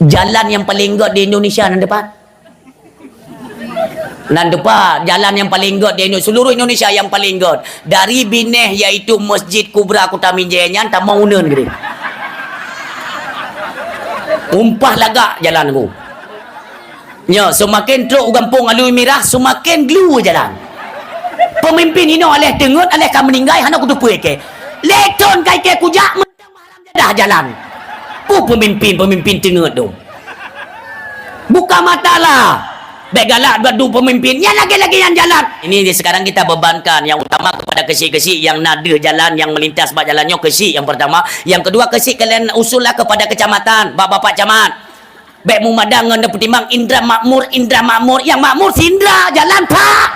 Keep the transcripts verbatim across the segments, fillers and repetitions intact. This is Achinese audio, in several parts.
Jalan nyang paleng gét di Indonesia nan teupat. Nan teupat, jalan nyang paleng gét di Indo-, seluruh Indonesia nyang paleng gét. Dari Bineh, yaitu Masjid Kubra Kuta Mijé nyan, tamong uneun keudéh. Umpah lagak jalan ku. Nyoe, seumaken trok u gampông Alui Mirah, seumaken glu jalan. Peumimpin inoe aléh teungeut, aléh ka meuninggai, hana kuteupeue ikei. Lhèe thon ka ikei kujak, mantong meuharam jadah jalan. Peue peumimpin-peumimpin teungeut dum. Buka mata lah. Bèk galak bak dum peumimpin. Nyan lagèe-lagèe nyan jalan. Ini sekarang kita bebankan yang utama kepada keuchik-keuchik yang na deuh jalan yang melintas bak jalan nyoe, keuchik yang pertama. Yang kedua, keuchik kalian usullah kepada kecamatan, bak bapak camat. Bèk meumadang ngon peutimang indra makmur, indra makmur. Nyang makmur si indra, jalan pak.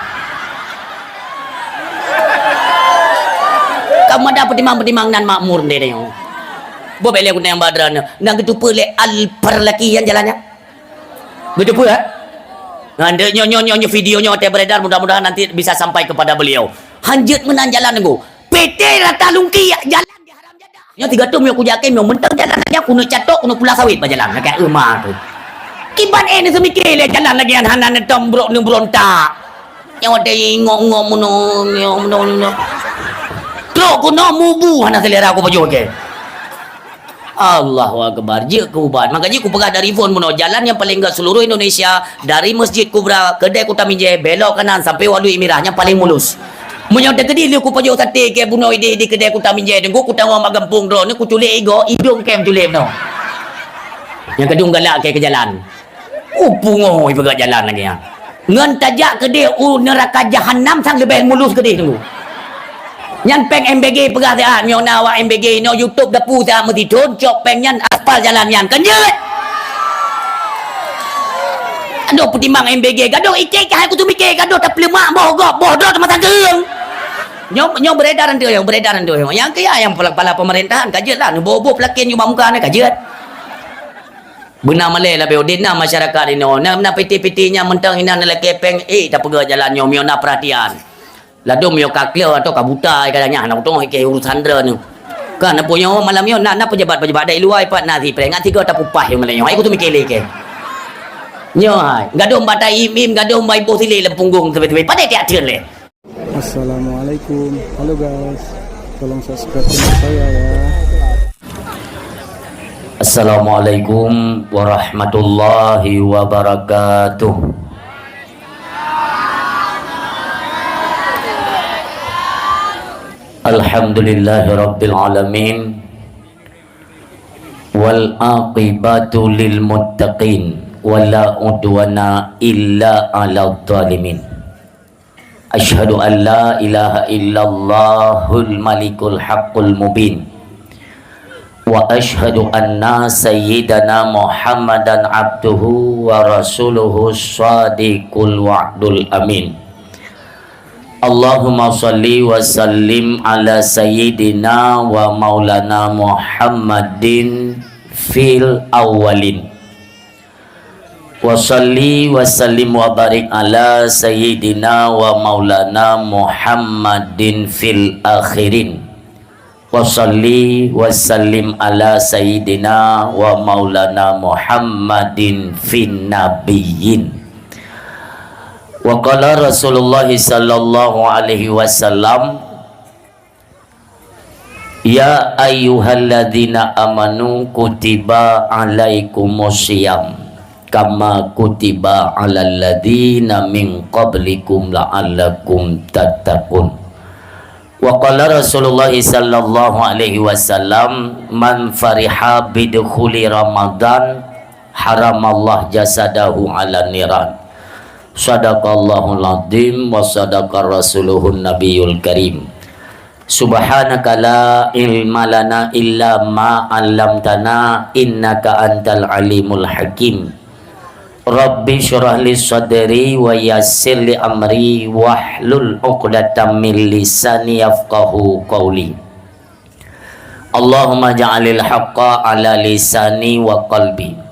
Kamu ada peutimang-peutimang nan makmur deh nyoe. Boh bèk lé guna nyang badra nyoe. Nang geuteupeue lé al perlaki nyang jalan nyan. Geuteupeue, eh? Nah, nyoe, nyoe, nyoe, nyoe video nyoe watèe beredar, mudah-mudahan nanti bisa sampai kepada beliau. Hanjeuet meunan jalan nunggu. P T rata lungki jalan di haram jadah. Nyoe tiga tu miyueb kujak kèe miyueb mantong jalan lagèe nyan keuneuk catok keuneuk pula sawit bak jalan lagèe euma tu. Kiban eh neuseumiké lé jalan lagèe nyan hana neutong brok neubrontak. Nyang watèe ingok-ingok meunoe, ingok meunoe, meunoe. Trok keunoe mubu hana selera kupajoh kèe. Allahu Akbar. Jeuet keu ubat. Maka jih kupeugah dari phon bunoe, jalan nyang paleng gét seluruh Indonesia, dari Masjid Kubra, Keudè Kuta Mijé, belok kanan sampai Waduk Mirah, nyang paleng mulus. Meunyoe teukeudi lheueh kupajoh saté kèe bunoe idéh di Keudè Kuta Mijé, teungku kutanggong bak gampông droeneuh, kuculék igoe, idong kèe meuculék bunoe. Nyang keudong galak kèe keu jalan. Uh, pungoh ipeugah jalan lagèe nyan. Ngon tajak keudéh u neuraka jahanam sang leubeh mulus keudéh teungku. Nyan pèng M B G peugah siat, meunyoe na awak M B G inoe YouTube dapu siat meusithon, cok pèng nyan aspal jalan nyan. Kan jeuet? Adoh peutimang M B G, gadoh iték ka hai kuteumikè, gadoh tapeuleumak boh gob, boh droe teuma sangkeueng. Nyoe, nyoe beredar nyoe, beredar nyoe. Nyang keu nyang kepala, kepala pemerintahan ka jeuet lah, neuboh-boh peulakèe nyoe bak muka nyan ka jeuet. Beuna malèe leubeh udeb na masyarakat inoe. Na, na piti-piti nyang mantong inan lakèe pèng, eh, tapeugah jalan nyoe meunyoe na peurhatian. Ladôm meunyoe ka kleuh atau ka buta, ka nyang hana kutong ikèe urusan droeneuh. Kan apa nyoe malam nyoe na, na pejabat-pejabat dari luar ipat na si prank, ngat sigoe tapupah nyoe malam nyoe. Ai kuteumikè lé kèe. Nyoe hai, gadôm bak tai im-im, gadôm bak iboh silé lam punggong teubi-teubi. Padahai tiak theun lé. Assalamualaikum. Halo guys. Tolong subscribe channel saya ya. Assalamualaikum warahmatullahi wabarakatuh. Alhamdulillahirabbil alamin. Wal aqibatu lil muttaqin. Wala udwana illa 'alal zalimin. Asyhadu an la ilaha illallahul malikul haqqul mubin. Wa asyhadu anna sayyidana Muhammadan abduhu wa rasuluhu shadiqul wa'dul amin. Allahumma shalli wa sallim ala sayyidina wa maulana Muhammadin fil awwalin. Wa shalli wa sallim wa barik ala sayyidina wa maulana Muhammadin fil akhirin. Wa shalli wa sallim ala sayyidina wa maulana Muhammadin fin nabiyyin. Wa qala Rasulullah sallallahu alaihi wasallam, "Ya ayyuhalladzina amanu kutiba alaikumus shiyam kama kutiba alal ladzina min qablikum la'allakum tattaqun." Wa qala Rasulullah sallallahu alaihi wasallam, "Man fariha bidukhuli Ramadan, haramallah jasadahu 'alan niran." Shadaqallahul adzim wa shadaqa rasuluhun nabiyul karim. Subhanaka la ilma lana illa ma 'allamtana, innaka antal alimul hakim. Rabbi syrah li sadri wa yassir li amri wahlul 'uqdatam min lisani yafqahu qawli. Allahumma ja'alil haqqa ala lisani wa qalbi.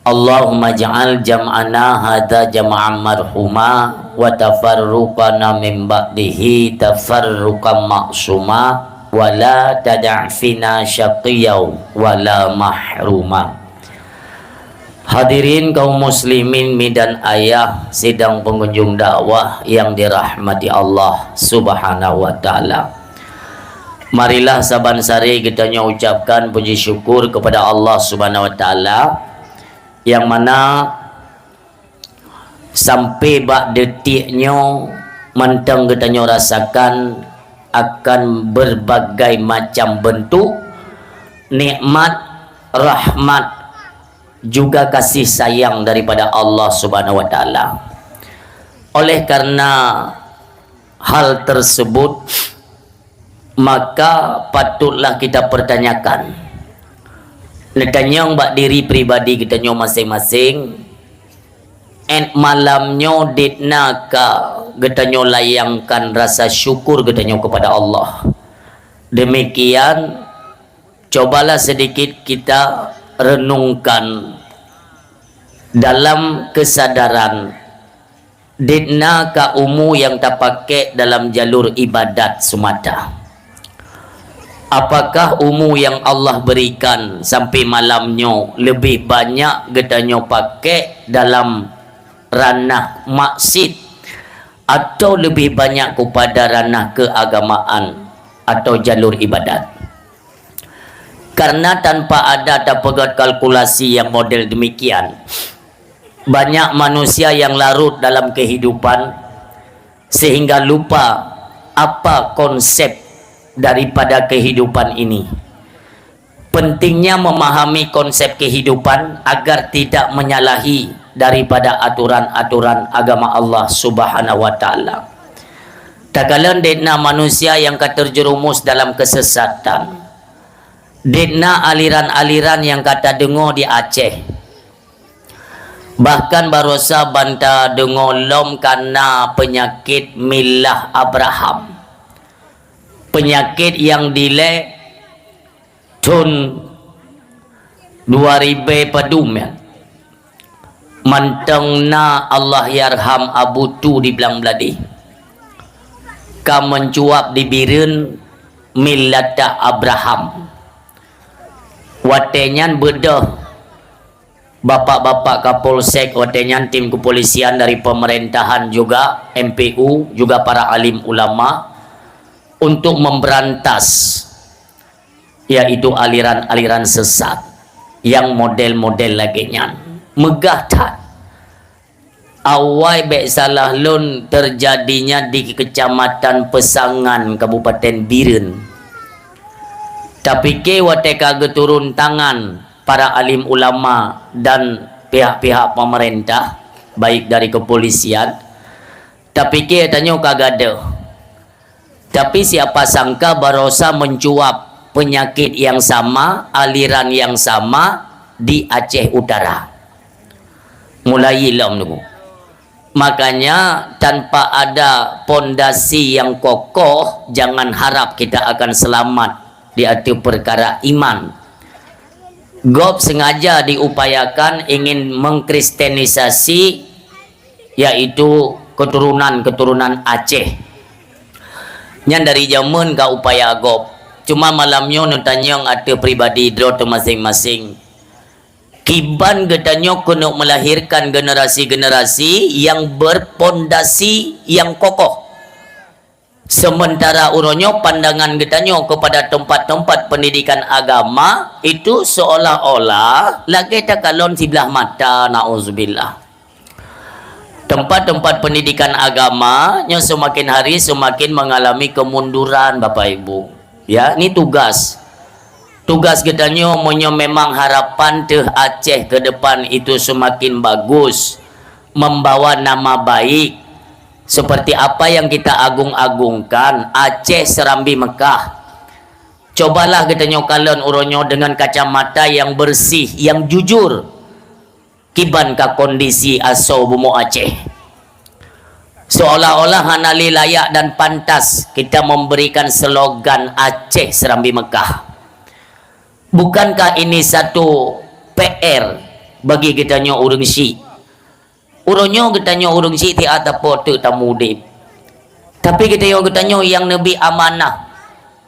Allahumma ja'al jam'ana hadza jam'an marhuma wa tafarruqana min ba'dihi tafarruqan ma'suma wa la tada'fina syaqiyau wa la mahruma. Hadirin kaum muslimin, mi dan ayah sidang pengunjung dakwah yang dirahmati Allah Subhanahu wa Ta'ala. Marilah saban sari geutanyoe ucapkan puji syukur kepada Allah Subhanahu wa Ta'ala, yang mana sampai bak detik nyoe mantong geutanyoe rasakan akan berbagai macam bentuk nikmat, rahmat, juga kasih sayang daripada Allah Subhanahu wa Ta'ala. Oleh karena hal tersebut, maka patutlah kita pertanyakan, neutanyong bak diri pribadi geutanyoe masing-masing, ét malam nyoe dit na ka geutanyoe layangkan rasa syukur geutanyoe kepada Allah. Demikian, cobalah sedikit kita renungkan dalam kesadaran, dit na ka umu yang tapakai dalam jalur ibadat semata. Apakah umu yang Allah berikan sampai malam nyoe lebih banyak geutanyoe pakai dalam ranah maksiat, atau lebih banyak kepada ranah keagamaan atau jalur ibadat? Karena tanpa ada tapeugét kalkulasi yang model demikian, banyak manusia yang larut dalam kehidupan sehingga lupa apa konsep daripada kehidupan ini. Pentingnya memahami konsep kehidupan agar tidak menyalahi daripada aturan-aturan agama Allah Subhanahu wa Ta'ala. Takalon dit na manusia yang ka terjerumus dalam kesesatan. Dit na aliran-aliran nyang ka tadeungoe di Aceh. Bahkan barosa ban tadeungoe lom ka na peunyakét milah Abraham. Peunyakét nyang dilée thon dua ribée padum nyan. Mantong na Allahyarham Abu Tu di Blang Bladeh ka meucuap di Bireuen milah Abraham. Watée nyan beudôh bapak-bapak Kapolsek, watée nyan tim kepolisian dari pemerintahan juga, M P U, juga para alim ulama untuk memberantas yaitu aliran-aliran sesat yang model-model lagée nyan. Meugah that. Awai bék salah lôn teujadinya di Kecamatan Peusangan, Kabupaten Bireuen. Tapike watée ka geuturun tangan para alim ulama dan pihak-pihak pemerintah, baik dari kepolisian, tapike tanyoe ka gadôh. Tapi siapa sangka barosa meucuap peunyakét nyang sama, aliran nyang sama di Aceh Utara. Mulai lom nunggu. Makanya, tanpa ada pondasi yang kokoh, jangan harap kita akan selamat di ateueh perkara iman. Gob sengaja diupayakan ingin mengkristenisasi, yaitu keturunan-keturunan Aceh. Nyan dari jameun ka upaya gob. Cuma malam nyoe neutanyong ateueh pribadi droe teuh maséng-maséng. Kiban geutanyoe keuneuk melahirkan generasi-generasi yang berpondasi yang kokoh. Sementara uroe nyoe pandangan geutanyoe kepada tempat-tempat pendidikan agama itu seolah-olah lagée takalon siblah mata, nauzubillah. Tempat-tempat pendidikan agama nyoe seumaken hari seumaken mengalami kemunduran, Bapak Ibu. Ya, ini tugas. Tugas geutanyoe, meunyoe memang harapan teuh Aceh ke depan itu seumaken bagus, membawa nama baik, seperti apa yang kita agung-agungkan, Aceh Serambi Mekah. Cobalah geutanyoe kalon uroe nyoe dengan kacamata yang bersih, yang jujur. Kiban ka kondisi asoe bumoe Aceh. Seolah-olah hana lé layak dan pantas kita memberikan slogan Aceh Serambi Mekah. Bukankah ini satu P R bagi geutanyoe ureuëng syiek? Uroe nyoe geutanyoe ureuëng syiek tiat tapo teuk tamudeb. Tapi geutanyoe, geutanyoe nyang neubri amanah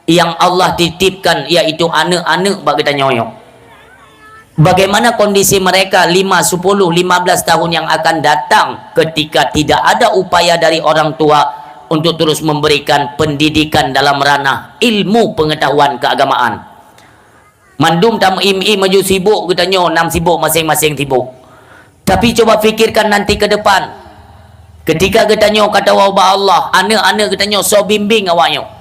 nyang Allah titipkan, yaitu aneuëk-aneuëk bak geutanyoe nyoe. Bagaimana kondisi mereka lima, sepuluh, lima belas tahun yang akan datang ketika tidak ada upaya dari orang tua untuk terus memberikan pendidikan dalam ranah ilmu pengetahuan keagamaan? Mandum tam im-im maju sibuk geutanyoe, nam sibuk, maséng-maséng sibuk. Tapi cuba fikirkan nanti ke depan. Ketika geutanyoe ka tawoe bak Allah, aneuk-aneuk geutanyoe soe bimbing awaknyoe?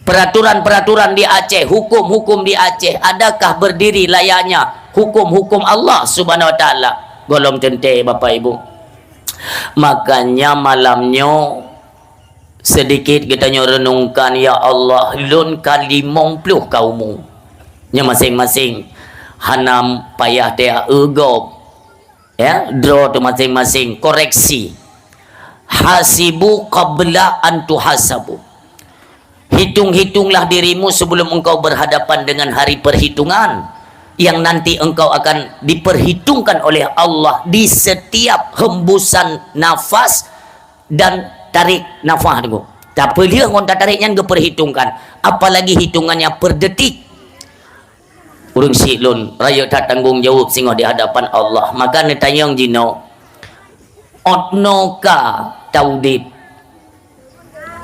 Peraturan-peraturan di Aceh, hukum-hukum di Aceh, adakah berdiri layaknya hukum-hukum Allah Subhanahu Wa Taala? Gohlom teuntée, Bapak Ibu. Makanya malam nyoe, sedikit geutanyoe renungkan, "Ya Allah, lôn ka limong ploh ka umu." Nyoe maséng-maséng hana payah teueu gob. Ya, droe teuh maséng-maséng koreksi. "Hasibu qabla an tuhasabu." Hitung-hitunglah dirimu sebelum engkau berhadapan dengan hari perhitungan yang nanti engkau akan diperhitungkan oleh Allah di setiap hembusan nafas dan tarik nafas tu. Tapeuleueh ngon tatarék nyan geupeurhitungkan, apalagi hitungannya per detik. Ureuëng syiek lôn rayeuk that tanggong jaweueb singoh di hadapan Allah. Maka neutanyong jinoe, "Ôt noe ka taudeb?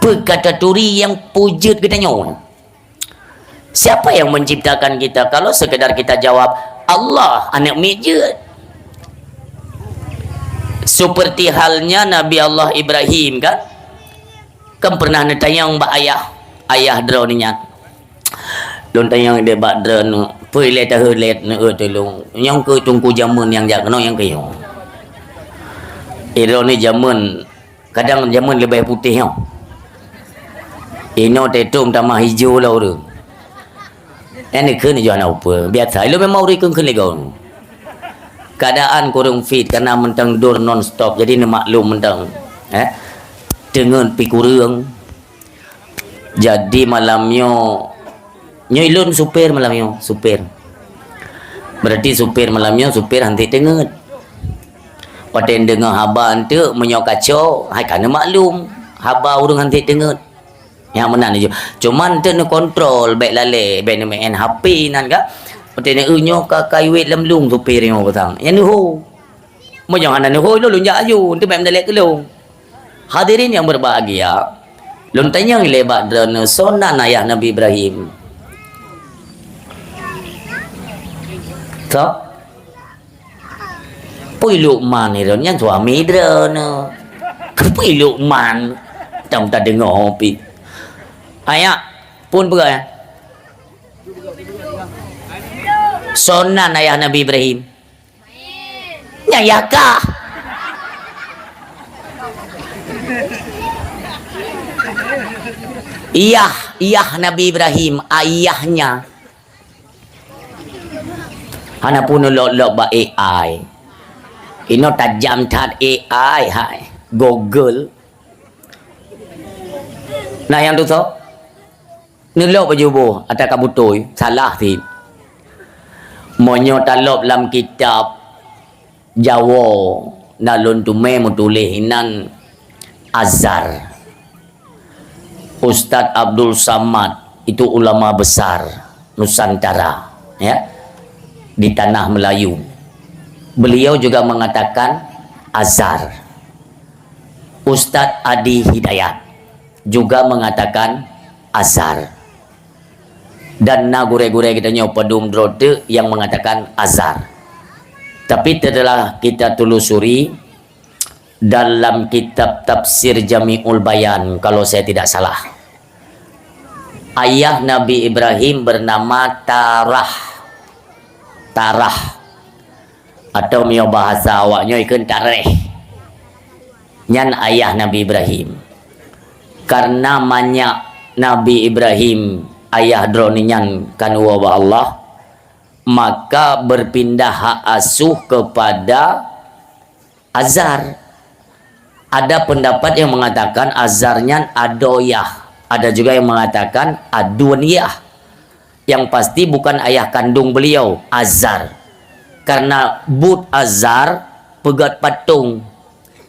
Peue ka taturi nyang peujeuet geutanyoe? Siapa yang menciptakan kita?" Kalau sekedar kita jawab, "Allah, aneuk miet jeuet." Seperti halnya Nabi Allah Ibrahim, kan? Kan pernah neutanyong bak ayah, ayah droeneuh nyan. Lôn tanyong deh bak droeneuh, "Peue ilée taheuet lét neueu tulông? Nyang keu teungku jameun nyang jak keunoe nyang keu nyoe?" Droeneuh jameun, kadang jameun leubeh putéh nyoe. Inoe teuh tom tamah ijo lom ureuëng. Nyan neukheun jih hana upeue. Biasa, ilôn memang ureuëng kheun-kheun lé gob. Keadaan kureueng fit karena mantong dor non stop, jadi neumaklum mantong. Eh? Teungeut pih kureueng. Jadi malam nyoe, nyoe ilôn supir malam nyoe, supir. Berarti supir malam nyoe, supir han teungeut. Watée deungoe haba eunteuk, meunyoe kaco, hai ka neumaklum haba ureuëng han teungeut. Nyang meunan ju. Cuman teuk neukontrol, bék lalée, bék neumeu'en H P nan ka. Watée neueu nyoe ka kayuet lam lông supir nyoe peusang. Nyan neuho. Meunyoe hana neuho, lôn jak aju, eunteuk bék meudalek keu lông. Hadirin yang berbahagia, lôn tanyong lé bak droeneuh, soe nan ayah Nabi Ibrahim? Soe? Pui Lukman itu nyan suami droeneuh. Pui Lukman. Tam tadeungoe pi. Ayah, pun peugah ya. Soe nan ayah Nabi Ibrahim? Nyan yah kah. Iyah, iyah Nabi Ibrahim, ayahnya. Hana pun lok-lok bak A I. Inoe tajam that A I, hai. Google. Nah, nyang tu soe? Neulok baju boh ata ka beutôi, salah cit. Meunyoe talop lam kitab Jawoe, na lôn teumé meutuléh inan Azhar. Ustaz Abdul Samad itu ulama besar Nusantara, ya, di tanah Melayu. Beliau juga mengatakan Azhar. Ustaz Adi Hidayat juga mengatakan Azhar. Dan na gurée-gurée geutanyoe padum droe teuk nyang mengatakan Azhar. Tapi setelah kita telusuri dalam kitab Tafsir Jami'ul Bayan, kalau saya tidak salah, ayah Nabi Ibrahim bernama Tarah. Tarah. Atau meunyoe bahasa awaknyoe ikheun Tareh. Nyan ayah Nabi Ibrahim. Karena manyak Nabi Ibrahim, ayah droeneuh nyan, ka neuwoe bak Allah, maka berpindah hak asuh kepada Azhar. Ada pendapat yang mengatakan Azhar nyan adoe yah. Ada juga yang mengatakan aduen yah. Yang pasti bukan ayah kandung beliau, Azhar. Karena buet Azhar peugét patong.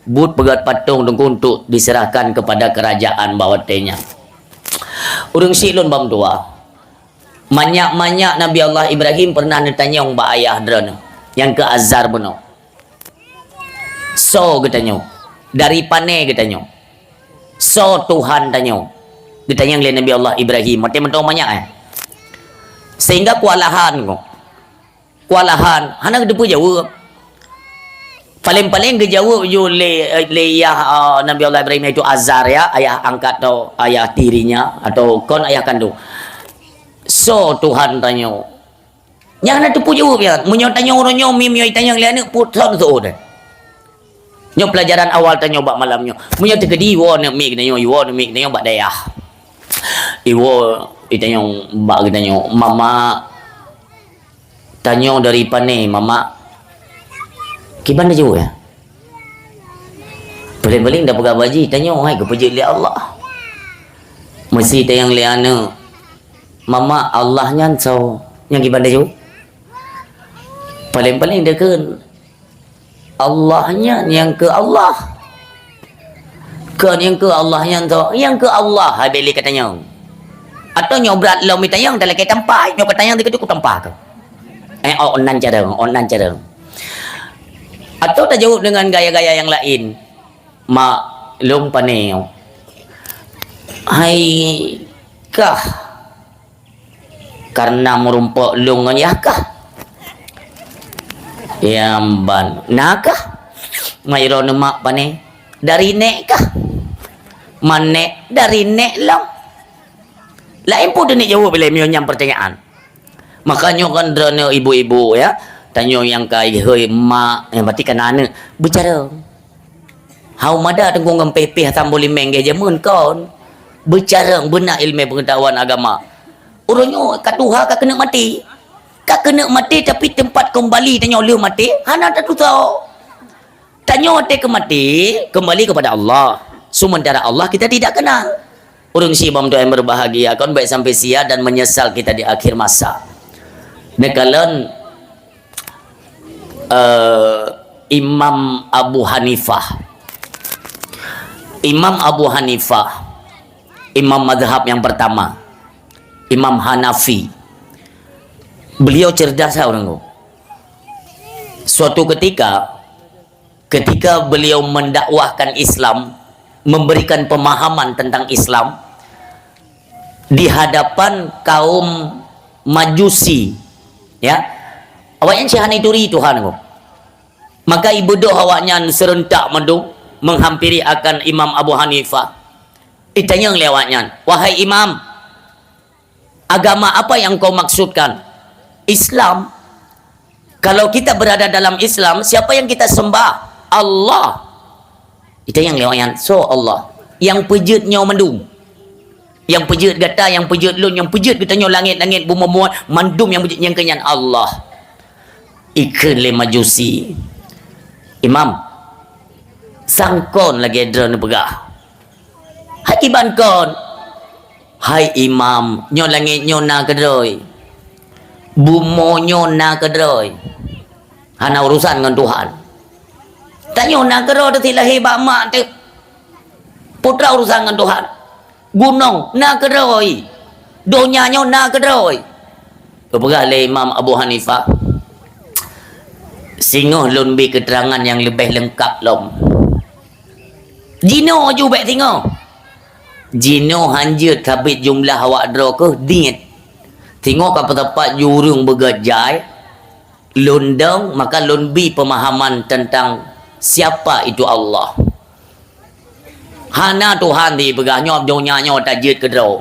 Buet peugét patong teungku untuk diserahkan kepada kerajaan bak watée nyan. Ureuëng syiek lôn bak meutuwah. Manyak-manyak Nabi Allah Ibrahim pernah neutanyong bak ayah droeneuh, nyang keu Azar bunoe. Soe geutanyoe? Dari pane geutanyoe? Soe Tuhan tanyoe? Geutanyong lé Nabi Allah Ibrahim. Watée mantong manyak, eh. Sehingga kewalahan ko. Kewalahan, hana geuteupeue jaweueb. Paléng-paléng geujaweueb ju lé, lé yah, eh, Nabi Allah Ibrahim, yaitu Azar, ya, ayah angkat atau ayah tirinya, atau kon ayah kandung. Soe Tuhan tanyoe? Nyan hana teupeue jaweueb nyan. Meunyoe tanyoe uroe nyoe, mi-, meunyoe itanyong lé aneuk, peue thon seuôt deh. Nyoe pelajaran awal tanyoe bak malam nyoe. Meunyoe teukeudi iwoe aneuk miet geutanyoe, iwoe aneuk miet geutanyoe bak dayah. Iwoe itanyong bak geutanyoe, "Mama, tanyoe dari pane, Mama?" Kiban tajaweueb, ya? Paléng-paléng tapeugah bak jih, tanyoe hai geupeujeuet lé Allah. Meusé tanyong lé aneuk, "Mama, Allah nyan soe?" Nyan kiban tajaweueb. Paléng-paléng takheun, "Allah nyan nyang keu Allah." Kon nyang keu Allah nyan soe? Nyang keu Allah, hai bèk lé katanyong. Atawa nyoe brat lom itanyong, talakèe tampa, nyoe katanyong dikeue cukup tampa tu. Eh, oh, nan carông, oh, nan carông. Atawa tajaweueb dengan gaya-gaya nyang laén. "Mak, lôn pane nyoe?" "Hai kah kareuna meurumpok lôn ngon yah kah?" "Nyang ban na kah?" "Mak, droeneuh mak pane?" "Dari nèk kah?" "Man nèk?" "Dari nèk lom." Laén peue teuneuh jaweueb ilèe meunyoe nyan peurtanyaan. Makajih nyoe kan droeneuh ibu-ibu, ya. Tanyoe nyang ka ihôi mak, nyang berarti ka na aneuk. Beucarông. Hana mada teungku ngon pèh-pèh asam bulimeng geuh jameun kon. Beucarông beuna ileumèe peungeutahuan agama. Uroe nyoe ka tuha ka keuneuk maté. Ka keuneuk maté tapi teumpat keumbali tanyoe lheueh maté hana tatusoe. Tanyoe watèe keu maté, keumbali keupada Allah. Sementara Allah kita tidak kenal. Ureueng syiek bak meutuah nyang berbahagia, kon bèk sampai sia dan menyesal kita di akhir masa. Neukalon, eh, Imam Abu Hanifah. Imam Abu Hanifah, imam mazhab yang pertama, Imam Hanafi. Beliau cerdas, ureueng tu. Suatu ketika, ketika beliau mendakwahkan Islam, memberikan pemahaman tentang Islam di hadapan kaum Majusi, ya. Awaknyan cit hana ituri Tuhan ko. Maka ibeudôh awaknyan seureuntak mandum menghampiri akan Imam Abu Hanifah. Itanyong lé awaknyan, "Wahai Imam, agama apa yang kau maksudkan?" "Islam." "Kalau kita berada dalam Islam, siapa yang kita sembah?" "Allah." Itanyong lé awaknyan, "Soe Allah?" "Nyang peujeuet nyoe mandum. Nyang peujeuet gata, nyang peujeuet lôn, nyang peujeuet geutanyoe, langét-langét, bumoe-bumoe, mandum nyang peujeuet nyan keuh nyan Allah." Ikheun lé Majusi, "Imam, sang kon lagèe droeneuh peugah?" "Hai kiban kon?" "Hai Imam, nyoe langét nyoe na keudroe. Bumoe nyoe na keudroe. Hana urusan ngon Tuhan. Tanyoe na keudroe teuh, lahé bak mak teuh. Peue teuma urusan ngon Tuhan. Gunong na keudroe. Donya nyoe na keudroe." Geupeugah lé Imam Abu Hanifah, "Singoh lôn bi keuteurangan nyang leubeh leungkap lom." Jinoe ju bèk singoh. Jinoe hanjeuet sabit jumlah awak droe keuh niet. Singoh ka peusapat ju ureueng beugèt jai, lôn dong, maka lôn bi peumahaman teuntang siapa itu Allah. Hana Tuhan dipeugah nyoe, donya nyoe tajeuet keudroe.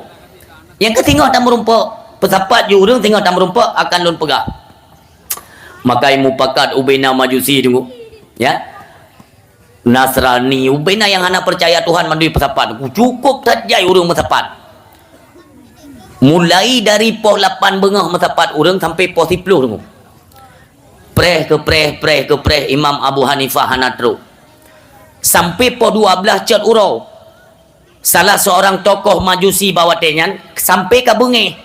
Nyang keuh singoh tameurumpok, peusapat ju ureueng singoh tameurumpok akan lôn peugah. Maka mupakat ubena Majusi teungku. Ya. Nasrani, ubena nyang hana peucaya Tuhan mandum peusapat. Cukup that jai ureueng meusapat. Mulai dari poh lapan beungoh meusapat ureueng sampai poh siploh teungku. Preh keu preh, preh keu preh, Imam Abu Hanifah hana trok. Sampai poh dua blaih cot uroe, salah seorang tokoh Majusi bak watèe nyan sampai ka beungéh.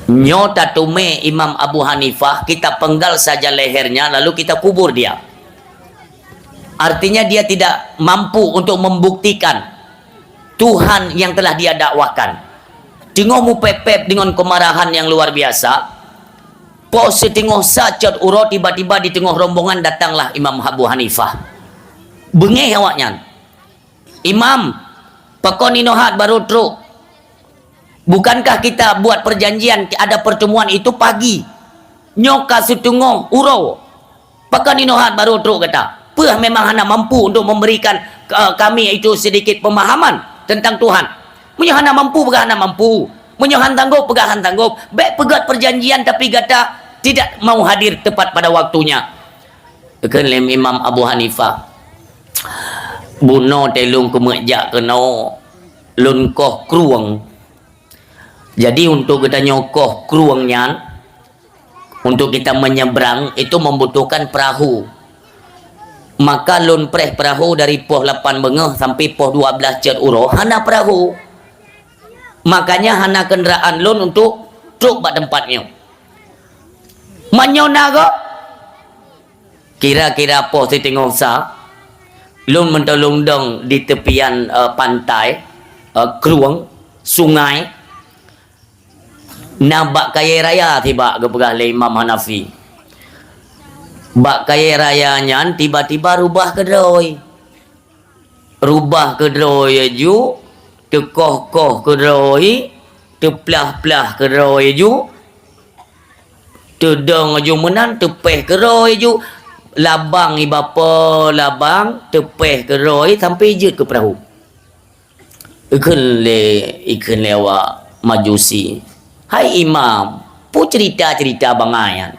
Nyoe tateumé Imam Abu Hanifah, kita penggal saja lehernya, lalu kita kubur dia. Artinya, dia tidak mampu untuk membuktikan Tuhan yang telah dia dakwahkan. Teungoh mupéb-péb deungon keumarahan nyang luar biasa, poh siteungoh sa cot uroe tiba-tiba di teungoh rombongan datanglah Imam Abu Hanifah. Beungéh awaknyan, "Imam, pakon inoe hat barô trok? Bukankah kita buat perjanjian ada pertemuan itu pagi? Nyoe ka siteungoh uroe. Pakon inoe hat barô trok gata? Peue memang hana mampu untuk memberikan, eh, kami itu sedikit pemahaman tentang Tuhan? Meunyoe hana mampu, peugah hana mampu. Meunyoe han sanggob, peugah han sanggob. Bék peugét perjanjian tapi gata tidak mau hadir tepat pada waktunya." Kheun lé Imam Abu Hanifah, "Bunoe teuh lôn keumeujak keunoe, lôn koh krueng. Jadi, untuk geutanyoe koh krueng nyan, untuk kita menyeberang itu membutuhkan perahu. Maka lôn preh perahu dari poh lapan beungoh sampai poh dua belas cot uroe hana perahu. Makanya hana kendaraan lôn untuk trok bak teumpat nyoe. Meunyoe na gob, kira-kira poh siteungoh sa, lôn meutulông dong di teupian, eh, pantai, eh, krueng, sungai, na bak kayèe raya sibak," geupeugah lé Imam Hanafi. "Bak kayèe raya nyan tiba-tiba rubah keudroe. Rubah keudroe ju, teukoh-koh keudroe, teuplah-plah keudroe ju, teudong ju meunan, teupéh keudroe ju, labang ibapo labang, teupéh keudroe sampai jeuet keu peurahô." Ikheun lé, ikheun lé awak Majusi, "Hai Imam, peue ceurita-ceurita bangai nyan?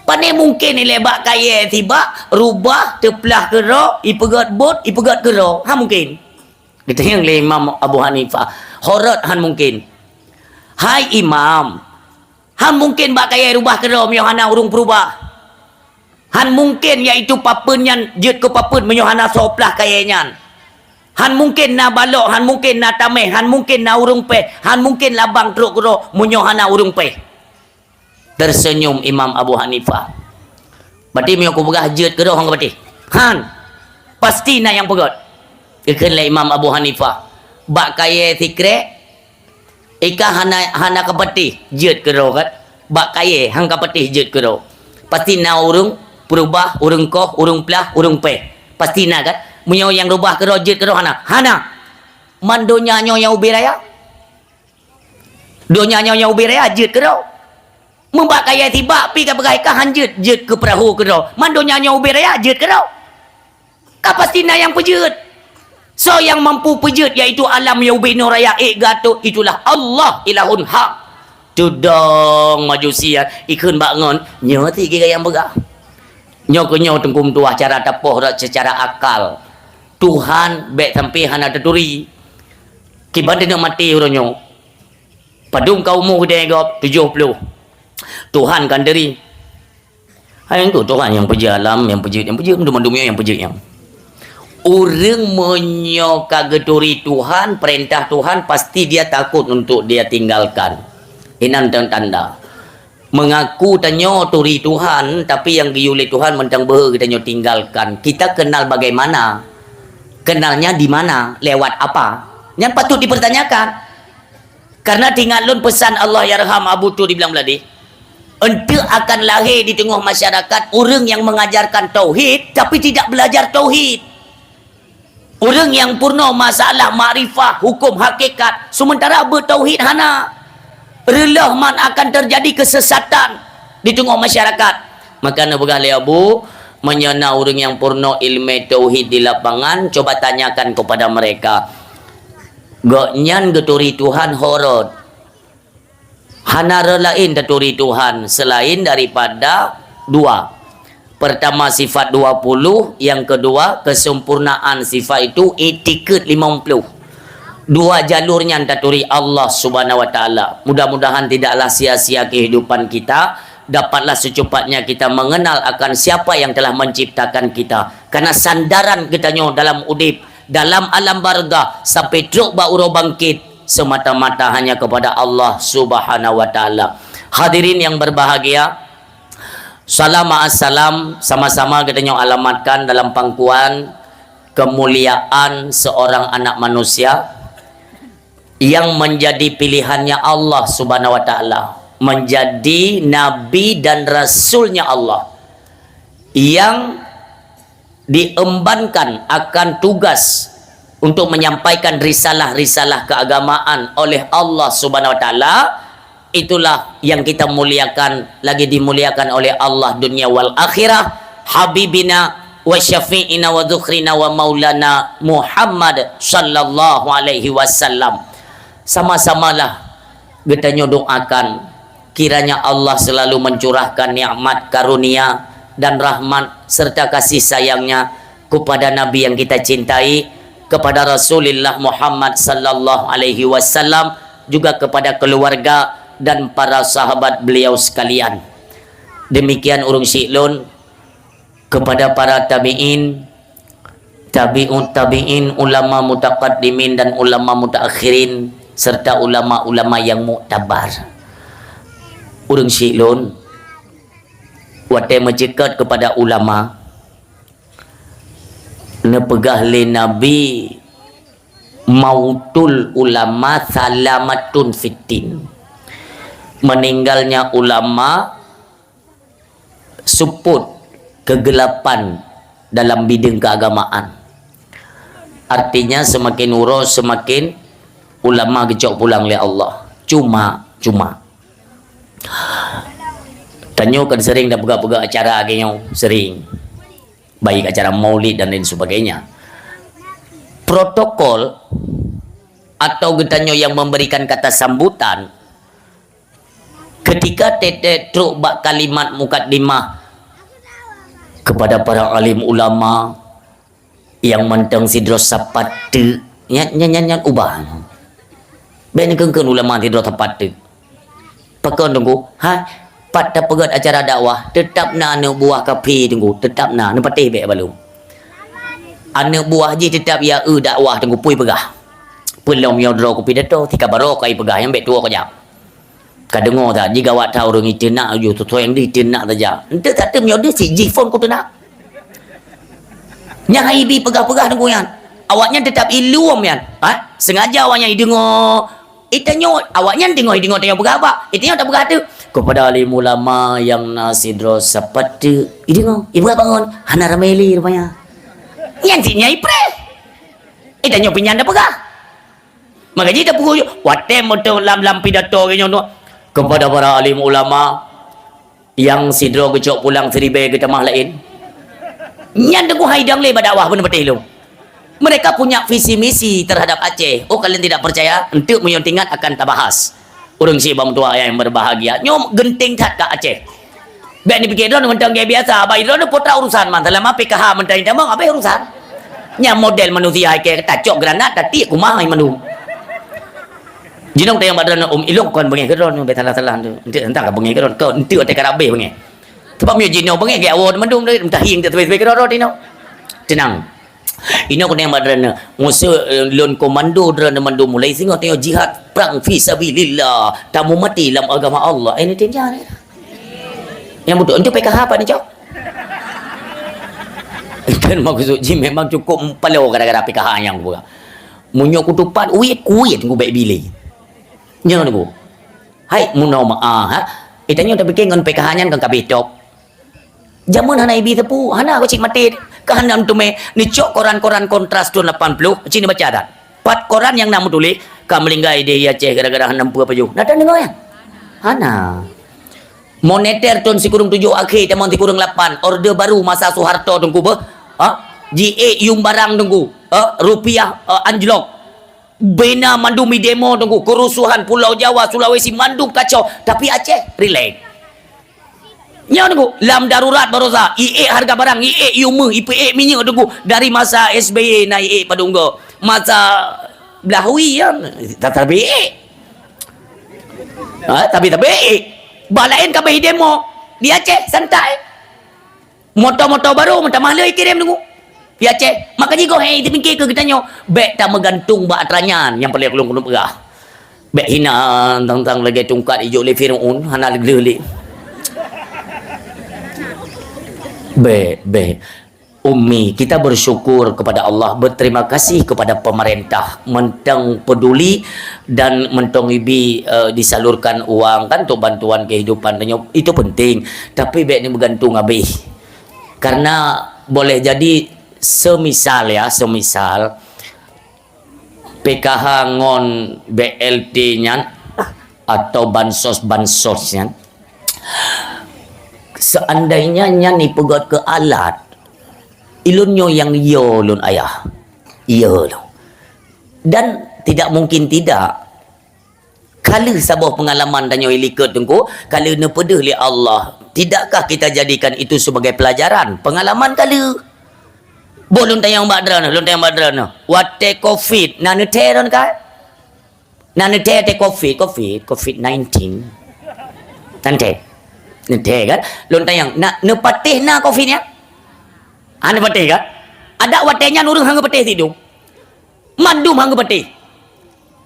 Pane mungken ilèe bak kayèe sibak, rubah, teuplah keudroe, ipeugét bot, ipeugét keudroe? Han mungken." Geutanyong lé Imam Abu Hanifah, "Ho rot han mungken." "Hai Imam, han mungken bak kayèe rubah keudroe meunyoe hana ureueng peurubah. Han mungken, yaitu papeuen nyan jeuet keu papeuen meunyoe hana soe plah kayèe nyan. Han mungken na balok, han mungken na tamèh, han mungken na ureueng péh, han mungken labang trok keudroe meunyoe hana ureueng péh." Terseunyum Imam Abu Hanifah. "Berarti meunyoe kupeugah jeuet keudroe han kapatéh?" "Han. Pasti na nyang peugét." Ikheun lé Imam Abu Hanifah, "Bak kayèe sikrek, ikah hana, hana kapatéh jeuet keudroe kan? Bak kayèe han kapatéh jeuet keudroe. Pasti na ureueng peurubah, ureueng koh, ureueng plah, ureueng péh. Pasti na kan? Meunyoe nyang rubah keudroe jeuet keudroe hana?" "Hana. Man donya nyoe nyang ubé raya. Donya nyoe nyang ubé raya jeuet keudroe. Meubak kayèe sibak pi kapeugah ikah han jeuet, jeuet keu peurahô keudroe. Man donya nyoe ubé raya jeuet keudroe. Ka pasti na nyang peujeuet. Soe nyang mampu peujeuet, yaitu alam nyang ubé nyoe raya ék geuatô, itulah Allah, ilahun hak." Teudong Majusi nyan, ikheun bak ngon, "Nyoe ti gaya nyang peugah. Nyoe keuh nyoe Teungku meutuah cara tapoh rot seucara akal. Tuhan bèk sampai hana taturi. Kiban teuneuk maté uroe nyoe. Padum ka umu geutanyoe gob, tujoh ploh. Tuhan kan turi." Hai, engkau Tuhan nyang peujeuet alam, nyang peujeuet, nyang peujeuet, mandum-mandum nyoe nyang peujeuet nyan. Ureueng meunyoe ka geuturi Tuhan, peurintah Tuhan, pasti dia takut untuk dia tinggalkan. Inan tanda. Mengaku tanyoe turi Tuhan, tapi nyang geuyue lé Tuhan mantong beuhe geutanyoe tinggalkan. Kita kenal bagaimana? Kenalnya di mana? Lewat apa? Nyan patut dipertanyakan. Karena teuingat lôn peusan Allahyarham Abu Tu di Blang Bladeh, "Eunteuk akan lahé di teungoh masyarakat ureueng nyang mengajarkan tauhid, tapi tidak belajar tauhid. Ureueng nyang peurunoe masalah makrifah, huköm hakikat, seumeuntara beutauhid hana. Reuloh man akan teujadi keusesatan di teungoh masyarakat." Maka neupeugah lé Abu, "Meunyoe na ureueng nyang peurunoe ileumèe tauhid di lapangan, coba tanyakan kepada mereka." Gobnyan geuturi Tuhan ho rot. Hana rot laén taturi Tuhan seulaén daripada dua. Pertama sifat dua puluh, yang kedua kesempurnaan sifat itu itikeuet limong ploh. Dua jalur nyan taturi Allah Subhanahu wa Taala. Mudah-mudahan tidaklah sia-sia kehidupan kita, dapatlah secepatnya kita mengenal akan siapa yang telah menciptakan kita. Karena sandaran geutanyoe dalam udép, dalam alam barzakh, sampai trok bak uroe bangkét, semata-mata hanya kepada Allah Subhanahu wa Taala. Hadirin yang berbahagia, salam ma'as salam sama-sama geutanyoe alamatkan dalam pangkuan kemuliaan seorang anak manusia. yang menjadi pilihannya Allah Subhanahu wa Ta'ala, menjadi nabi dan rasulnya Allah, yang diembankan akan tugas untuk menyampaikan risalah-risalah keagamaan oleh Allah Subhanahu wa Ta'ala, itulah yang kita muliakan, lagi dimuliakan oleh Allah dunia wal akhirah, habibina wa syafi'ina wa dzukhrina wa maulana Muhammad sallallahu alaihi wasallam. Sama-samalah geutanyoe doakan, kiranya Allah selalu mencurahkan nikmat karunia dan rahmat serta kasih sayang-Nya kepada Nabi yang kita cintai, kepada Rasulullah Muhammad sallallahu alaihi wasallam, juga kepada keluarga dan para sahabat beliau sekalian. Demikian ureuëng syiek lôn, kepada para tabi'in, tabi'ut tabi'in, ulama mutaqaddimin dan ulama mutaakhirin, serta ulama-ulama yang muktabar. Ureuëng syiek lôn, watée meuceukat kepada ulama, neupeugah lé Nabi, "Mautul ulama salamatun fiddin." Meninggalnya ulama seupôt kegelapan dalam bidang keagamaan. Artinya, semakin uroe, semakin ulama geucok pulang lé Allah. Cuma, cuma, tanyoe kan sering tapeugah-peugah acara lagée nyoe, sering. Baik acara maulid dan lain sebagainya. Protokol atau geutanyoe yang memberikan kata sambutan, ketika teutée trok bak kalimat mukaddimah, kepada para alim ulama yang mantong sidroe sapat teuk, nyan, nyan, nyan, nyan ubah. Bék neukheun-kheun ulama sidroe sapat teuk. Pakon Teungku? Hai, pat tapeugét acara dakwah, teutab na aneuk buah kafé Teungku, teutab na, neupatéh bék balum. Aneuk buah jih teutab ya eu dakwah Teungku, pui peugah. Peulom nyoe droe kupidato, tika baroe kai peugah nyang bék tuwoe kajak. Ka deungoe that, jigawat that ureuëng iteunak, yue tutoe nyang deuh iteunak saja. Enteuk that teuh meunyoe deuh cit jih phon kuteunak. Nyang hai bi peugah-peugah Teungku nyan. Awaknyan teutab ilom nyan. Ha? Sengaja awaknyan ideungoe. Itanyoe, awaknyan deungoe, ideungoe tanyoe peugah apa? Itanyoe tapeugah teuk. Kepada alim ulama nyang na sidroe sapat teuk. Ideungoe, ipeugah bangon. Hana ramé lé rupanya. Nyan cit nyang ipreh. Itanyoe pih nyan tapeugah. Maka jih tapeuguyu, watée meuteuk lam, lam pidato geuh nyoe, kepada para alim ulama, nyang sidroe geucok pulang siribée geutamah laén. Nyan Teungku hai dang lé bak dakwah beuneupatéh lom. Mereka punya visi misi terhadap Aceh. Oh, kalian tidak percaya? Enteuk meunyoe teuingat akan tabahas. Ureuëng syiek bak meutuah nyang berbahagia. Nyoe geunteng that ka Aceh. Bék neupike droeneuh mantong gaya biasa, bak droeneuh putra urusan man. Selama P K H mantong tamong, habéh urusan. Nyang model manusia hai kée tacok granat, tatiek kumah hai mandum. Jinoe tayang bak droeneuh, um, ilong kon beungéh keu droeneuh, bék salah-salah tu. Enteuk teuntang ka beungéh keu droeneuh, keu enteuk watée ka rabéh beungéh. Sebab meunyoe jinoe beungéh, gét awoe mandum, meustahi enteuk sabé-sabé keu droeneuh tinoe. Tenang. Inoe keunong bak droeneuh, nguseuek, eh, lôn komando droeneuh mandum mulai singoh tanyoe jihad prang fi sabilillah, tamu mati lam agama Allah. Eh, ni tinja ni. Nyang beutôi, enteuk P K H pat neucok. Kan maksud jih memang cukup paloe gara-gara P K H nyang buka. Meunyoe kutupat, uit, kuit ngubek bilé. Nyoe ni bu. Hai, munoe meu'ah, ha? Itanyoe tapike ngon P K H nyan kan ka beh top. Jameun hana ibi teupeu, hana keucik maté, ka hana meuteumé, neucok koran-koran kontras thon lapan ploh, cit neubaca that. Pat koran nyang na meutuléh, ka meulinggai idéh i Aceh gara-gara hana meupeue pajoh. Na tadeungoe nyan? Hana. Moneter thon sikureueng tujoh akhé tamong sikureueng lapan, orde baru masa Soeharto Teungku beuh. Ha? Jiék yuem barang Teungku. Ha? Rupiah, ha, anjlok. Bina mandum i demo Teungku, kerusuhan Pulau Jawa, Sulawesi mandum kacau, tapi Aceh rilek. Nyoe Teungku, lam darurat barosa, iék harga barang, iék yuem, ipeuék minyeuk Teungku, dari masa S B Y na iék padum go, masa Blahui nyan, tabi iék. Ha, tabi-tabi iék. Bah laén ka beuh i demo di Aceh, santai. Moto-moto baru meutamah lé kirém Teungku. Di Aceh, maka jigoe hai teupike keu geutanyoe, bék tameugantung bak atra nyan nyang paleng lôn keuneuk peugah. Bék hina tang-tang lagée tungkat ijok lé Firaun, hana lé gleh lé. Bék, bék. Ummi, kita bersyukur kepada Allah, berterima kasih kepada pemerintah, mantong peduli dan mantong ibi, eh, disalurkan uang kan untuk bantuan kehidupan, itu penting. Tapi bèk ni bergantung habis. Karena boleh jadi semisal ya, semisal P K H ngon B L T nyan atau bansos-bansos nyan, seandainya nyan ipeugöt keu alat, ilôn nyoe nyang yo lôn ayah, yo lôn. Dan tidak mungkin tidak. Ka lheueh saboh pengalaman tanyoe ilikot Teungku, ka lheueh neupeudeuh lé Allah. Tidakkah kita jadikan itu sebagai pelajaran? Pengalaman ka lheueh. Boh lôn tanyong bak droeneuh, lôn tanyong bak droeneuh. Watèe covid, na neuthèe droeneuh ka? Na neuthèe teuh covid, covid, covid nineteen. Na neuthèe. Neuthèe kan? Lôn tanyong, na neupatéh na covid nyan? Hana neupatéh kan? Adak watèe nyan ureueng hana geupatéh sidum. Mandum hana geupatéh.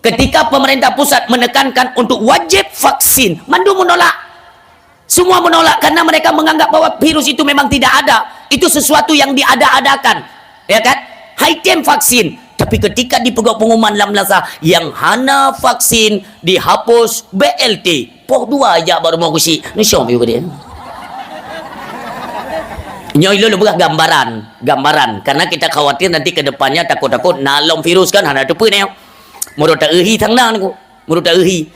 Ketika pemerintah pusat menekankan untuk wajib vaksin, mandum menolak. Semua menolak karena mereka menganggap bahwa virus itu memang tidak ada. Itu sesuatu yang diada-adakan. Ya kan? Hai tem vaksin. Tapi ketika dipeugöt pengumuman lam lasa, yang hana vaksin dihapus B L T. Poh dua jak bak rumoh geusyik. Neusyom yue keu dia. Nyoe ilôn lôn peugah gambaran, gambaran. Karena kita khawatir nanti ke depannya takut-takut na lom virus kan hana teupeu nyoe. Meurot ta euhi sang na Teungku. Meurot ta euhi.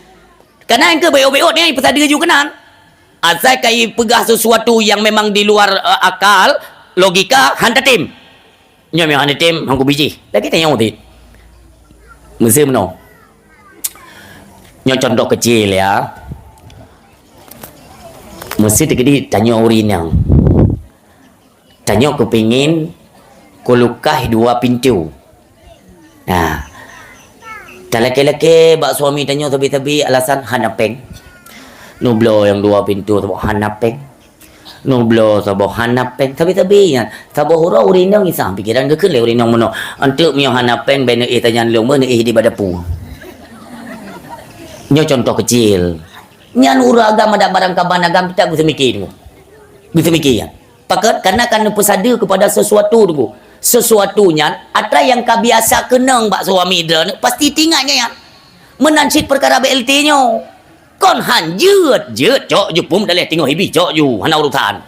Karena nyang keu beot-beot nyoe peusadeue ju keunan. Asai ka ipeugah sesuatu yang memang di luar, eh, akal, logika, han tatem. Nyoe meuhan item hangku biji. Lagi tanyong utit. Meuseu meunoe. Nyoe contoh kecil ya. Meuseu teukeudi tanyoe ureueng inong. Tanyoe keupingin kulukah dua pintu. Nah. Talakée-lakée bak suami tanyoe sabe-sabe alasan hana péng. Nubloe nyang dua pintu saboh hana péng. Nubloe saboh hana péng, sabe-sabe nyan. Saboh uroe ureueng inong isang pikiran geukheun lé ureueng inong meunoe. Anteuk meunyoe hana péng, bèk neuéh tanyan lôn, beuh neuéh di bak dapu. Nyoe contoh kecil. Nyan ureueng agam adak barang kaban agam, kita geuseumiké tu. Geuseumiké nyan. Pakon? Karena kan neupeusadeue kepada sesuatu tu. Sesuatu nyan, atra nyang ka biasa keunong bak suami droeneuh, pasti teuingat nyan. Meunan cit peukara B L T nyoe. Kon han jeuet, jeuet cok ju pum daleh teungoh ibi cok ju, hana urusan.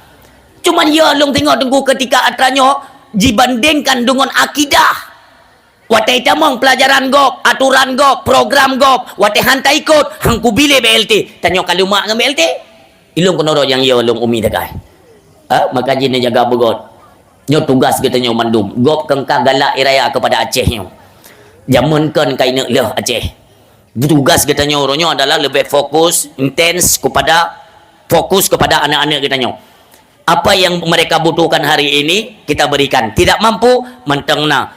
Cuman ya lôn teungoh Teungku ketika atra nyoe jibandingkan deungon akidah. Watée tamong pelajaran gob, aturan gob, program gob, watée han taikot, hangku bilé B L T. Tanyoe ka leumak ngon B L T. Ilôn keunoe nyang yo lôn umi dagai. Ha, maka jih neujaga beugöt. Nyoe tugas geutanyoe mandum. Gob kengkah galak iraya kepada Aceh nyoe. Jameun kon kaineuk leuh Aceh. Tugas geutanyoe uroe nyoe adalah lebih fokus, intens kepada, fokus kepada anak-anak geutanyoe. Apa yang mereka butuhkan hari ini, kita berikan. Tidak mampu, mantong na,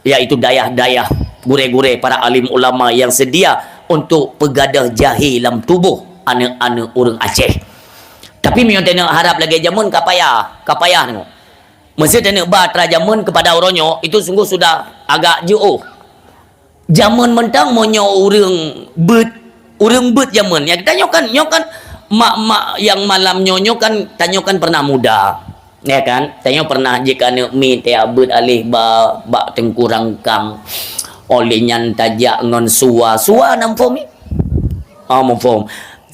yaitu dayah-dayah, gurée-gurée, para alim ulama yang sedia untuk peugadôh jahé lam tuboh aneuk-aneuk ureueng Aceh. Tapi meunyoe taneuk harab lagée jameun ka payah, ka payah nyoe. Meuseu taneuk ba atra jameun kepada uroe nyoe, itu sungguh sudah agak jiôh. Jameun mantong meunyoe ureueng beuet, ureueng beuet jameun. Ya, geutanyoe kan, nyoe kan mak-mak nyang malam nyoe, nyoe kan, tanyoe kan pernah muda. Ya kan? Tanyoe pernah jih ka aneuk miet, ya, beuet aléh ba, bak teungku rangkang. Óh lheueh nyan tajak ngon sua. Sua na muphom? Oh, muphom.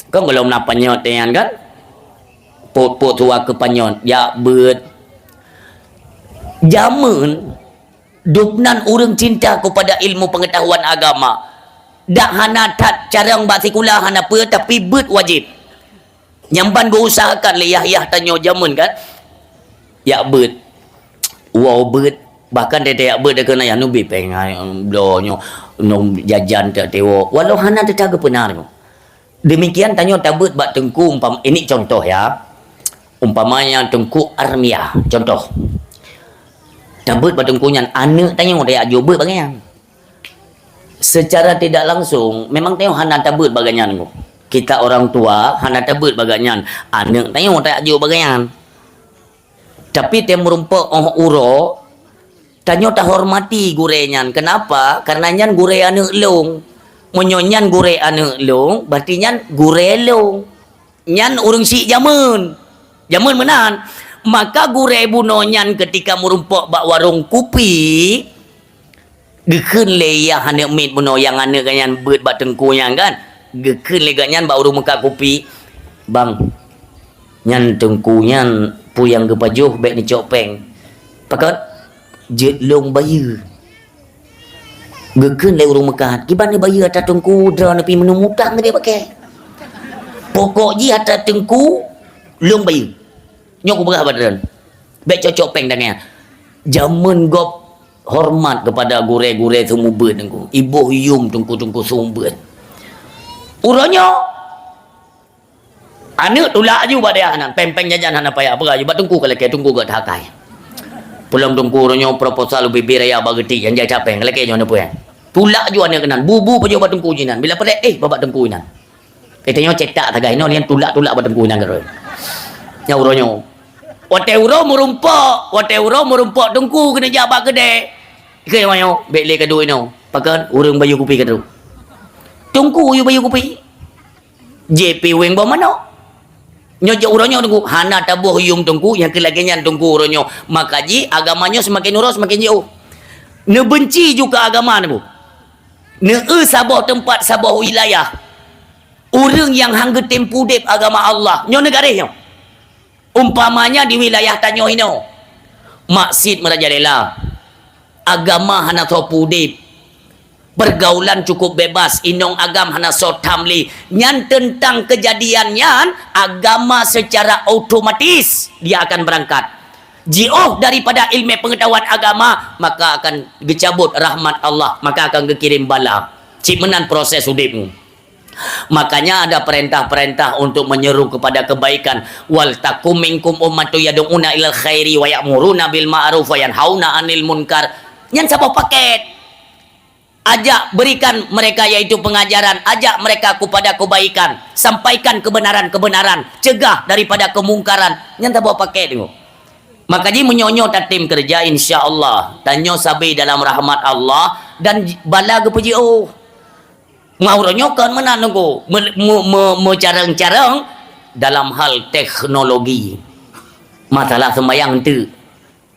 Kan gohlom na panyöt nyan kan? Pot-pot sua keu panyöt, jak beuet. Jameun Dubnan ureueng cinta kepada ilmu pengetahuan agama. Dak hana that carông bak sikula hana peue, tapi beuet wajéb. Nyang ban geuusahakan lé yah-yah tanyoe jameun kan. Jak beuet. Woe beuet. Bahkan teuntèe jak beuet, takheun ayah neubi péng, ai, bloe nyoe, nyoe jajan teuntèe woe. Walau hana teuka geupeuna nyoe. Demikian tanyoe tabeuet bak teungku umpam-, ini contoh ya. Umpamanya Teungku Armia, contoh. Tabeuet bak teungku nyan, aneuk tanyoe tajak jok beuet bak gobnyan. Secara tidak langsung, memang tanyoe hana tabeuet bak gobnyan. Kita orang tua hana tabeuet bak gobnyan, aneuk tanyoe tajak jok bak gobnyan. Tapi teuh meurumpok óh uroe, tanyoe tahormati gurèe nyan. Kenapa? Karena nyan gurèe aneuk lôn. Meunyoe nyan gurèe aneuk lôn, berarti nyan gurèe lôn. Nyan ureueng syiek jameun. Jameun meunan. Maka gurée bunoe nyan keutika meurumpok bak warong kupi, geukheun lé yah aneuk miet bunoe nyang aneuk geuh nyan beuet bak teungku nyan kan. Geukheun lé geuh nyan bak ureuëng meukat kupi, "Bang, nyan teungku nyan peue nyang geupajoh bék neucok péng." "Pakon?" "Jeuet lôn bayeue." Geukheun lé ureuëng meukat, "Kiban neubayeue atra teungku, droeneuh pih meuneu mutang keu dia pakai. Pokok jih atra teungku lôn bayeue. Nyoe kupeugah bak droeneuh. Bék cok-cok péng tangai." Jameun gob hormat kepada gurée-gurée seumeubeuet teungku. Iboh yum teungku-teungku seumeubeuet. Uroe nyoe, aneuk tulak aju bak dia nan, péng-péng jajan hana payah, peugah aju bak teungku ka lakée, teungku geuh that akai. Peulom teungku uroe nyoe proposal ubé-bé raya bak geuti, nyang jai that péng, ka lakée nyoe neupeue. Tulak aju aneuk keunan, bu-bu pajoh bak teungku jinan, bila preh, eh, bak teungku inan. Eh, tanyoe cetak sagai, inoe nyan tulak-tulak bak teungku inan keudroe. Nyang uroe nyoe. Watée uroe meurumpok, watée uroe meurumpok teungku keuneuk jak bak keudée. Ikeu nyoe, bék lé ka duek inoe. Pakon ureuëng bayeue kupi ka trok. Teungku yue bayeue kupi. J P weng boh manok. Nyoe jeuet uroe nyoe teungku, hana taboh yum teungku, nyang keu lagée nyan teungku uroe nyoe. Maka jih agama nyoe seumaken uroe seumaken jiôh. Neubeunci ju keu agama teungku. Neueu saboh teumpat, saboh wilayah. Ureuëng nyang han geutem peudeb agama Allah, nyoe neugaréh nyoe. Umpamanya di wilayah tanyoe inoe, masjid meurajalela, agama hana soe peudeb, pergaulan cukup bebas, inong agam hana soe tham lé. Nyan teuntang keujadian nyan, agama secara otomatis dia akan berangkat. Jiôh daripada ilmu pengetahuan agama, maka akan geucabut rahmat Allah, maka akan geukirém bala. Cit meunan proses udeb nyoe. Makanya ada perintah-perintah untuk menyeru kepada kebaikan. "Wal takum minkum ummatun yad'una ilal khairi wa ya'muruna bil ma'ruf wa yanhauna 'anil munkar." Nyan saboh paket. Ajak berikan mereka yaitu pengajaran, ajak mereka kepada kebaikan, sampaikan kebenaran-kebenaran, cegah daripada kemungkaran. Nyan saboh paket tu. Maka jih meunyoe nyoe tatem keureuja, insya Allah, tanyoe sabe dalam rahmat Allah dan bala geupeujiôh. Ngon uroe nyoe kon meunan teungku, me-, me-, me-, meucarông-carông dalam hal teknologi. Masalah seumayang teuk.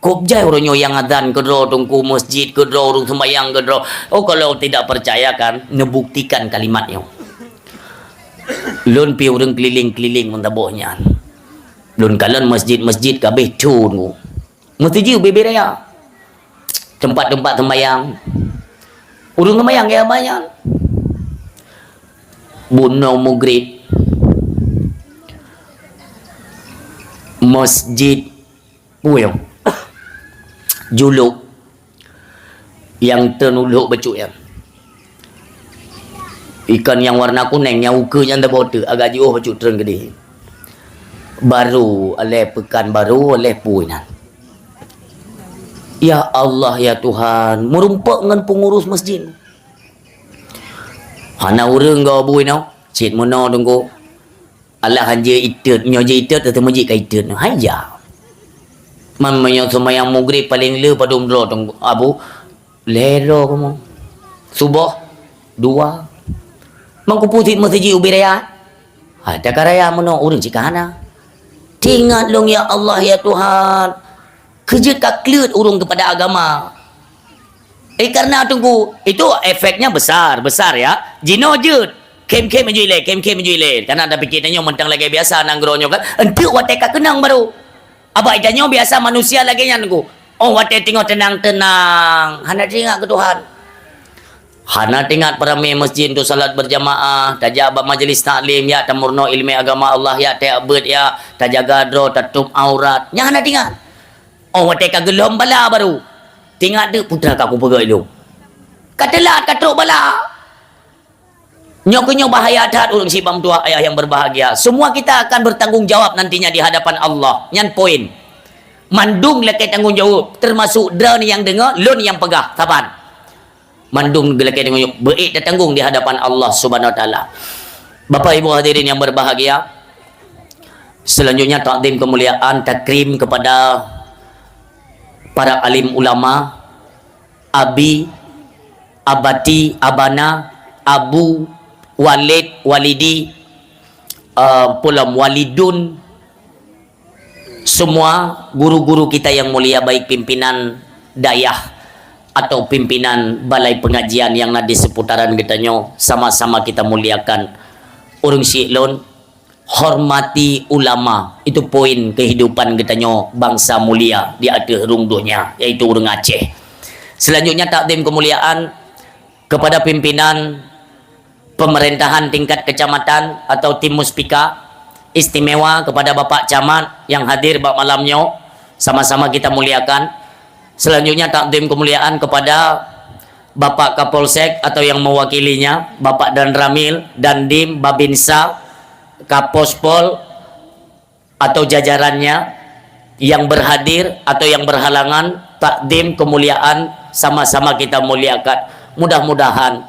Kôb jai uroe nyoe nyang azan keudroe teungku, masjid keudroe, ureuëng seumayang keudroe. Oh, kalau tidak percaya kan, neubuktikan kalimat nyoe. Lôn pi ureuëng keliling-keliling meusaboh nyan. Lôn kalon masjid-masjid ka abéh cun ku. Meuseujid ubé-bé raya. Teumpat-teumpat seumayang. Ureuëng seumayang ya banyak. Bunoe mugrib. Masjid puyong. Juluk. Nyang treun ulok bacut nyan. Ikan nyang warna kuneng, nyang ukeue nyan teuboh teuk, agak jiôh bacut treun keudeh. Baru aléh peukan baru aléh pui nyan. Ya Allah, ya Tuhan, meurumpok ngon peungurus masjid. Hana ureuëng gau bui nyoe, cit meunoe teungku. Alah han jeuet itot, nyoe jeuet itot, teuma jeuet ka itot nyoe. Hai ja. Man meunyoe seumayang mugrib paleng le padum droe teungku, Abu, lhée droe kamoe. Suboh, dua. Man kupusit meuseujid ubé raya. Hai, takaraya meunoe ureuëng cit ka hana. Teuingat lôn, ya Allah, ya Tuhan. Keujeuet ka kleuet ureuëng keupada agama. Eh, karena teungku, itu efeknya besar, besar ya. Jinoe jeuet, khém-khém ju ilée, khém-khém ju ilée. Karena tapike tanyoe mantong lagée biasa nanggroe nyoe kan. Enteuk watée ka keunong baru. Abak tanyoe biasa manusia lagée nyan teungku. Oh, watée teungoh teunang-teunang, hana teuingat keu Tuhan. Hana teuingat peuramé masjid untuk salat berjamaah, tajak bak majlis taklim, ya tamurno ilmu agama Allah, ya tajak beuet, ya tajaga droe, tatôb aurat. Nyan hana teuingat. Oh, watée ka geulom bala baru. Teuingat deuk putra ka kupeugah ilong. Ka teulat, ka trok bala. Nyoe keuh nyoe bahaya that ureuëng sibang tuah ayah yang berbahagia. Semua kita akan bertanggung jawab nantinya di hadapan Allah. Nyan poin. Mandum lakée tanggung jawab, termasuk droeneuh nyang deungoe, lôn nyang peugah, saban. Mandum geulakée deungon beuék tatanggung di hadapan Allah Subhanahu Wa Taala. Bapak Ibu hadirin yang berbahagia, selanjutnya takdim kemuliaan takrim kepada para alim ulama, abi, abati, abana, abu, walid, walidi, eh, pulam walidun, Semua guru-guru kita yang mulia, baik pimpinan dayah atau pimpinan balai pengajian yang na di seputaran geutanyoe, sama-sama kita muliakan. Ureuëng syiek lôn, hormati ulama. Itu poin kehidupan geutanyoe bansa mulia di ateueh rhueng donya, yaitu ureuëng Aceh. Selanjutnya, takdim kemuliaan kepada pimpinan pemerintahan tingkat kecamatan atau tim muspika, istimewa kepada Bapak Camat yang hadir bak malam nyoe, sama-sama kita muliakan. Selanjutnya, takdim kemuliaan kepada Bapak Kapolsek atau yang mewakilinya, Bapak Danramil, Dandim, Babinsa, Kapospol, atau jajarannya yang berhadir atau yang berhalangan, takdim kemuliaan sama-sama kita muliakan. Mudah-mudahan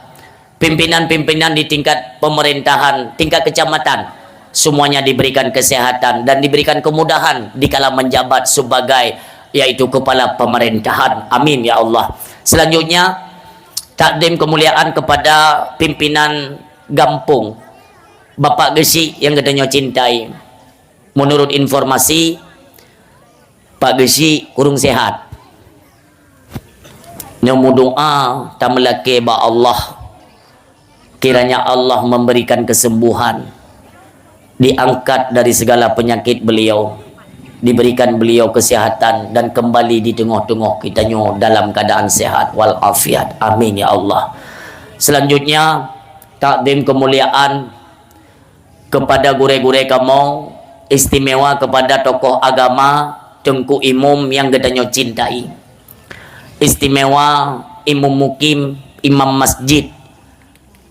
pimpinan-pimpinan di tingkat pemerintahan, tingkat kecamatan, semuanya diberikan kesehatan dan diberikan kemudahan di kala menjabat sebagai, yaitu kepala pemerintahan. Amin ya Allah. Selanjutnya, takdim kemuliaan kepada pimpinan gampong, Bapak Geuchik yang geutanyoe cintai. Menurut informasi, Pak Geuchik kureueng sehat. Nyoe meudoa tameulakée bak Allah, kiranya Allah memberikan kesembuhan, diangkat dari segala penyakit beliau, diberikan beliau kesehatan dan kembali di teungoh-teungoh geutanyoe dalam keadaan sehat wal afiat. Amin ya Allah. Selanjutnya, takdim kemuliaan kepada gurée-gurée kamoe, istimewa kepada tokoh agama, Teungku Imum nyang geutanyoe cintai. Istimewa Imum Mukim, Imam Masjid,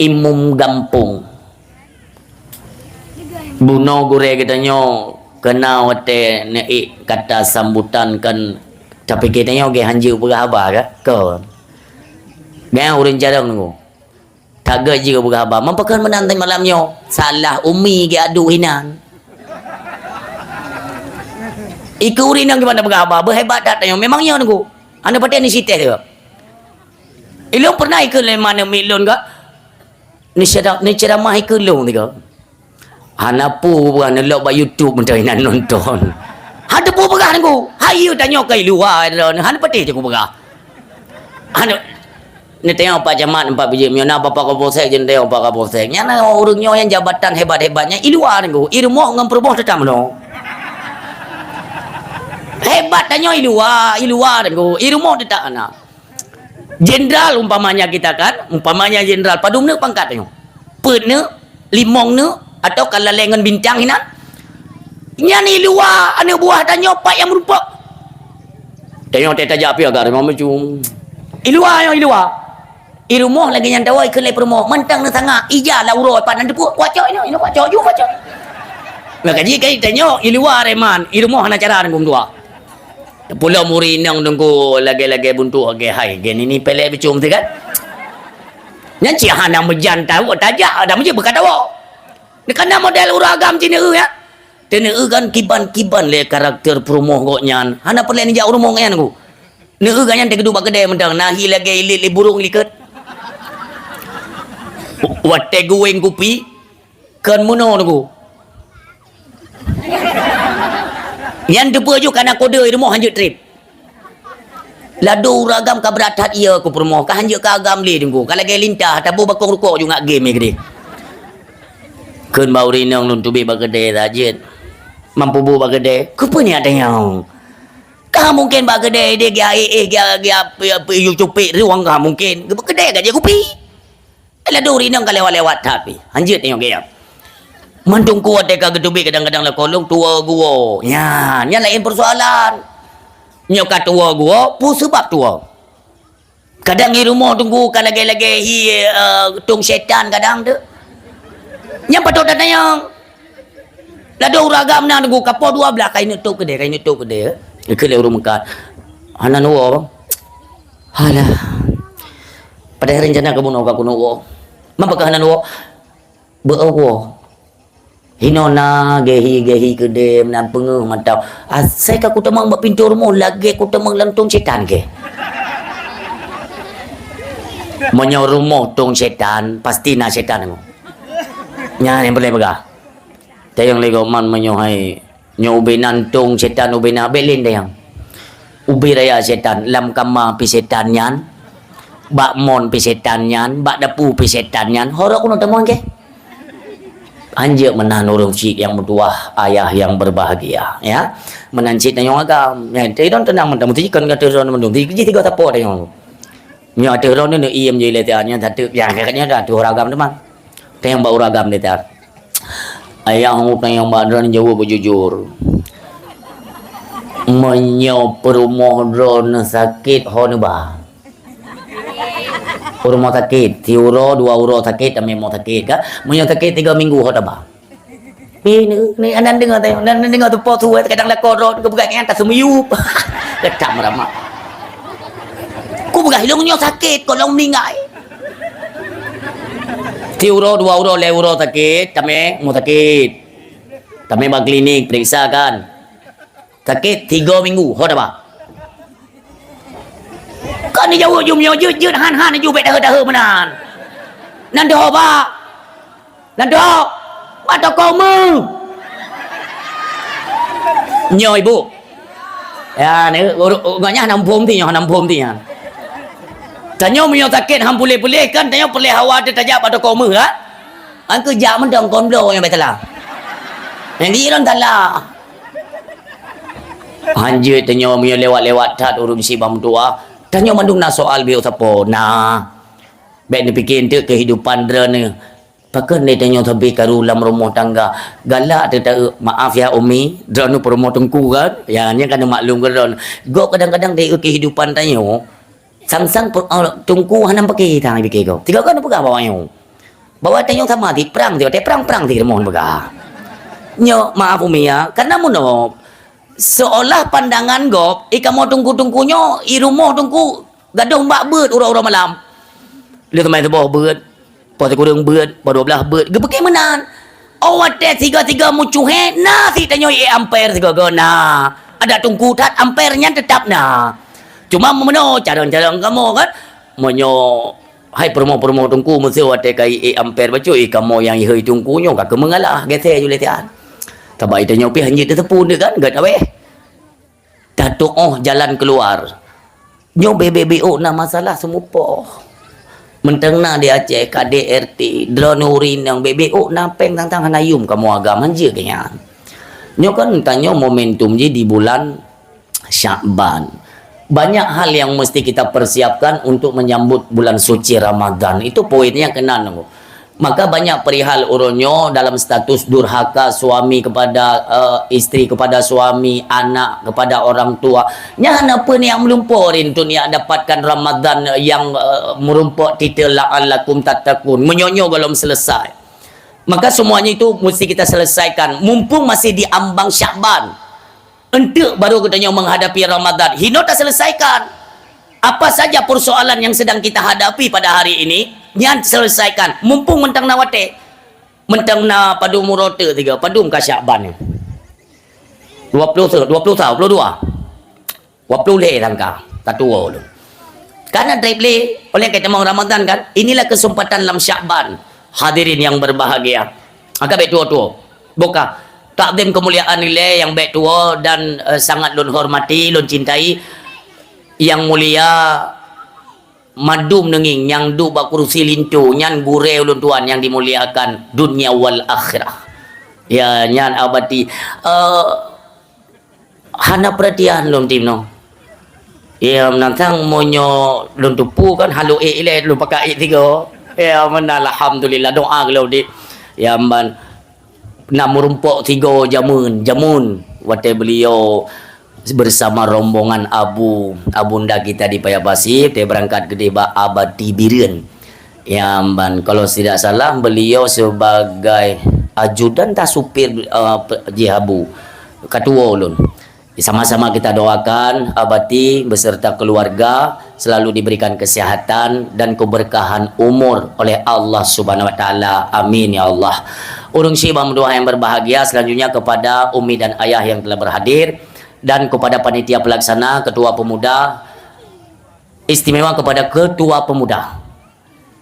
Imum Gampong. Bunoe gurée geutanyoe keunan watée neuék kata sambutan kan, tapi geutanyoe geuhanjeuet peugah haba ka? Kon. Geutanyoe ureuëng carông nunggu. Taga jeuet peugah haba. Meupakon meunan malam nyoe. Salah umi geuadu hinan. Ikeu ureuëng nyang gimana peugah haba. Beuhebat that tanyoe. Memang nyoe nunggu. Hana patéh ni siteh tu. Ilôn pernah ikeu lé mana mi lôn ka. Ni ceramah ikeu lôn tiga. Hana peue peugah neulok bak YouTube meuntang inan nonton. Hana peue peugah nunggu. Hayu tanyoe kai luwa droe. Hana patéh teungku peugah. Hana neutanyong Pak Camat empat biji. Meunyoe na Bapak Kapolsek je neutanyong Bapak Kapolsek. Nyan ureuëng nyoe nyang jabatan hebat-hebatnya i luwa nunggu. I rumoh ngon peurumoh teutap meunoe. Hebat tanyoe i luwa, i luwa nunggu. I rumoh teutap hana. Jenderal umpamanya kita kan, umpamanya jenderal, padum neuk pangkat tanyoe? Peuet neuk, limong neuk, atau ka lalée ngon bintang hinan? Nyan i luwa aneuk buah tanyoe pat nyang meurumpok. Tanyoe teuh tajak piah garéh mamacum. I luwa nyoe i luwa. I rumoh lagée nyan tawoe ikeu lé peurumoh, mantang neusanga, ija lam uroe pat nan teupeu, kuat cok inoe, inoe kuat cok, ju kuat cok. Maka jih kai tanyoe i luwa reman, i rumoh hana cara nunggu dua. Pulo muri inong teungku lagée-lagée buntok lagée hai, gen ini pelek bicum tu kan. Nyan cit hana meujan tahu tajak dah meuji beukatawa. Kana model ureuëng agam cit neu ya. Teuneu kan kiban-kiban lé karakter peurumoh gok nyan. Hana peureulée nijak ureuëng nyan ku. Neu gak nyan teugeuduk bak keudée mantong nahi lagée ilit lé burung likot. Watée guweng kupi, Kon meunoe teungku. Nyan teupeu ju kana kode i rumoh hanjeuet treb. Lado ureuëng agam ka brat that iya ku peurumoh, ka hanjeuet ka agam lé teungku. Ka lagée lintah, tabu bakong rukok ju ngak game gede. Kon bak ureuëng inong lôn teubiet bak keudée sajeut. Mampu bu bak keudée, kupeue niat tanyong? Ka mungkin bak keudée ideh gia eh eh gia gia yu cupek ruang ka mungkin. Bak keudée ka jeuet kupi. Lado ureuëng inong ka lewat-lewat that pih. Hanjeuet nyoe gaya. Mandum kuat teuka geuteubiet kadang-kadang lakoe lôn tuwoe guwoe. Nyan, nyan laén peusoalan. Nyoe ka tuwoe guwoe, peue seubab tuwoe? Kadang di rumoh teungku ka lagée-lagée hi, eh, tong syaitan kadang tu. Nyang patut tatanyong. Lado ureuëng agam na teungku kapoh dua blah kain nutup keudée, kain nutup keudée. Ikeu lé ureuëng meukat. Hana nuwoe. Halah. Padahai rencana kamoe ka keunoe woe. Mapa ka hana woe? Beu woe. Hino na gehi-gehi keudeh meunan peungeuh mantong. Asai ka kutamong bak pintoe rumoh lagée kutamong lam tong setan keh. Meunyoe rumoh tong setan, pasti na setan. Nyan nyang peureulée peugah. Tayang lé goman meunyoe hai Nyoe ubé nantong setan ubé na belen dayang. Ubé raya setan, lam kama pi setan nyan, bak mon pi setan nyan, bak dapu pi setan nyan, horok keunoe tamong ke? Anjeuk meunan ureuëng syik nyang meutuwah, ayah nyang berbahagia, ya. Meunan cit tanyoe agam, ya, teuidon teunang mantong, meuti kon kata droe mandum, ti jih tiga tapo tanyoe. Nyoe ateueh droe nyoe iem jih lé tian, nyan tateuk, ya, katanya dah tuh ragam teuma. Tanyong bak uragam lé tian. Ayah, tanyong bak droe jaweueb beujujur. Meunyoe peurumoh droe sakét ho neuba? Peurumoh sakét, siuroe dua uroe sakét, tamé mo sakét ka. Meunyoe sakét tiga minggu ho taba. Pi ni, ni anan deungoe tayong, anan deungoe tu po suet kadang lakoe droe geupeugah nyan taseumiyup. Kecam ramak. Ku peugah lôn nyoe sakét, kok lôn meuninggai. Siuroe dua uroe lhée uroe sakét, tamé mo sakét. Tamé bak klinik periksa kan. Sakét tiga minggu, ho taba. Kan dijaweueb jumnyoe jeuet-jeuet han-han ju bék daheuet-daheuet meunan. Nan doh ba. Nan doh. Ba toko meuh. Nyoe ibu. Ya, ni gobnyan hana muphom ti nyoe, hana muphom ti nyan. Tanyoe meunyoe sakét han puléh-puléh kan tanyoe peureulée hawa teuh tajak bak toko meuh kan? Angkeu jak meudong kon bloe nyang bék salah. Nyang di lôn salah. Hanjeuet tanyoe meunyoe lewat-lewat that ureuëng sibang meutuwah, tanyoe mandum na soal biyeu sapo. Nah, bék neupike enteuk keuhidupan droeneuh. Pakon lé tanyoe sabe karu lam rumoh tangga. Galak teuh taeu, maaf ya Umi, droeneuh peurumoh teungku kan? Ya, nyan ka neumaklum keu droeneuh. Gob kadang-kadang taeu keuhidupan tanyoe. Sang-sang pe-, eh, teungku hana pike tang pike gob. Tiga kan peugah bak awak nyoe. Bahwa tanyoe sama di perang, di watée perang-perang di rumoh peugah. Nyoe, maaf Umi ya, karena meunoe seolah pandangan gob, i kamoe teungku-teungku nyoe, i rumoh teungku gadôh bak beuet uroe-uroe malam. Lheueh teumai teuboh beuet, po sikureueng beuet, po dua blaih beuet, geupike meunan. Oh watée tiga-tiga meucuhe na si tanyoe i amper sigoe na. Ada teungku that amper nyan tetap na. Cuma meunoe carong-carong kamoe kan, meunyoe hai peurumoh-peurumoh teungku meuseu watée ka i amper bacut i kamoe nyang ihôi teungku nyoe ka keumeungalah geuthée ju lé tian. Tabak i tanyoe pih hanjeuet teuteupeue kan gét aweh. Tatuoh jalan keuluar. Nyoe bebek-bebek na masalah seumupoh. Meuntang na di Aceh, K D R T, droeneuh ureuëng nyang bebek na péng tang-tang hana yum kamoe agam hanjeuet keu nyan. Nyoe kan tanyoe momentum jih di bulan Syakban. Banyak hal yang mesti kita persiapkan untuk menyambut bulan suci Ramadan. Itu poinnya keunan. Maka banyak perihal uroe nyoe dalam status durhaka suami kepada, eh, isteri kepada suami, anak kepada orang tua. Nyan hana peue nyang meulumpoe rintu nyang dapatkan Ramadan yang, eh, meurumpok titel la'allakum tattaqun. Meunyoe nyoe golom selesai. Maka semuanya itu mesti kita selesaikan mumpung masih di ambang Syakban. Enteuk baru geutanyoe menghadapi Ramadan. Hino taselesaikan. Apa saja persoalan yang sedang kita hadapi pada hari ini, nyan selesaikan. Mumpung mantong na watée. Mantong na padum uroe teuk tiga, padum ka Syakban nyoe. Dua puluh teuk, dua puluh sa, dua puluh dua. Dua puluh lhée sangka, tatuoe ulôn. Karena treb lé, oleh ka tamong Ramadan kan, inilah kesempatan lam Syakban. Hadirin yang berbahagia. Maka bék tuwo-tuwo. Boh ka takzim keumuliaan ilée nyang bék tuwo dan, eh, sangat lôn hormati, lôn cintai, Yang Mulia Madum Neungieng nyang duek bak kursi linto, nyan gurée ulôn tuan nyang dimuliakan dunia wal akhirah. Ya, nyan abati, eh, hana peuratian lôn tim noh. Ya, meunan sang meunyoe lôn teupeu kan halo ék ilée lôn pakai ék tiga. Ya, meunan alhamdulillah doa geuleu di. Ya, mban na meurumpok tiga jameun, jameun watée beliau bersama rombongan abu, abunda kita di Paya Pasir, watée berangkat keudeh bak Abati Bireuen. Ya, mban kalau tidak salah beliau sebagai ajudan tah supir, eh, pe-, jih abu. Katuwo ulôn. Sama-sama kita doakan Abati beserta keluarga selalu diberikan kesehatan dan keberkahan umur oleh Allah Subhanahu wa Taala. Amin ya Allah. Ureuëng syik bak meutuwah yang berbahagia, selanjutnya kepada umi dan ayah yang telah berhadir dan kepada panitia pelaksana, ketua pemuda, istimewa kepada ketua pemuda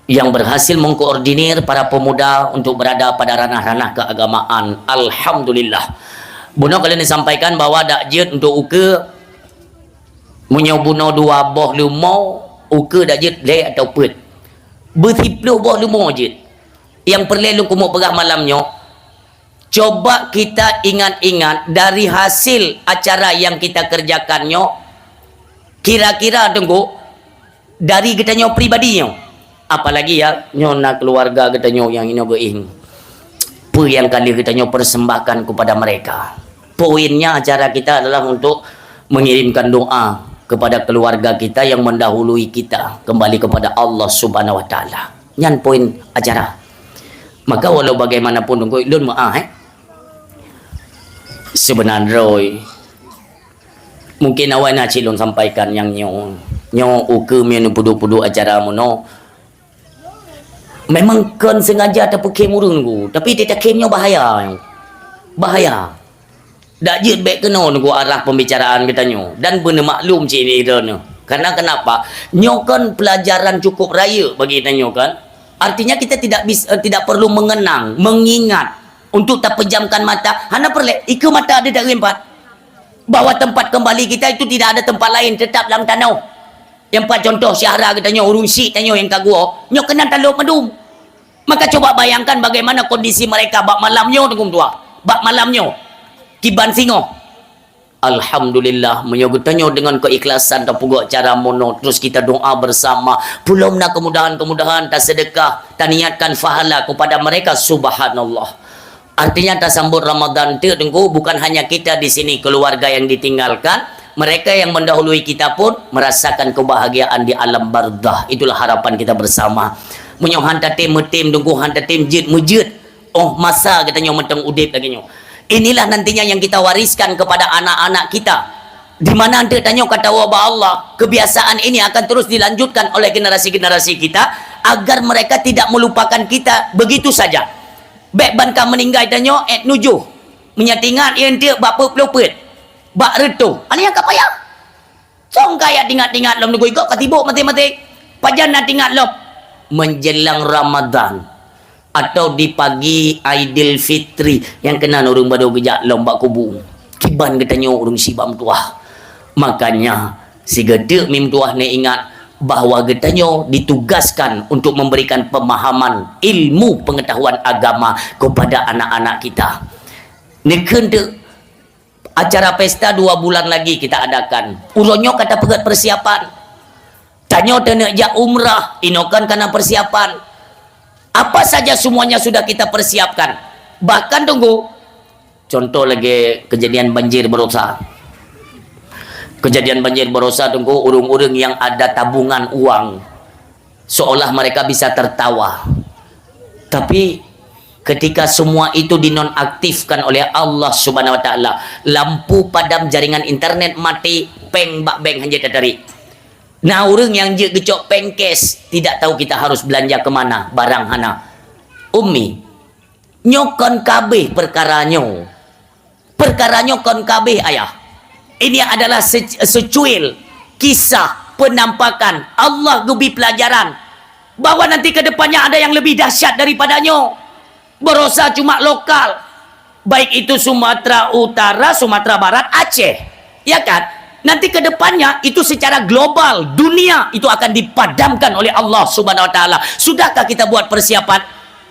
yang berhasil mengkoordinir para pemuda untuk berada pada ranah-ranah keagamaan. Alhamdulillah. Bunoe ka lheueh neusampaikan bahwa dak jeuet untuk ukeue, meunyoe bunoe dua boh leumo, ukeue dak jeuet lhèe atawa peuet. Beusiploh boh leumo jeuet. Nyang peureulèe lôn keumeung peugah malam nyoe, coba kita ingat-ingat dari hasil acara yang kita kerjakan nyoe, kira-kira teungku, dari geutanyoe pribadi nyoe. Apalagi ya, nyoe na keluarga geutanyoe nyang inoe geuieng. Peue nyang ka lheueh geutanyoe persembahkan kepada mereka. Poinnya acara kita adalah untuk mengirimkan doa kepada keluarga kita yang mendahului kita kembali kepada Allah Subhanahu wa Taala. Nyan poin acara. Maka walau bagaimanapun, teungku, lôn meu'ah, eh. Sebenarnya, mungkin awai na cit lôn sampaikan nyang nyoe. Nyoe ukeue meunyoe peuduek-peuduek acara meunoe. Memang kon sengaja tapeukhem ureueng, teungku, tapi tapeukhem nyoe bahaya. Bahaya. Dak jeuet bèk keunoe, teungku, arah pembicaraan geutanyoe. Dan beuneumaklum cit droeneuh. Karena kenapa? Nyoe kan pelajaran cukup rayeuk bagi tanyoe kan. Artinya kita tidak bis-, eh, tidak perlu mengenang, mengingat untuk tapejamkan mata. Hana peureulèe, ikeue mata ada dak geulimpah. Bahwa tempat kembali kita itu tidak ada tempat lain, tetap lam tanoh. Nyang pat contoh syedara geutanyoe, ureueng syiek tanyoe nyang ka geuwoe, nyoe keunan talop mandum. Maka coba bayangkan bagaimana kondisi mereka bak malam nyoe, teungku meutuah. Bak malam nyoe. Kiban singoh. Alhamdulillah, meunyoe geutanyoe deungon keikhlasan tapeugot acara meunoe, terus kita doa bersama. Peulom na kemudahan-kemudahan, taseudeukah, taniatkan pahala kepada mereka, subhanallah. Artinya, tasambot Ramadan teuk, teungku, bukan hanya kita di sini, keluarga yang ditinggalkan, mereka yang mendahului kita pun merasakan kebahagiaan di alam barzakh. Itulah harapan kita bersama. Meunyoe han tatem meutem, teungku, han tatem jeuet meujeuet, oh masa geutanyoe mantong udeb lagèe nyoe. Inilah nantinya yang kita wariskan kepada anak-anak kita. Di mana teuk tanyoe ka tawoe bak Allah, kebiasaan ini akan terus dilanjutkan oleh generasi-generasi kita, agar mereka tidak melupakan kita begitu saja. Bèk ban ka meuninggai tanyoe, eh, nujoh. Meunyo teuingat, eh, enteuk bak peuet ploh peuet, bak reutôh. Hana nyang ka payah. Song ka jak teuingat-teuingat lom, teungku, ka sibok maséng-maséng. Pajan na teuingat lom? Menjelang Ramadan atau di pagi Aidilfitri, nyang keunan ureueng baru geujak lom bak kubu. Kiban geutanyoe ureueng syiek bak meutuah. Makanya, sigoe teuk mi meutuah neuingat bahwa geutanyoe ditugaskan untuk memberikan pemahaman ilmu pengetahuan agama kepada anak-anak kita. Neukheun teuk, acara pesta dua bulan lagi kita adakan. Uroe nyoe ka tapeugöt persiapan. Tanyoe taneuk jak umrah, inoe kan kana persiapan. Apa saja semuanya sudah kita persiapkan. Bahkan, teungku, contoh lagèe kejadian banjir barosa. Kejadian banjir barosa, teungku, ureueng-ureueng yang ada tabungan uang, seolah mereka bisa tertawa. Tapi, ketika semua itu dinonaktifkan oleh Allah Subhanahu wa Taala, lampu padam, jaringan internet mati, péng bak bank hana jeuet tatarék. Na ureueng nyang jeuet geucok péng cash, tidak tahu kita harus belanja ke mana, barang hana. Ummi, nyoe kon ka abéh peukara nyoe. Peukara nyoe kon ka abéh, ayah. Ini adalah se-, secuil kisah penampakan Allah geubri pelajaran bahwa nanti ke depannya ada yang lebih dahsyat daripada nyoe. Barosa cuma lokal, baik itu Sumatera Utara, Sumatera Barat, Aceh. Ya kan? Nanti ke depannya itu secara global, dunia itu akan dipadamkan oleh Allah Subhanahu wa Taala. Sudahkah kita buat persiapan?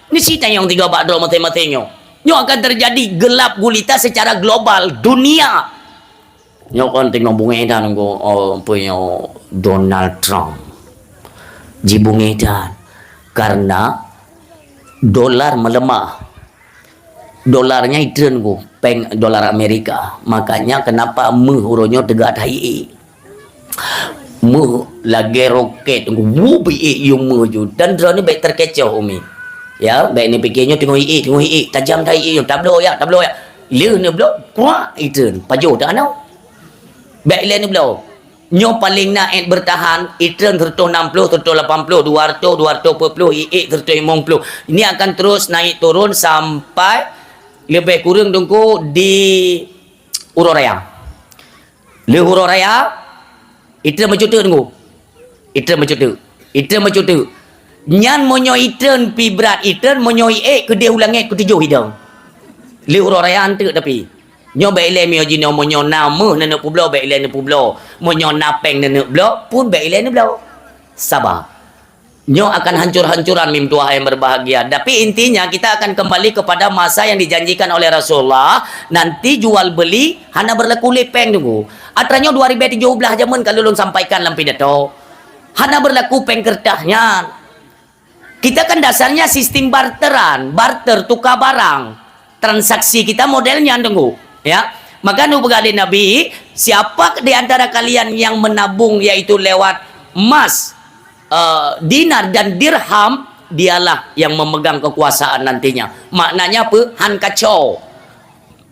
Ni si tanyong tiga bak droe maséng-maséng nyoe. Nyoe akan terjadi gelap gulita secara global dunia. Nyoe kan teungoh bungéh that, nunggu, oh, peue nyoe, Donald Trump. Jibungéh that karena dolar melemah. Dolarnya itreun, nunggu, péng dolar Amerika. Makanya kenapa meuh uroe nyoe teuga that iék. Meuh lagèe roket, wup, iék yum meuh ju. Dan droeneuh bèk terkecoh, Umi. Ya, bèk neupike nyoe teungoh iék, teungoh iék, tajam that iék nyoe, tabloe jak, tabloe jak. Lheueh neubloe, kuak itreun, pajoh teuh anoe. Bèk ilèe neubloe. Nyoe paleng na ék bertahan, itreun seratus enam puluh, seratus lapan puluh, dua ratus, dua ratus empat puluh, iék seratus limong puluh. Ini akan terus naik turun sampai lebih kurang, teungku, di uroe raya. Lheueh uroe raya, itreun meucuteuk, teungku. Itreun meucuteuk. Itreun meucuteuk. Nyan meunyoe itreun pih brat, itreun meunyoe iék keudeh u langèt keutujoh idong. Lheueh uroe raya enteuk tapi. Nyoe bèk ilèe miyueb jinoe, meunyoe na meuh neuneuk peubloe, bèk ilèe neupeubloe. Meunyoe na pèng neuneuk bloe, pun bèk ilèe neubloe. Saba. Nyoe akan hancur-hancuran mim tuah yang berbahagia. Tapi intinya kita akan kembali kepada masa yang dijanjikan oleh Rasulullah. Nanti jual beli hana berlaku lé pèng teungku. Atra nyoe dua ribèe tujoh blah jameun ka lôn sampaikan lam pidato. Hana berlaku pèng keureutah nyan. Kita kan dasarnya sistem barteran, barter, tukar barang. Transaksi kita model nyan teungku, ya. Maka nu peugah lé Nabi, siapa di antara kalian yang menabung yaitu lewat emas, eh, dinar dan dirham, dialah yang memegang kekuasaan nantinya. Maknanya apa? Han kaco.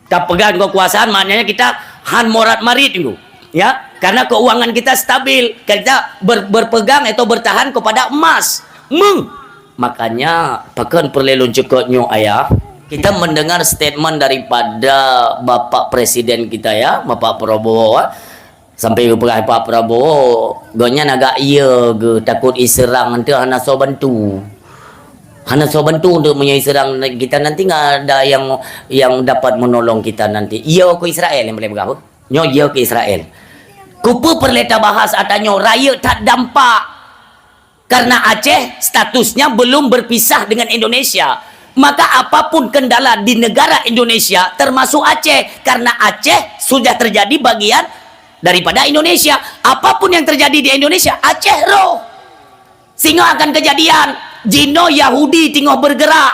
Tapegang kekuasaan, maknanya kita han morat marit teungku. Ya, karena keuangan kita stabil, kita ber-, berpegang atau bertahan kepada emas. Meuh. Makanya, pakon peureulèe lôn cukot nyoe ayah, kita mendengar statement daripada Bapak Presiden kita ya, Bapak Prabowo, ah. Sampai geupeugah Pak Prabowo, gobnyan agak ye geuh takot iseurang, teuh hana soe bantu. Hana soe bantu untuk meunyoe iseurang kita nanti, nggak ada yang, yang dapat menolong kita nanti. Ye keu Israel nyang boleh peugah. Nyoe ye keu Israel. Keupeue peureulèe tabahas ata nyoe, rayeuk that dampak. Karena Aceh statusnya belum berpisah dengan Indonesia. Maka apapun kendala di negara Indonesia, termasuk Aceh. Karena Aceh sudah terjadi bagian daripada Indonesia. Apapun yang terjadi di Indonesia, Aceh roh. Singoh akan kejadian, jinoe Yahudi singoh bergerak.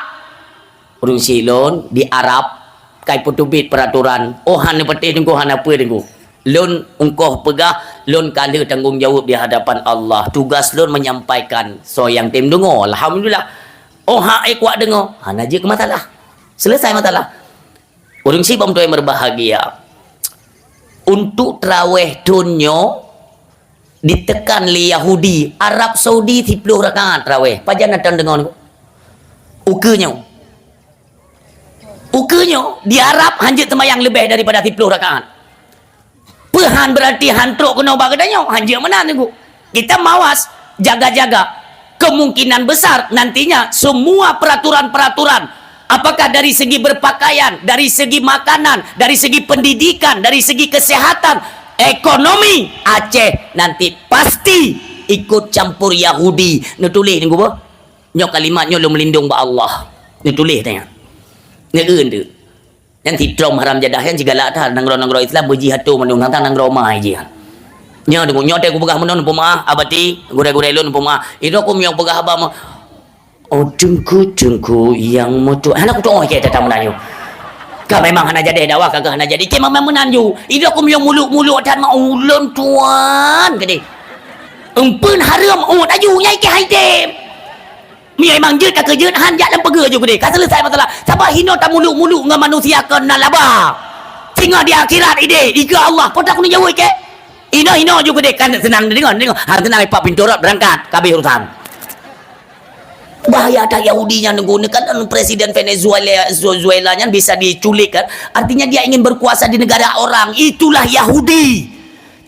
Ureueng syiek lôn di Arab, kai peuteubiet peuratoran. Oh, hana peuté teungku, hana peue teungku. Lôn ungkoh peugah, lôn ka lheueh tanggong jaweueb di hadapan Allah. Tugas lôn menyampaikan, soe nyang tem deungoe, alhamdulillah. Oh, hak ék kuat deungoe, hana jeuet keu masalah. Selesai masalah. Ureueng syiek bak meutuah yang berbahagia. Untuk traweh thon nyoe, ditekan lé Yahudi, Arab Saudi siplôh rakaat traweh. Pajan na tan deungoe niku? Ukeue nyoe. Ukeue nyoe, di Arab hanjeuet seumayang leubeh daripada siplôh rakaat. Peue han berarti han trok keunoe bak geutanyoe, hanjeuet meunan niku. Kita mawas, jaga-jaga. Kemungkinan besar nantinya semua peraturan-peraturan, apakah dari segi berpakaian, dari segi makanan, dari segi pendidikan, dari segi kesehatan, ekonomi, Aceh nanti pasti ikut campur Yahudi. Neutuléh niku beuh. Nyoe kalimat nyoe lôn meulindong bak Allah. Neutuléh tanya. Neueu deuh. Nyan si Trump haram jadah nyan sigalak that nanggroe-nanggroe Islam beujihatô mandum tang nanggroe ma jih. Nyoe deungoe nyoe teuh kupeugah meunan peumeu'ah, abati, gurèe-gurèe lôn peumeu'ah. Idok ku miyueb peugah haba meuh, "Oh, teungku-teungku nyang meutuah." Hana kutu'oh cit that meunan nyoe. Ka memang hana jadi dakwah, ka hana jadi. Cit memang meunan ju. Idok ku miyueb muluk-muluk that meuh ulôn tuan keudeh. Empeun hareuem uet aju nyai keu hai tem. Meunyoe memang jeuet ka keujeuet, han jak lam peugah ju keudeh. Ka selesai masalah. Saban hinoe tamuluk-muluk ngon manusia kon na laba. Singoh di akhirat ideh, dikeue Allah, peue takeuneuk jaweueb keu? Hinoe-hinoe ju keudeh, kan seunang deungoe, deungoe. Han seunang ipak pintoe rot beurangkat, ka habéh urusan. Bahaya that Yahudi nyan guna kan presiden Venezuela, Venezuela nyan bisa diculik kan. Artinya dia ingin berkuasa di negara orang. Itulah Yahudi.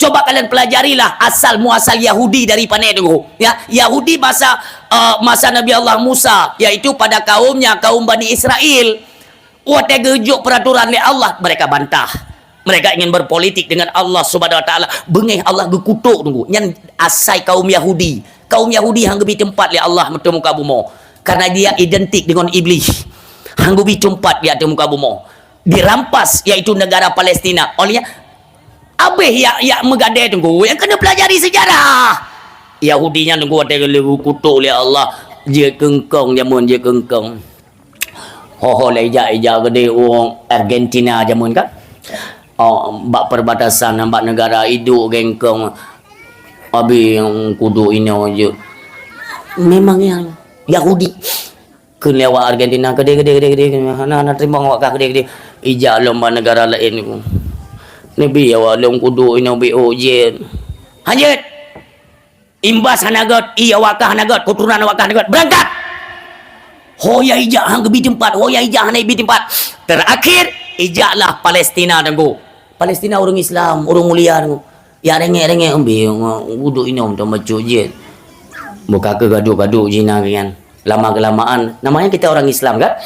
Coba kalian pelajarilah asal muasal Yahudi dari pane dulu. Ya, Yahudi masa, eh, masa Nabi Allah Musa, yaitu pada kaumnya, kaum Bani Israel. Watèe geujok peraturan lé Allah, mereka bantah. Mereka ingin berpolitik dengan Allah Subhanahu Wa Taala. Beungéh Allah geukutok dulu. Nyan asai kaum Yahudi. Kaum Yahudi han geubi teumpat lé Allah ateueh muka bumoe. Karena dia identik dengan iblis. Han geubi teumpat di ateueh muka bumoe. Dirampas, yaitu negara Palestina. Oleh Abéh yak, yak meugadée teungku, nyang keuneuk peulajari seujarah. Yahudi nyan teungku watée geuleueh geukutok lé Allah, jeuet keu eungkong jameun, jeuet keu eungkong. Ho-ho lé ija-ija geudeh ureuëng Argentina jameun kan. Oh, bak perbatasan, bak negara iduek gengkong. Abi nyang kudu inoe jeuet. Memang nyang Yahudi. Kheun lé awak Argentina, keudeh, keudeh, keudeh, keudeh, hana, hana teurimong awak kah, keudeh, keudeh. Ijak lom bak negara laén. Neubi awak lom kudu inoe bi ôk jeuet. Hanjeuet! Imbas hana gét, ie awak kah hana gét, keuturonan awak kah hana gét. Beurangkat! Ho nyang ijak han geubi teumpat, ho nyang ijak hana ibi teumpat. Teurakhir, ijaklah Palestina teungku. Palestina ureuëng Islam, ureuëng mulia teungku. Ya rengek-rengek umbi, uduk inong tu macam jin. Buka ke gaduh-gaduh jina kan. Lama kelamaan, namanya kita orang Islam kan?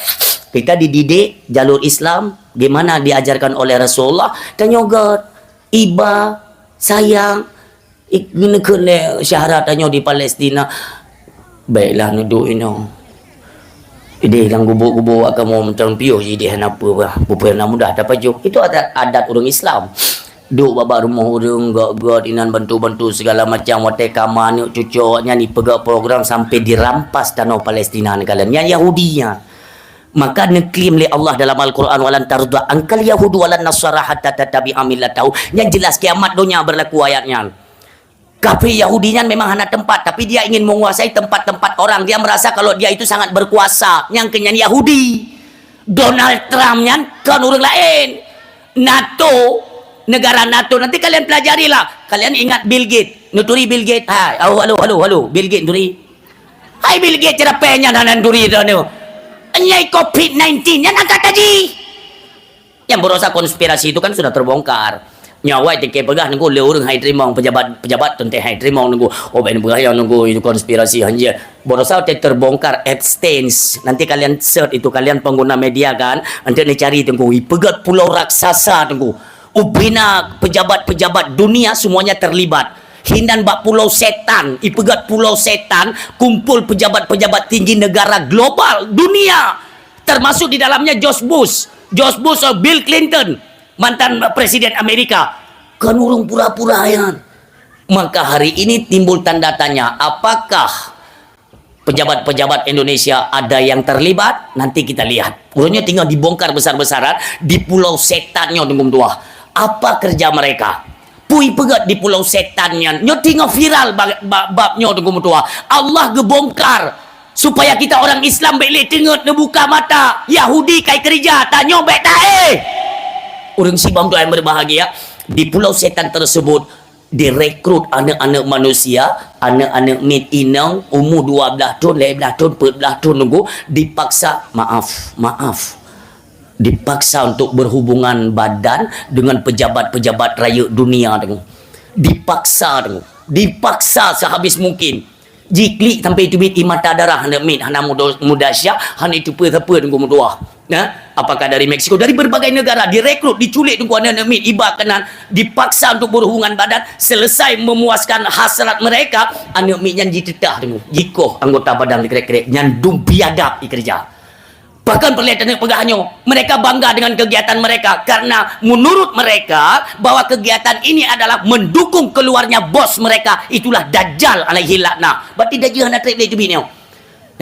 Kita dididik jalur Islam, di mana diajarkan oleh Rasulullah, tanyoe gét, iba, sayang, ik-, geuneukeun lé syahrat tanyoe di Palestina. Baiklah, neuduek inoe. Idéh lam gubuk-gubuk awak kamoe mantong piôh jih idéh hana peue bah. Peue-peue na mudah tapajoh. Itu adat, adat ureuëng Islam. Duek bak-bak rumoh ureuëng, gét-gét inan bantu-bantu segala macam, watée ka ma aneuk cucu awaknyan ipeugét program sampai dirampas tanoh Palestina neukalon. Nyan Yahudi nyan. Maka neuklaim lé Allah dalam Al-Quran, "Walan tarda ankal yahudu walan nasara hatta tattabi'a millatahum." Nyan jelas kiamat donya berlaku ayat nyan. Kafir Yahudi nyan memang hana tempat, tapi dia ingin menguasai tempat-tempat orang. Dia merasa kalau dia itu sangat berkuasa. Nyang keu nyan Yahudi. Donald Trump nyan kon ureuëng laén. NATO, negara NATO. Nanti kalian pelajarilah. Kalian ingat Bill Gates. Neuturi Bill Gates. Hai, halo, halo, halo, halo. Bill Gates neuturi. Hai Bill Gates cerapée nyan hana neuturi droeneuh. Nyai covid nineteen nyan angkat haji. Nyang beurasa konspirasi itu kan sudah terbongkar. Nyoe awai teuke peugah nunggu lé ureuëng hai teurimong pejabat, pejabat teuntée hai teurimong nunggu. Oh, ben peugah nyang nunggu itu konspirasi hanya. Beurasa teu terbongkar Epstein. Nanti kalian search itu, kalian pengguna media kan, nanti neucari tunggu. Ipeugét pulau raksasa tunggu. Ubina pejabat-pejabat dunia semuanya terlibat. Hinan bak pulau setan, ipeugét pulau setan, kumpul pejabat-pejabat tinggi negara global dunia. Termasuk di dalamnya George Bush. George Bush, eh, Bill Clinton, mantan presiden Amerika. Kan ureuëng pura-pura nyan. Maka hari ini timbul tanda tanya, apakah pejabat-pejabat Indonesia ada yang terlibat? Nanti kita lihat. Uroe nyoe tinggal dibongkar besar-besaran di pulau setan nyoe, Teungku meutuah. Apa kerja mereka? Peue ipeugét di pulau setan nyan? Nyoe tinggal viral ba-, ba-, bab nyoe, Teungku meutuah. Allah geubongkar supaya kita orang Islam bék lé teungeut neubuka mata. Yahudi kai keurija, tanyoe bék taéh. Ureuëng sibang tuan berbahagia, di pulau setan tersebut direkrut aneuk-aneuk manusia, aneuk-aneuk miet inong umu dua blaih thon, lhée blaih thon, peuet blaih thon nunggu dipaksa, maaf, maaf, dipaksa untuk berhubungan badan dengan pejabat-pejabat rayeuk dunia tu. Dipaksa tu, dipaksa sehabis mungkin. Jiklik sampai teubiet ie mata darah aneuk miet, hana mudo-, muda syah, hana itupeue sapeue Teungku meutuah. Nah, apakah dari Meksiko, dari berbagai negara direkrut, diculik Teungku aneuk-aneuk miet, iba keunan dipaksa untuk berhubungan badan, selesai memuaskan hasrat mereka, aneuk miet nyan jiteutah Teungku, jikoh anggota badan krek-krek, nyan dum biadab ikeureuja. Bahkan peureulée taneuk peugah nyoe, mereka bangga dengan kegiatan mereka karena menurut mereka bahwa kegiatan ini adalah mendukung keluarnya bos mereka, itulah Dajjal alaihi laknah. Berarti Dajjal hana treb lé teubiet nyoe.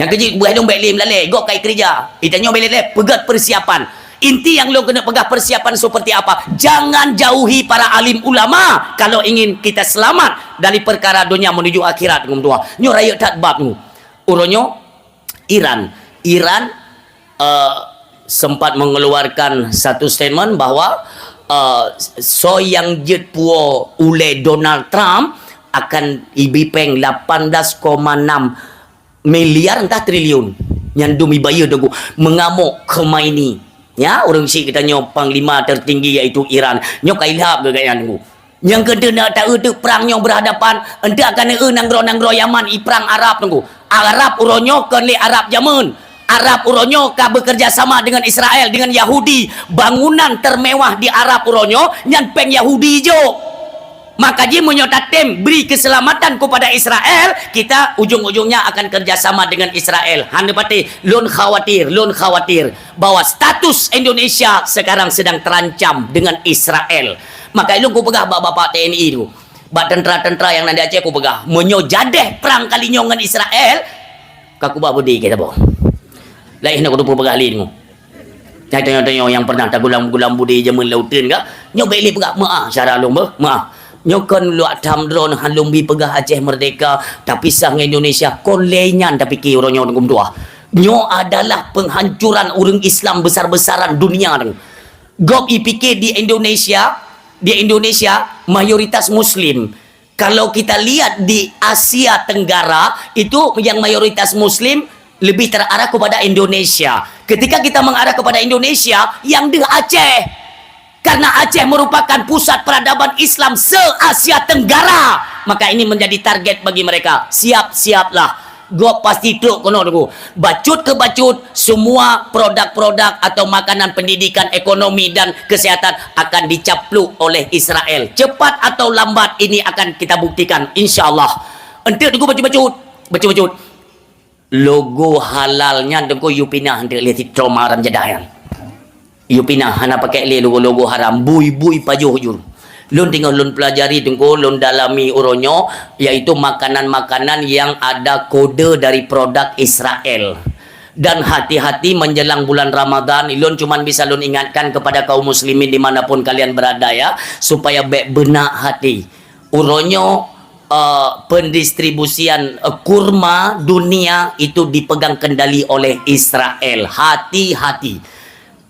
Nyang keujeuet buah dong bék lé meulalé, gob kai keureuja. Itanyoe bék lé peugét persiapan. Inti nyang lôn keuneuk peugah persiapan seperti apa? Jangan jauhi para alim ulama kalau ingin kita selamat dari perkara dunia menuju akhirat, Teungku meutuah. Nyoe rayeuk that bab nyoe. Uroe nyoe Iran. Iran, eh, sempat mengeluarkan satu statement bahwa, eh, soe nyang jeuet puwoe ulée Donald Trump akan ibi péng lapan belas koma enam miliar entah triliun. Nyan dum ibayeue Teungku mengamuk Khomeini. Ya, ureuëng syiek geutanyoe panglima tertinggi yaitu Iran. Nyoe ka ilhab geuh gobnyan Teungku. Nyang keudeh na taeu teuk prang nyoe berhadapan, enteuk akan eu nanggroe-nanggroe Yaman iprang Arab Teungku. Arab uroe nyoe kon lé Arab jameun. Arab uroe nyoe ka bekerja sama dengan Israel, dengan Yahudi. Bangunan termewah di Arab uroe nyoe nyan péng Yahudi jok. Maka jih meunyoe tatem beri keselamatan kepada Israel, kita ujung-ujungnya akan kerja sama dengan Israel. Hana patéh, lôn khawatir, lôn khawatir bahwa status Indonesia sekarang sedang terancam dengan Israel. Maka ilôn kupeugah bak bapak T N I tu, bak tentera-tentera nyang na di Aceh kupeugah, meunyoe jadeh prang kali nyoe ngon Israel, ka kubah beudé keu saboh. Laén na kuteupeu peugah lé nyoe. Tanyoe-tanyoe nyang pernah tagulam-gulam beudé jameun lauteun ka, nyoe bék lé peugah meuah syara lôn beuh, meuah. Nyoe kon luak tham droe han lôn bi peugah Aceh merdeka, tapisah ngon Indonesia, kon lé nyan tapike uroe nyoe Teungku meutuah. Nyoe adalah penghancuran ureuëng Islam besar-besaran dunia tu. Gob ipike di Indonesia, di Indonesia mayoritas Muslim. Kalau kita lihat di Asia Tenggara, itu yang mayoritas Muslim lebih terarah kepada Indonesia. Ketika kita mengarah kepada Indonesia, yang deuh Aceh. Karena Aceh merupakan pusat peradaban Islam se-Asia Tenggara, maka ini menjadi target bagi mereka. Siap-siaplah. Gob pasti trok keunoe, Teungku. Bacut ke bacut, semua produk-produk atau makanan pendidikan, ekonomi dan kesehatan akan dicaplok oleh Israel. Cepat atau lambat ini akan kita buktikan, insya Allah. Enteuk, Teungku, bacut-bacut. Bacut-bacut. Logo halal nyan, Teungku, yue pinah enteuk lé si Troma Ramjadah nyan. Yue pinah, hana pakai lé logo-logo haram, bui-bui pajoh jur. Lôn teungoh lôn pelajari, Teungku, lôn dalami uroe nyoe, yaitu makanan-makanan yang ada kode dari produk Israel. Dan hati-hati menjelang bulan Ramadan, lôn cuman bisa lôn ingatkan kepada kaum muslimin di mana pun kalian berada, ya, supaya bèk beunak hati. Uroe nyoe, eh, pendistribusian, eh, kurma dunia itu dipegang kendali oleh Israel. Hati-hati.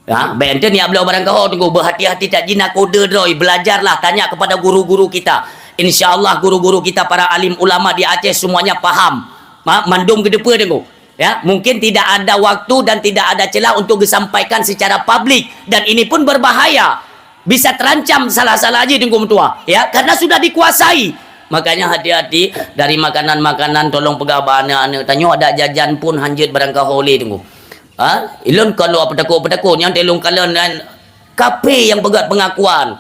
Ha, bèk enteuk neujak bloe barang keuhai, Teungku, beuhati-hati that jih na kode droe, belajarlah, tanya kepada guru-guru kita. Insya Allah guru-guru kita, para alim ulama di Aceh semuanya paham. Ha, mandum geuteupeue, Teungku. Ya, mungkin tidak ada waktu dan tidak ada celah untuk disampaikan secara publik, dan ini pun berbahaya. Bisa terancam salah-salah jih, Teungku meutuah, ya, karena sudah dikuasai. Makanya hati-hati dari makanan-makanan, tolong peugah bak aneuk-aneuk tanyoe, adak jajan pun hanjeuet barang keuhai lé, Teungku. Ha? Ilôn kon lôn peutakot-peutakot, nyang teulông kalon dan kaphé yang peugah pengakuan.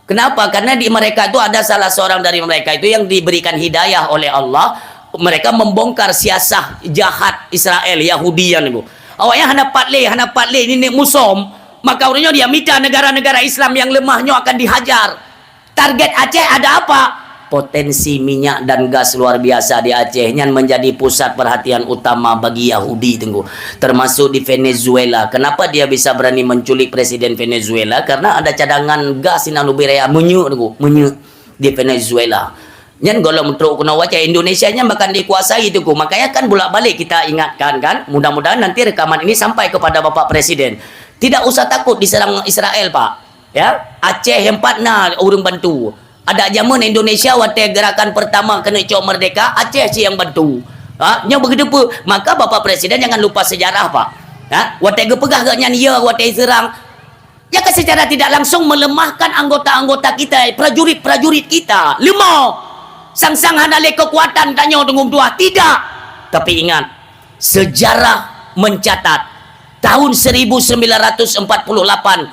Kenapa? Karena di mereka itu ada salah seorang dari mereka itu yang diberikan hidayah oleh Allah. Mereka membongkar siasah jahat Israel, Yahudi nyan, Teungku. Awaknyan hana pat lé, hana pat lé, ini neuk musom. Maka ureueng nyoe dia mita negara-negara Islam yang lemah nyoe akan dihajar. Target Aceh ada apa? Potensi minyak dan gas luar biasa di Aceh nyan menjadi pusat perhatian utama bagi Yahudi, Teungku. Termasuk di Venezuela. Kenapa dia bisa berani menculik presiden Venezuela? Karena ada cadangan gas sinan ubit raya, minyeuk, Teungku, minyeuk di Venezuela. Nyan gohlom trok keunoe u Aceh, Indonesia nyan bahkan dikuasai, Teungku. Makanya kan bolak-balik kita ingatkan kan, mudah-mudahan nanti rekaman ini sampai kepada Bapak Presiden. Tidak usah takut diserang Israel, Pak. Ya, Aceh nyan pat na ureueng bantu. Adak jameun Indonesia watèe gerakan pertama keuneuk cok merdeka, Aceh cit nyang bantu. Ha, nyoe begitu pun. Maka Bapak Presiden jangan lupa sejarah, Pak. Ha, watèe geupeugah geuh nyan ya, watèe serang, ya kan secara tidak langsung melemahkan anggota-anggota kita, prajurit-prajurit kita. Leumo. Sang-sang hana lé kekuatan tanyoe, Teungku meutuah. Tidak. Tapi ingat, sejarah mencatat tahun seribu sembilan ratus empat puluh delapan,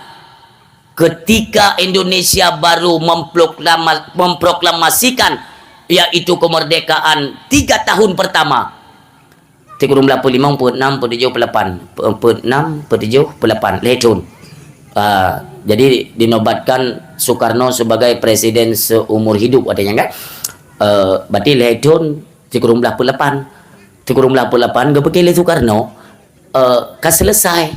ketika Indonesia baru memproklama-, memproklamasikan, yaitu kemerdekaan tiga tahun pertama. Sikureueng blah peuet limong, peuet nam, peuet tujoh, peuet lapan. Pe-, peuet nam, peuet tujoh, peuet lapan. Lhèe thôn. Ah, jadi dinobatkan Soekarno sebagai presiden seumur hidup, watèe nyan kan. Eh, berarti lhèe thôn, sikureueng blah peuet lapan. Sikureueng blah peuet lapan, geupike lé Soekarno, eh, ka selesai.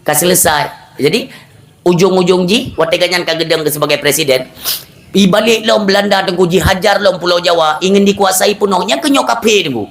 Ka selesai. Jadi, ujong-ujong jih, watèe gobnyan ka geudong sebagai presiden, ibalek lom Belanda, Teungku, jihajar lom Pulo Jawa, ingin dikuasai peunoh. Nyan keuh nyoe kaphé, Teungku.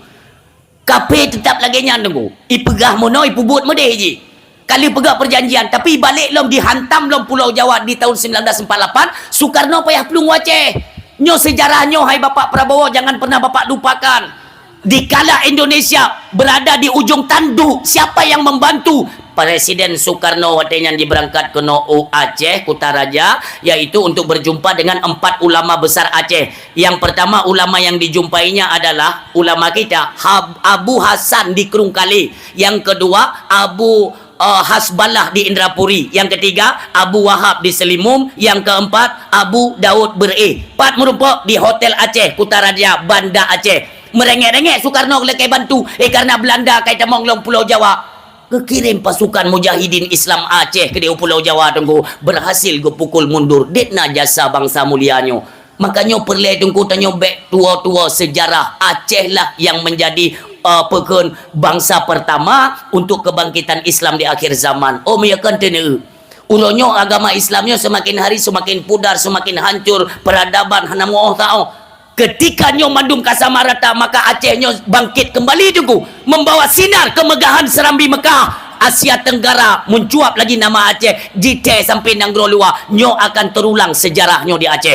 Kaphé teutap lagèe nyan, Teungku. Ipeugah meunoe, ipeubuet meudéh jih. Ka lheueh peugah perjanjian, tapi ibalek lom, dihantam lom Pulo Jawa di tahun sembilan belas empat lapan, Soekarno payah plueng u Aceh. Nyoe sejarah nyoe, hai Bapak Prabowo, jangan pernah Bapak lupakan. Dikala Indonesia berada di ujung tanduk, siapa yang membantu? Presiden Soekarno watèe nyan jibeurangkat keunoe u Aceh, Kutaraja, yaitu untuk berjumpa dengan empat ulama besar Aceh. Yang pertama ulama yang dijumpainya adalah ulama kita, Hab-, Abu Hasan di Krueng Kalé. Yang kedua, Abu eh, Hasballah di Indrapuri. Yang ketiga, Abu Wahab di Selimum. Yang keempat, Abu Daud Beureueh. Pat meurumpok di Hotel Aceh, Kutaraja, Banda Aceh. Meurengek-rengek Soekarno lakèe bantu, eh, karena Belanda ka itamong lom Pulo Jawa. Geukirém pasukan mujahidin Islam Aceh keudéh u Pulo Jawa, Teungku, berhasil geupukul mundur. Dek na jasa bansa mulia nyoe. Makanya peureulèe Teungku tanyoe bèk tuwo-tuwo sejarah. Aceh lah yang menjadi, eh, peukheun bansa pertama untuk kebangkitan Islam di akhir zaman. Oh, meunyo kon teuneu. Uroe nyoe agama Islam nyoe semakin hari semakin pudar, semakin hancur, peradaban hana muoh taoh. Ketika nyoe mandum ka sama rata, maka Aceh nyoe bangkit kembali, Teungku, membawa sinar kemegahan Serambi Mekah. Asia Tenggara mencuat lagi nama Aceh, jithèe sampai nanggroe luwa. Nyoe akan terulang sejarah nyoe di Aceh.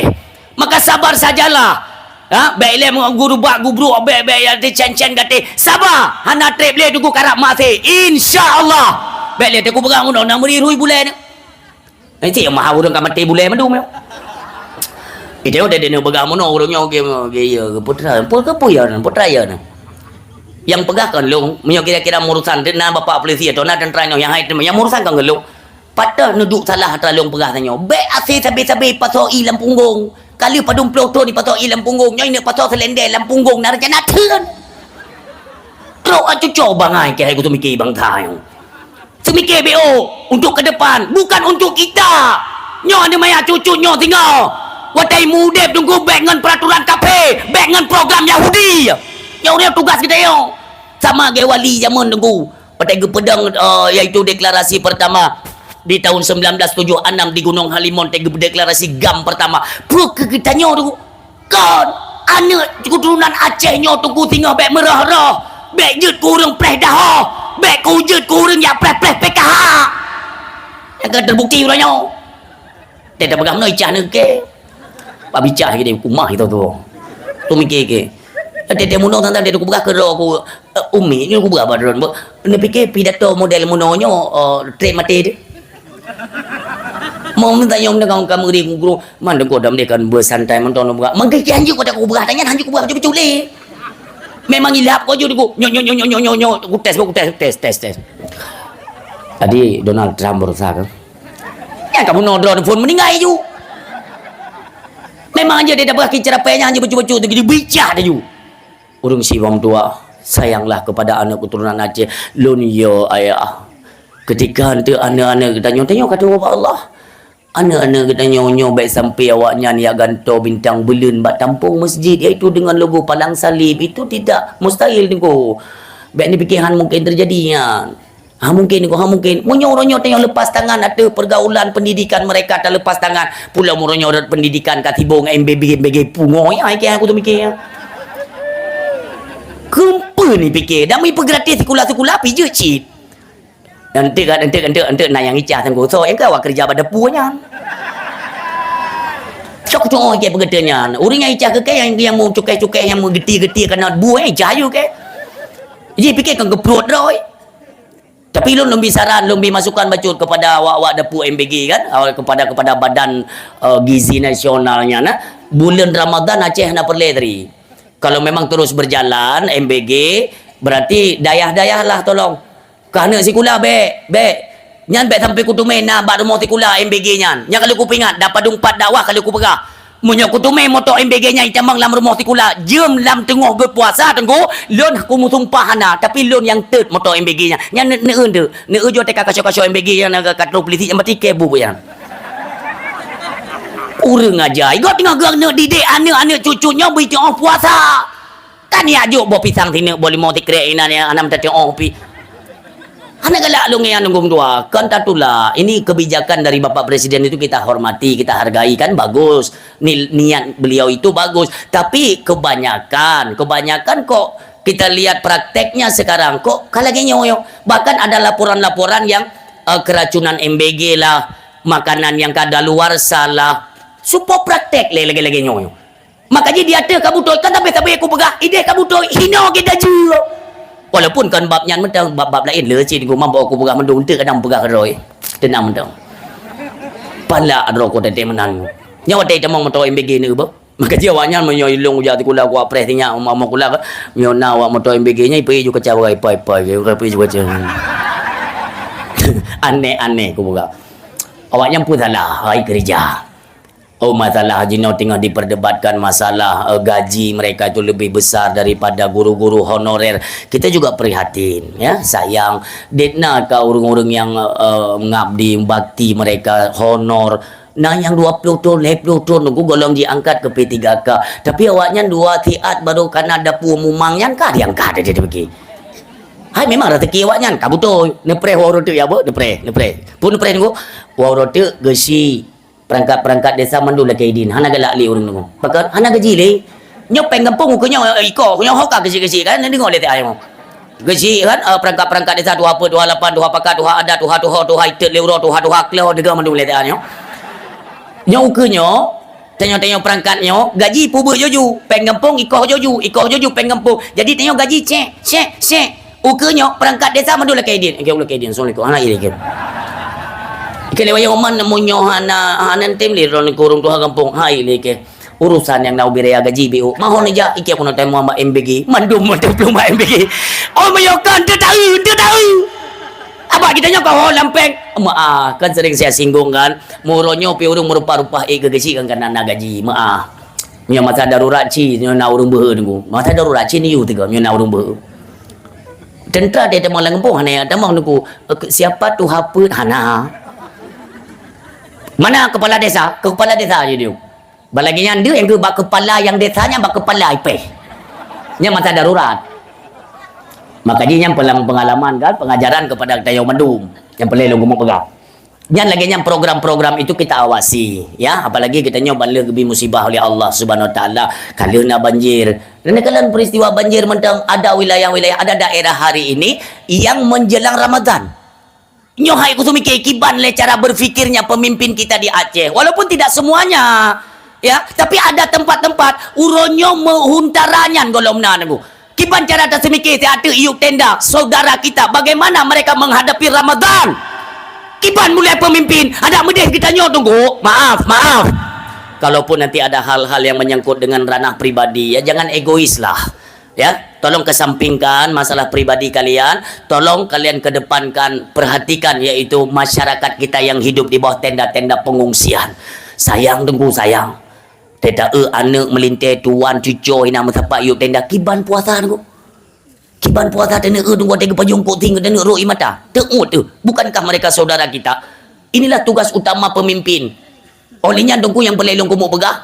Maka sabar sajalah. Ha, bèk lé guru bak gubru, bèk, bèk ya di cen-cen gaté. Sabar, hana trép lé Teungku karap maté. Insya Allah. Bèk lé Teungku peugah meunoe, na meuri rui bulèe nyoe. Nanti yang maha ureueng ka maté bulèe mandum nyoe. Itu udah dia peugah meunoe, ureueng nyoe ge, ge ya, ge putra. Pun ke pun ya, putra ya. Nyang peugah kon lôn, meunyoe kira-kira meurusan na bapak polisi atau na tentara nyoe nyang hai, nyang meurusan kon lôn. Patah neuduek salah atra lôn peugah tanyoe. Bèk asé sabé-sabé pasoe ié lam punggong. Ka lheueh padum ploh thon ipasoe ié lam punggong, nyoe ineuk pasoe seulendé lam punggong na rencana theun. Trok a cucoe bangai keu hai geuseumike bansa nyoe. Seumike B O untuk ke depan, bukan untuk kita. Nyoe aneuk maya cucu nyoe singoh. Watèe meu-udép teungku bèk ngon peraturan kafé, bèk ngon program Yahudi. Nyoe ureueng tugas geutanyoe. Sama lagèe wali jameun teungku. Watèe geupeudong, eh, yaitu deklarasi pertama di tahun sembilan belas tujuh enam di Gunong Halimon, watèe geudeklarasi GAM pertama. Peue keu geutanyoe teungku? Kon, aneuk keuturonan Aceh nyoe teungku singoh bèk meurôh-rôh, bèk jeuet keu ureueng preh dahoh, bèk keu jeuet keu ureueng jak preh-preh P K H. Nyang ka teubukti uroe nyoe. Teuh tapeugah meunoe icah neuh keu. Pak bicah gini, kumah itu tu. Tu mikir ke. Teuh teuh meunoe tantang dia kupeugah keu droe ku, eh, umi, ni kupeugah bak droe. Neupikir pidato model meunoe nyoe, eh, trép maté deh. Mau minta nyom dengan kamu di guru, man dengko dam dia kan bersantai mentong buka. Mangkai ki hanjuk kau tak kupeugah, tanya hanjuk kupeugah cucuk lé. Memang ilap kau ju ku. Nyo nyo nyo nyo nyo nyo nyo. Ku tes, ku tes, tes, tes, tes. Tadi Donald Trump berusaha kan? Nyang kamoe nodron phon meuninggai ju. Memang aja dia dah berakhir ceramah nyan aja bacut-bacut tu jadi bicah dah ju. Ureueng sibong tuha, sayanglah kepada aneuk keuturonan Aceh. Lôn yo ayah. Ketika ente aneuk-aneuk geutanyoe, tanyoe ka tuwoe bak Allah. Aneuk-aneuk geutanyoe nyoe bèk sampai awaknyan yak gantoe bintang buleuen bak tampong masjid, yaitu dengan logo palang salib. Itu tidak mustahil teungku. Bèk neupikir han mungkin terjadi nyan. Ha mungkin, ha mungkin. Meunyoe uroe nyoe tanyoe lepas tangan ateueh pergaulan pendidikan mereka, ta lepas tangan. Pula uroe nyoe rot pendidikan ka tiboh ngon M B B, M B G pungo. Ya, ai keu aku tu mikir. Keupeue ni pikir? Dah meuipeue gratis sikula-sikula pi jeuet cit. Enteuk, enteuk, enteuk, enteuk na nyang icah teungku. So, nyang ka awak keureuja bak depu nyan. Sok cok ijak peugeuteun nyan. Ureueng nyang icah keu kèe nyang, nyang meucukai-cukai, nyang meugeuti-geuti kana bu, eh, icah aju kèe. Ji pikir kan geupruet droe. Tapi lôn, lôn bi saran, lôn bi masukan bacut kepada awak-awak depu M B G kan, awak kepada, kepada Badan, eh, Gizi Nasional nyan, nah. Buleuen Ramadan Aceh hana peureulèe tadi. Kalau memang terus berjalan M B G, berarti dayah-dayah lah tolong. Kah aneuk sikula bèk, bèk. Nyan bèk sampai kuteumé na bak rumoh sikula M B G nyan. Nyan ka lheueh kupeuingat, dah padum pat dakwah ka lheueh kupeugah. Meunyoe kuteumé moto M B G nyan itamong lam rumoh sikula, jeuem lam teungoh geupuasa teungku, lôn kumeusumpah hana, tapi lôn nyang teut moto M B G nyan. Nyan ne-, neueu deuh, neueu jôh teuka kasyok-kasyok M B G nyan ka, ka trôh polisi nyang batikèe bu nyan. Ureueng aja, igob teungoh geuneuk didik aneuk-aneuk cucu nyoe beuiteuoh puasa. Kan yak jok boh pisang sineuk, boh limau sikrek inan nyang hana meutateuoh pi. Hana galak lôn ngieng nunggu dua, kan tatulak. Ini kebijakan dari Bapak Presiden itu kita hormati, kita hargai, kan bagus. Ni, niat beliau itu bagus. Tapi kebanyakan, kebanyakan kok kita lihat prakteknya sekarang kok ka lagèe nyoe. Bahkan ada laporan-laporan yang, eh, keracunan M B G lah, makanan yang kadaluarsa lah. Supaya praktek lé lagèe-lagèe nyoe. Maka jih di ateueh ka beutôi, kan tapi-tapi aku peugah, idéh ka beutôi, hino kita jeuet. Walaupun kan bab nyan mantong, bab-bab laén le cit gumam bak aku peugah mandum, ente kadang peugah keudroe. Teunang mantong. Palak droe ku teuntèe meunan. Nyoe watèe tamong moto M B G ni beuh. Maka jih awaknyan meunyoe ilong ujak sikula ku apreh sinyak, uma-uma kula ka. Meunyoe na awak moto M B G nyan, ipe ju kaca bagai, ipai-ipai, ipai ju kaca. Aneh-aneh ku peugah. Awaknyan pun salah, hai keureuja. Oh, masalah jinoe teungoh diperdebatkan masalah, eh, gaji mereka itu lebih besar daripada guru-guru honorer. Kita juga prihatin, ya, sayang. Dek na ka ureueng-ureueng nyang, eh, ngabdi bakti mereka honor. Na nyang dua ploh thon, lhèe ploh thon, nunggu golom jiangkat keu P tiga K. Tapi awaknyan dua siat baru kana dapu mumang nyan ka diangkat, dia, dia, dia pergi. Hai memang rezeki awaknyan, ka beutôi. Neupreh wahroe teuk ya, Bu, neupreh, neupreh. Pun neupreh nunggu, wahroe teuk geusi. Perangkat-perangkat desa mandum lakèe idin, hana galak lé ureueng nyoe. Pakon? Hana gaji lé. Nyoe péng gampông ukeue nyoe, eh, iko, nyoe ho ka geuchik-geuchik kan, neudeungö lé teuai nyoe. Geuchik kan, eh, perangkat-perangkat desa, tuha peuet, tuha lapan, tuha pakat, tuha adat, tuha tuho, tuha itet lé uroe, tuha-tuha klo, deungö mandum lé teuai nyoe. Nyoe ukeue nyoe, tanyoe-tanyoe perangkat nyoe, gaji peubuet joju, péng gampông iko joju, iko joju péng gampông. Jadi tanyoe gaji cek, cek, cek. Ukeue nyoe perangkat desa mandum lakèe idin. Oke, lakèe idin. Assalamualaikum. Hana ilèe ke. Ke lewat yang oman nemu nyoe hana, hana tem lé ron ke ureueng tuha gampông. Ha ilèe ke. Urusan nyang na ubé raya gaji B O. Mahon ija, iké keunoe teurimong bak M B G. Mandum mandum plueng bak M B G. Oh, meunyoe kon, teu taeu, teu taeu. Abak geutanyoe ka ho lam péng. Meu'ah, kan sering saya singgung kan. Meurok nyoe pi ureueng meurupa-rupa ék geugaji kan kana na gaji. Meu'ah. Meunyoe masa darurat ci, nyoe na ureueng beuhe nunggu. Masa darurat ci niyu tiga, nyoe na ureueng beuhe. Teuntara dia tamong lam gampông, hana tamong nunggu. Eh, siapa tu haput? Hana. Mana kepala desa? Kepala desa je dia. Bah lagèe nyan deuh nyang keu bak kepala nyang desa nyan bak kepala ipeh. Nyan masa darurat. Maka jih nyan pelang-, pengalaman kan, pengajaran kepada geutanyoe mandum. Nyang peureulèe lôn keumeung peugah. Nyan lagèe nyan program-program itu kita awasi, ya. Apalagi geutanyoe ban lheueh geubi musibah oleh Allah Subhanahu Wa Taala. Ka lheueh na banjir. Dan dalam peristiwa banjir mantong ada wilayah-wilayah, ada daerah hari ini yang menjelang Ramadan. Nyoe hai kuseumiké kiban lé cara berfikirnya pemimpin kita di Aceh. Walaupun tidak semuanya, ya, tapi ada tempat-tempat uroe nyoe meuhuntara nyan gohlom na nunggu. Kiban cara taseumiké siat teuk iyup tenda saudara kita, bagaimana mereka menghadapi Ramadan? Kiban mulai pemimpin, ada meudeh geutanyoe tunggu. Maaf, maaf. Kalaupun nanti ada hal-hal yang menyangkut dengan ranah pribadi, ya jangan egois lah. Ya, tolong kesampingkan masalah pribadi kalian, tolong kalian kedepankan, perhatikan, yaitu masyarakat kita yang hidup di bawah tenda-tenda pengungsian. Sayang, Teungku, sayang. Teuta eu aneuk meulintèe tuan cucoe hina meusapat yub tenda kiban puasa, Teungku. Kiban puasa teuneuk eu Teungku watèe geupajoh eungkôt tieng teuneuk rot ie mata. Teuôt teuh, bukankah mereka saudara kita? Inilah tugas utama pemimpin. Oleh nyan, Teungku, nyang peureulèe lôn keumeung peugah,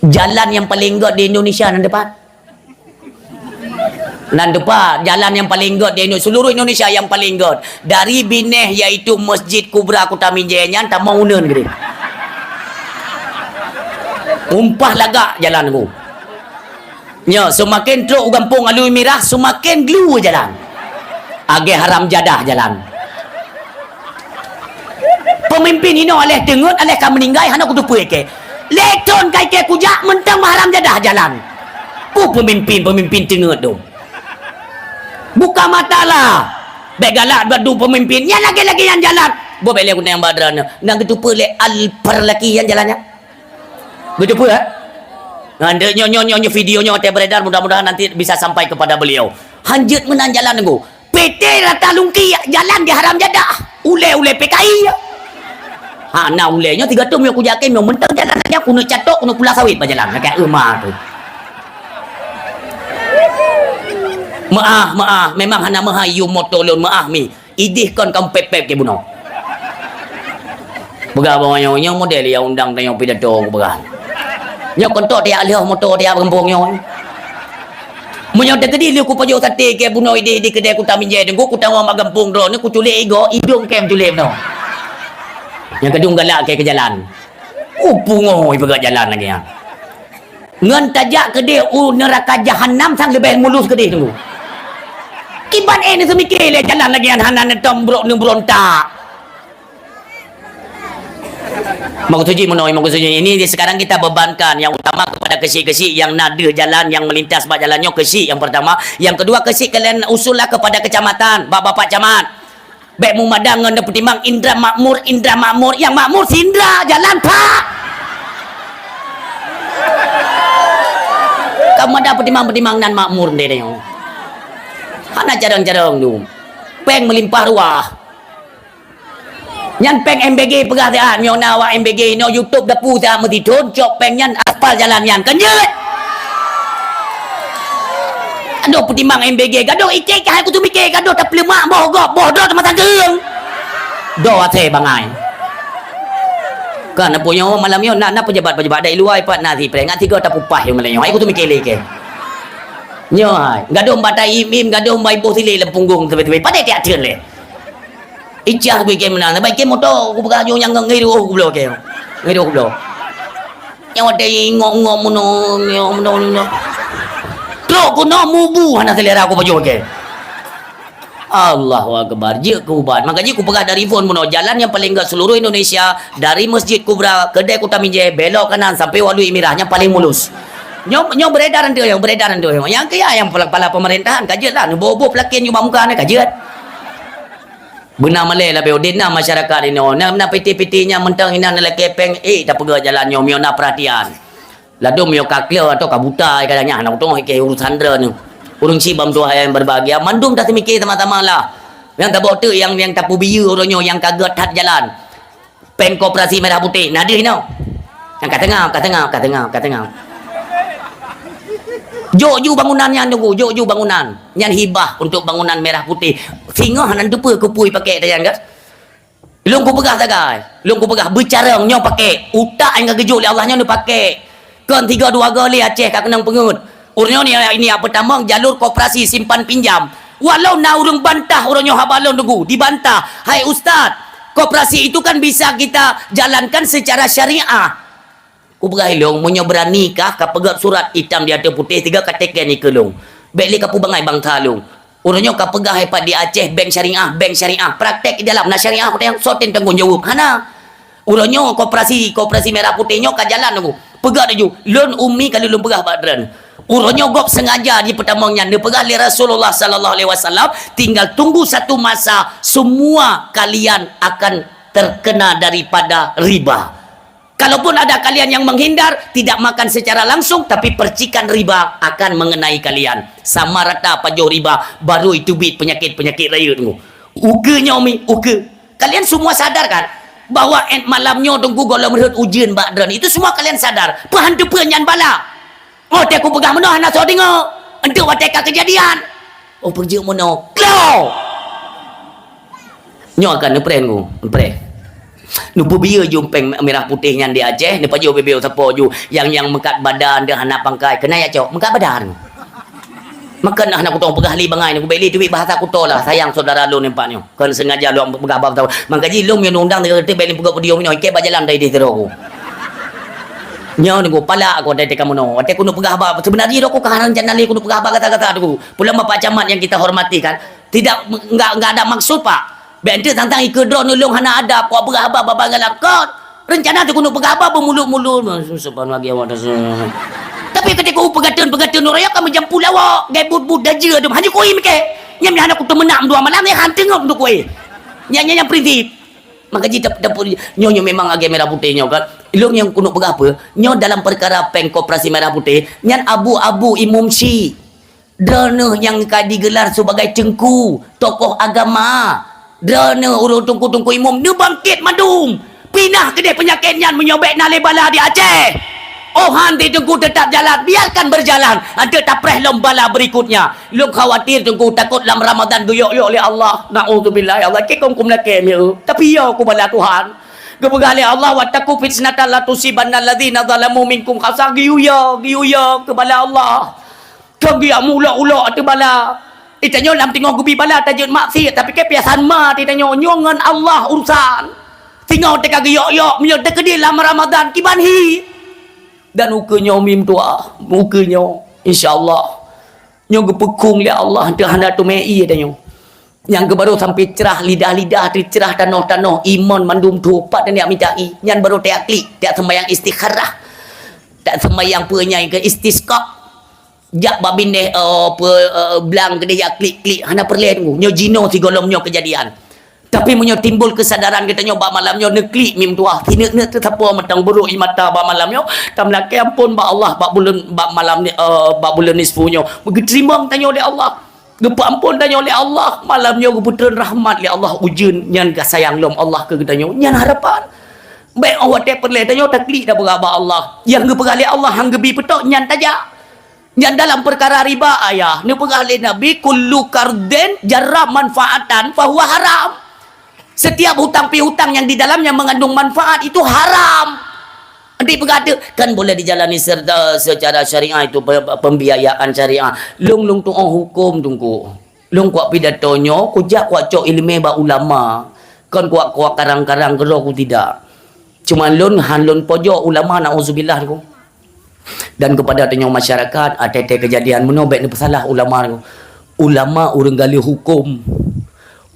jalan nyang paleng gèt di Indonesia nan teupat. Nan teupat, jalan nyang paleng gèt di Indo-, seluruh Indonesia nyang paleng gèt. Dari Binèh, yaitu Masjid Kubra Kuta Mijé nyan tamong uneun keudéh. Umpah lagak jalan tu. Nyoe, seumaken trôk u gampông Alui Mirah, seumaken glu jalan. Agèh haram jadah jalan. Peumimpin inoe aléh teungeut, aléh ka meuninggai, hana kuteupeu ikèe. Lhèe thôn ka ikèe kujak, mantong meuharam jadah jalan. Peue peumimpin, peumimpin teungeut tu. Buka mata lah. Bèk galak bak du peumimpin. Nyan lagèe-lagèe nyan jalan. Boh bèk lé guna nyang ba droeneuh. Na geuteupeu lé Alphard laki nyan jalan nyan. Geuteupeu, eh? Nah, nyoe, nyoe, nyoe, nyoe video nyoe watèe beredar, mudah-mudahan nanti bisa sampai kepada beliau. Hanjeuet meunan jalan nunggu. P T rata lungki jalan di haram jadah. Ulèe-ulèe P K I. Ha, na ulèe nyoe tiga thôn nyoe kujak kèe nyoe mantong jalan nyan kuneuk catok, kuneuk pula sawit bak jalan. Ka euma tu. Meu'ah, meu'ah. Memang hana meuhai yum moto lôn meu'ah mi. Idéh kon ka pép-pép kèe bunoe. Peugah bak nyoe, nyoe model nyang undang tanyoe pidato kupeugah. Nyoe kon tok tajak lheueh moto tajak gampông nyoe. Meunyoe teukeudi lheueh kupajoh saté kèe bunoe idéh di keudè Kuta Mijé, Teungku, kutamong bak gampông droeneuh kuculék igoe, idông kèe meuculék bunoe. Nyang keudong galak kèe keu jalan. Uh, pungoh ipeugah jalan lagèe nyan. Ngon tajak keudéh u neuraka jahanam sang leubeh mulus keudéh Teungku. Kiban éh neuseumiké lé jalan lagèe nyan hana neutông brok neubeurontak. Maksud jih meunoe, maksud jih ini sekarang kita bebankan yang utama kepada keuchik-keuchik yang na deuh jalan yang melintas bak jalan nyoe keuchik yang pertama, yang kedua keuchik kalian usullah kepada kecamatan, bak bapak camat. Bèk meumadang ngon peutimang indra makmur, indra makmur. Nyang makmur si indra, jalan, Pak! Ka meumadang peutimang-peutimang nan makmur ndeh nyoe. Hana carông-carông tu. Péng meulimpah ruah. Nyan péng M B G peugah siat, nyoe na awak M B G inoe YouTube dapu siat meusithon, cok péng nyan aspal jalan nyan. Kan jeuet? Adoh peutimang M B G, gadoh iték ka hai kuteumike, gadoh tapeulemak boh gob, boh droe teuma tageueng. Doh asèe bangai. Kan, na peue nyoe malam nyoe, na, na pejabat-pejabat dari luwa pat na si preh, ngat sigoe tapupah nyoe malam nyoe. Hai kuteumike lé kèe. Nyoe hai, gadoh batai im-im, gadoh bai boh silé lam punggong teubi-teubi. Padahai tiak theun lé. Icah bui kèe meunan, bai kèe moto, kupeugah nyoe nyang ngiru oh kubloe kèe. Ngiru kubloe. Nyang watèe ingok-ingok meunoe, ingok meunoe, meunoe. Trok keunoe mubu hana selera kupajoh kèe. Allahu Akbar, jeuet keu ubat. Maka jih kupeugah dari phon bunoe, jalan nyang paleng gèt seluruh Indonesia, dari Masjid Kubra, Keudè Kuta Mijé, belok kanan sampai Walui Mirah, nyang paleng mulus. Nyoe, nyoe beredar enteuk, nyang beredar enteuk. Nyang keu nyang pala, pala pemerintahan, ka jeuet lah. Neuboh-boh pelaken nyoe bak muka nyan, ka jeuet. Beuna malée labée udeb na masyarakat inoe. Na, na piti-piti nyang mantong inan lakée péng, eh, tapeugah jalan nyoe, meunyoe na peurhatian. Ladom meunyoe ka kleuh atau ka buta, ka nyan, na utông ikei urusan droeneuh. Ureuëng chik bak meutuah nyang berbahagia, mandum taseumiké sama-sama lah. Nyang tabok teuk nyang, nyang tapeubiyeu uroe nyoe nyang ka gét that jalan. Péng koperasi merah putih, na deuh inoe. Nyang ka teungoh, ka teungoh, ka teungoh, ka teungoh. Jok ju bangunan nyan tunggu, jok ju bangunan. Nyan hibah untuk bangunan merah putih. Singoh hana teupeue keupeue pakèk tanyan kan. Lôn kupeugah sagai, lôn kupeugah beucarông nyoe pakèk. Utak nyang ka geujok lé Allah nyoe neupaké. Kon tiga dua go lé Aceh ka keunong peungeut. Uroe nyoe ni, ni apa tamong jalur koperasi simpan pinjam. Walau na ureuëng bantah uroe nyoe haba lôn tunggu, dibantah. Hai ustaz, koperasi itu kan bisa kita jalankan secara syariah. Kupeugah ilong, meunyoe beurani kah ka peugét surat itam di ateueh putéh tiga ka teken ikeue lôn. Bék lé ka peubangai bansa lôn. Uroe nyoe ka peugah ipat di Aceh bank syariah, bank syariah. Praktek di dalam na syariah kutang sotin tanggong jaweueb. Hana. Uroe nyoe koperasi, koperasi merah putih nyoe ka jalan aku. Peugah laju, lôn umi kali lôn peugah bak droen. Uroe nyoe gob sengaja di peutamong nyan neupeugah lé Rasulullah sallallahu alaihi wasallam, tinggal tunggu satu masa semua kalian akan terkena daripada riba. Kalaupun ada kalian yang menghindar, tidak makan secara langsung, tapi percikan riba akan mengenai kalian. Sama rata pajoh riba, baru itu bit penyakit-penyakit raya tunggu. Ukeue nyoe mi, ukeue. Kalian semua sadar kan? Bahwa et malam nyoe tunggu gohlom rhot ujeuen bak droen. Itu semua kalian sadar. Peuhan teupeue nyan bala. Oh, teuku peugah meunoe hana soe deungoe. Enteuk watée ka keujadian. Oh, peujeuet meunoe. Klo! Nyoe akan neupreh ku, neupreh. Neupeubiyeu ju péng merah putih nyan di Aceh, neupajoh bibeu sapo ju, nyang, nyang meukat badan deuh hana pangkai, keunan ya cok, meukat badan. Maka nah hana kutong peugah li bangai, neubek li teubiet bahasa kuto lah, sayang saudara lôn nimpat nyoe. Kon sengaja lôn peugah bahasa. Mangkaji lôn nyang undang deungon teubiet li peugah video minoe, ikei bajalan dari di tiro ku. Nyoe nunggu palak aku dari kamu no. Watée keuneuk peugah haba, sebenarnya aku ka hana rencana lé keuneuk peugah haba kata-kata tu. Pulang Bapak Camat yang kita hormati kan. Tidak, enggak, enggak ada maksud, Pak. Bék ente tantang ikeue droe neulong hana ada, kok peugah haba babah galak. Kon, rencana teuh keuneuk peugah haba beumulut-mulut. Subhanallah, ya Allah. Tapi ketika u peugateun-peugateun ureuëng ka meujampu lawak, gai but-but daje adum. Hanya kui mike. Nyam hana kuteumeunak dua malam, eh, han teungoh untuk kui. Nyam, nyam, nyam prinsip. Maka jih tap-, tap-, nyoe, nyoe memang agée merah putih nyoe kan. Ilong nyang keuneuk peugah apa? Nyoe dalam perkara péng koperasi merah putih, nyan abu-abu imum syi. Droeneuh nyang ka digelar sebagai teungku, tokoh agama. Droeneuh ureuëng teungku-teungku imum neubangkét mandum. Pinah keudeh peunyakét nyan meunyoe bék na lé bala di Aceh. Oh, han di teungku tetap jalan, biarkan berjalan. Ante tapreh lom bala berikutnya. Lôn khawatir teungku takot lam Ramadan geuyok-yok lé Allah. Naudzubillah ya Allah. Kikong kum lakée mieu. Tapi yo ku bala Tuhan. Geupeugah lé Allah, "Wattaqu fitnatan la tusibanna alladzina zalamu minkum khassah." Geuyue, geuyue keu bala Allah. Kong geuyue mulok-ulok ateueh bala. Itanyoe lam teungoh geubi bala tajeuet maksiat, tapi ke piasan ma itanyoe nyoe ngon Allah urusan. Singoh teuka geuyok-yok, meunyoe teukeudi lam Ramadan kiban hi. Dan ukeue nyoe mim tuah, ukeue nyoe, insya Allah. Nyoe geupeukong lé Allah, teuh hana teumé ie tanyoe. Nyang geubarô sampai cerah lidah-lidah teuh, cerah tanoh-tanoh, imon mandum teuh, pat dan jak mita ie. Nyan barô tajak klik, tajak sembahyang istikharah. Tajak sembahyang peue nyang keu istisqa. Jak bak bindeh, eh, peue, eh, blang keudeh jak klik-klik. Hana peureulée tunggu. Nyoe jinoe sigohlom nyoe keujadian. Tapi meunyoe timbul keusadaran geutanyoe bak malam nyoe neuklik mim tuah, sineuk-neuk teuh sapo mantong buruk ie mata bak malam nyoe, tameulakée amphon bak Allah bak buleuen, bak malam ni, eh, bak buleuen nisfu nyoe. Geuteurimong tanyoe lé Allah. Geupeuamphon tanyoe lé Allah, malam nyoe geupeutreun rahmat lé Allah, ujeuen nyan ka sayang lom Allah keu geutanyoe. Nyan harapan. Bék oh watée peureulée tanyoe taklik tapeugah bak Allah. Nyang geupeugah lé Allah han geubi peutok nyan tajak. Nyan dalam perkara riba ayah, neupeugah lé Nabi, "Kullu qardin jarra manfaatan fahuwa haram." Setiap hutang piutang yang di dalamnya mengandung manfaat itu haram. Nanti peugah tu, kan boleh dijalani serta secara syariah itu pe-, pembiayaan syariah. Lung lung tuoh hukum tungku. Lung kuat pidato nyoe, kujak kuat cok ileumé bak ulama. Kon kuat, kuat karang-karang keudroe ku tidak. Cuma lôn han lôn pojok ulama, nauzubillah ku. Dan kepada tanyoe masyarakat, até-até keujadian meunoe bék neupeusalah ulama. Ulama ureuëng galeh huköm.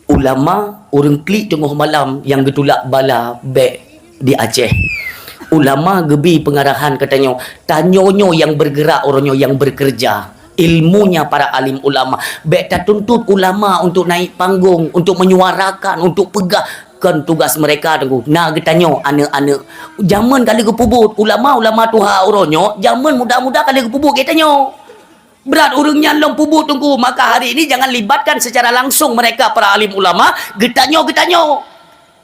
Ulama ureuëng klik teungoh malam nyang geutulak bala bék di Aceh. Ulama geubi peungarahan keu tanyoe. Tanyoe nyoe nyang bergerak, uroe nyoe nyang bekerja. Ilmunya para alim ulama. Bèk tatuntut ulama untuk naik panggung, untuk menyuarakan, untuk peugah. Kon tugas mereka, Teungku. Na geutanyoe, aneuk-aneuk. Jameun ka lheueh geupeubuet. Ulama-ulama tuha uroe nyoe, jameun muda-muda ka lheueh geupeubuet geutanyoe. Brat ureueng nyan lom peubuet, Teungku. Maka hari ini jangan libatkan secara langsung mereka, para alim ulama. Geutanyoe, geutanyoe.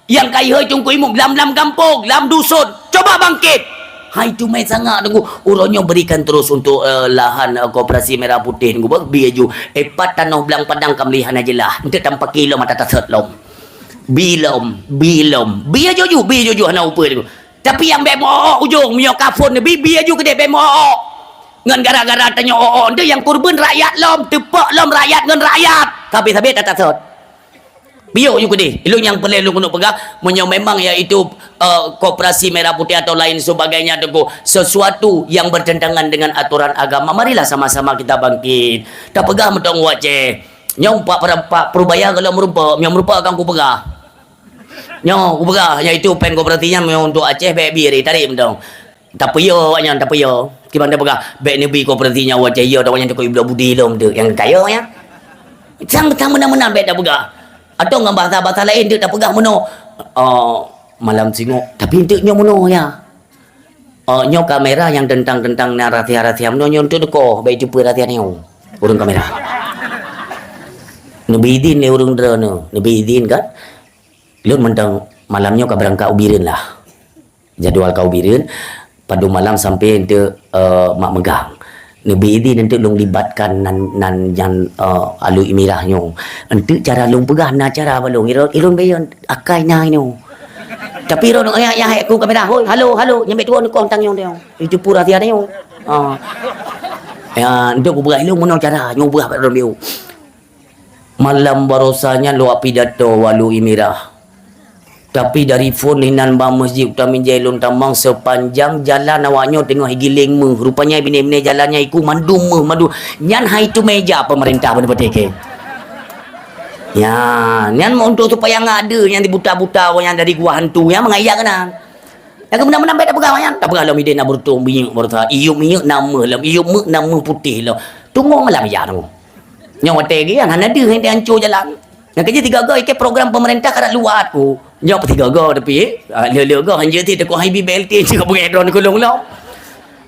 Nyang ka ihôi Teungku Imum lam-lam gampông, lam dusun, coba bangkit! Hai teumé sangat Teungku, uroe nyoe berikan terus untuk, eh, lahan, eh, koperasi Merah Putih Teungku, bah, bi aju. Eh, pat tanoh blang padang ka meuli hana jeulaih. Enteuk tampaki lom ata tasot lom. Bi lom, bi lom. Bi aju-aju, bi aju-aju hana upeue Teungku. Tapi nyang bèk meu-ok ujong, meunyoe ka phôn neubi, bi aju keudéh bèk meu-ok. Ngon gara-gara tanyoe ok-ok, enteuk nyang kurban rakyat lom, teupok lom rakyat ngon rakyat. Ka habéh-habéh ata tasot. Piôh ju keudéh. Ilôn nyang peureulèe lôn keuneuk peugah, meunyoe memang yaitu, eh, koperasi Merah Putih atau lain sebagainya, Teungku, sesuatu yang bertentangan dengan aturan agama, marilah sama-sama kita bangkit. Tapeugah mantong u Aceh. Nyoe pak, pak Pureubaya gohlom meurumpok, nyoe meurumpok akan kupeugah. Nyoe kupeugah, yaitu péng koperasi nyan meunyoe untuk Aceh, bèk bi tarék mantong. Tapeuyô awaknyan, tapeuyô. Kiban tapeugah, bèk neubi koperasi nyan u Aceh, ya, awaknyan takot ibloe budi lom tu, nyang kaya nyan. Sang, sang meunan-meunan bèk tapeugah. Atau ngon bahasa-bahasa laén tu tapeugah meunoe. Oh, malam singoh, tapi enteuk nyoe meunoe ya. Oh, nyoe kamera nyang teuntang-teuntang na rahsia-rahsia meunoe nyoe enteuk teuko, bèk teupeue rahsia nyoe. Ureueng kamera. Neubi idin lé ureueng droeneuh, neubi idin kan? Lôn mantong malam nyoe ka beurangkat u Bireuen lah. Jadwal ka u Bireuen, padum malam sampai enteuk, eh, mak meugang. Neubi idin enteuk lôn libatkan nan, nan nyan, eh, Alui Mirah nyoe. Enteuk cara lôn peugah na cara bak lôn. Ilôn, ilôn bayeue akai na inoe. Tapi ilôn, ya, ya, hai ku kamera, "Hoi, halo, halo, nyan bèk tuwo neukoh tang nyoe, nyoe. Itu pura tiada nyoe." Ah. Ya, enteuk kupeugah ilôn meunoe cara, nyoe peugah bak lôn bayeue. Malam barosa nyan lôn pidato u Alui Mirah. Tapi dari phon inan bak Masjid Utami Jailun tamong, sepanjang jalan awak nyoe teungoh igiléng méuh. Rupanya binéh-binéh jalan nyan iku mandum méuh, mandum. Nyan hai tu meja pemerintah beuna patéh keu. Ya, nyan untuk supaya nggak ada yang dibuta-buta orang yang dari gua hantu, ya, mengayakkan. Nyang keumeunang-meunang bèk tapeugah nyan, tapeugah lom idéh na beureutoh minyeuk beureutoh, iyup minyeuk na méuh lom, iyup méuh na méuh putéh lom. Tunggu malam ijak tunggu. Nyoe watèe geuh hana deuh, hana ancô jalan. Nyang keujeuet tiga go ikei program pemerintah ka rot luwat ku. Nyoe tiga go tapi, ah, le-le go hanjeuet ti teuka hai bi B L T cit beungèh droen keulong lom.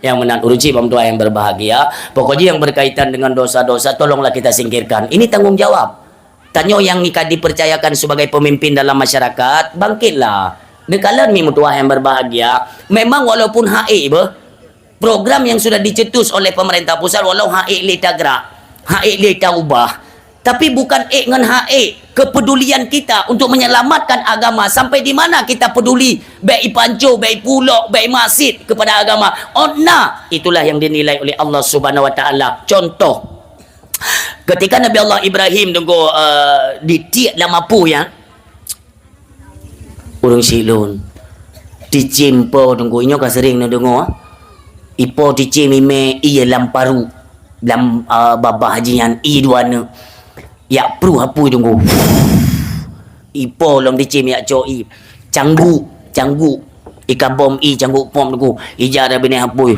Nyang meunan ureueng chik bang tuan yang berbahagia, pokoknya yang berkaitan dengan dosa-dosa tolonglah kita singkirkan. Ini tanggung jawab. Tanyoe nyang ka dipercayakan sebagai pemimpin dalam masyarakat, bangkitlah. Neukalon mi meutuah yang berbahagia, memang walaupun hak ék beuh, program yang sudah dicetus oleh pemerintah pusat walau hak ék lé tagrak, hak ék lé taubah, tapi bukan ék ngon hak ék, kepedulian kita untuk menyelamatkan agama sampai di mana kita peduli, bèk ipanco, bèk ipulok, bèk imasit kepada agama. Oh na, itulah yang dinilai oleh Allah Subhanahu Wa Taala. Contoh, Ketika Nabi Allah Ibrahim teungku, eh, ditiek lam apui nyan, ureueng chik lôn, ticém po teungku, inyoe ka sering neudeungoe, ipo ticém imè ie lam paru, lam, eh, babah jih nyan ie dua aneuk. Jak pruh apui teungku. Ipo lom ticém jak cok ie. Cangguk, cangguk. Ikabom ie cangguk pom teungku. Ija ada binéh apui.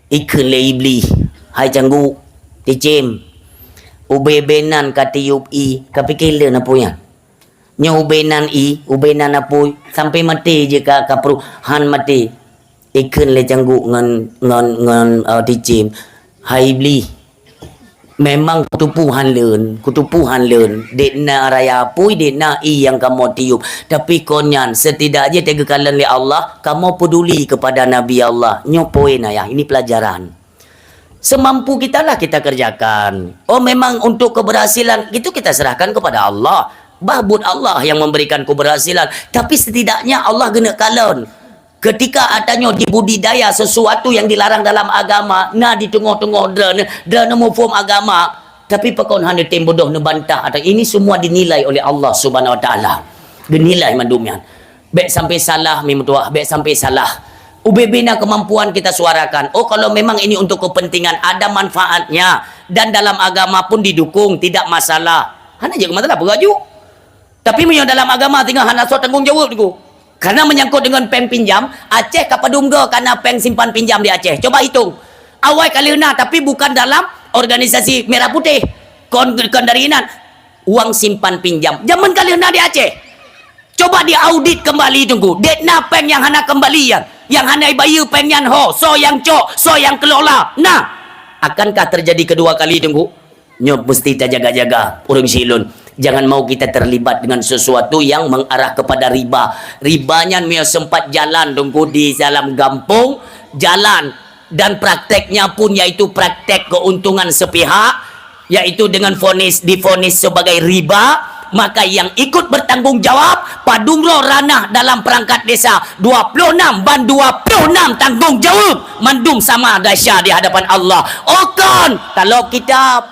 Ikheun lé Iblih, "Hai cangguk, ticém, ubé-bé nan ka tiyup ie, ka pike lé apui nyan. Nyoe ubé nan ie, ubé nan apui, sampai maté jih ka, ka pruh han maté." Ikheun lé cangguk ngon, ngon, ngon, eh, ticém, "Hai Iblih, memang kuteupeu han lôn, kuteupeu han lôn, dek na raya apui, dek na ie nyang kamoe tiyup. Tapi kon nyan, setidak jih teuka geukalon lé Allah, kamoe peduli kepada Nabi Allah." Nyoe poin ayah, ini pelajaran. Semampu kita lah kita kerjakan. Oh, memang untuk keberhasilan, itu kita serahkan kepada Allah. Bah buet Allah yang memberikan keberhasilan. Tapi setidaknya Allah geuneuk kalon. Ketika atanyoe dibudidaya sesuatu yang dilarang dalam agama, na di teungoh-teungoh droeneuh, droeneuh muphom agama, tapi pakon hana tem bodoh neubantah atau ini semua dinilai oleh Allah Subhanahu Wa Taala. Dinilai mandum nyan. Bèk sampai salah, mi meutuah, bèk sampai salah. Ubé-bé na kemampuan kita suarakan. Oh, kalau memang ini untuk kepentingan, ada manfaatnya. Dan dalam agama pun didukung, tidak masalah. Hana jeuet masalah, peugah ju. Tapi meunyoe dalam agama tinggal hana soe tanggong jaweueb teungku. Karena menyangkut dengan péng pinjam, Aceh ka padum go kana péng simpan pinjam di Aceh. Coba hitung. Awai ka lheueh na, tapi bukan dalam organisasi merah putih. Kon, kon dari inan. Wang simpan pinjam. Jameun ka lheueh na di Aceh. Coba diaudit kembali, Teungku. Dek na péng nyang hana kembali nyan. Nyang hana ibayeue péng nyan ho, soe nyang cok, soe nyang kelola. Nah, akankah terjadi kedua kali, Teungku? Nyoe mesti tajaga-jaga, ureuëng silôn. Jangan mau kita terlibat dengan sesuatu yang mengarah kepada riba. Riba nyan meunyoe sempat jalan, Teungku, di dalam gampông, jalan. Dan prakteknya pun yaitu praktek keuntungan sepihak, yaitu dengan vonis, divonis sebagai riba, maka yang ikut bertanggung jawab, padum droe ranah dalam perangkat desa, dua puluh enam ban dua puluh enam tanggung jawab, mandum sama dahsyat di hadapan Allah. Oh kon, kalau kita,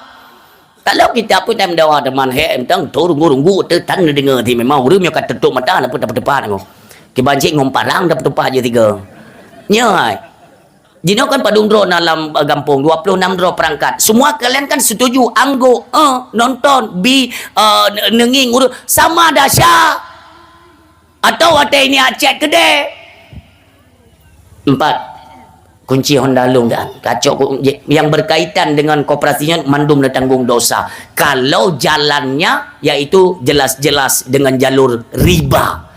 kalau kita pun dalam dawa teman, he, entang tu runggu-runggu, tu tan deungoe, ti memang ureuëng nyang ka tutup mata, nak pun dapat tepat, kiban cik ngom parang dapat tepat je tiga. Nyoe hai. Jinoe kan padum droe na lam, eh, gampông, dua puluh enam droe perangkat. Semua kalian kan setuju, anggô, eh, nonton, bi, eh, ne-, neungieng ureuëng sama dahsyat. Atau watée ini acet keudeh. Empat, kunci Honda lôn dan kacok ku-, je-, yang berkaitan dengan koperasi nyan mandum na tanggung dosa. Kalau jalannya yaitu jelas-jelas dengan jalur riba.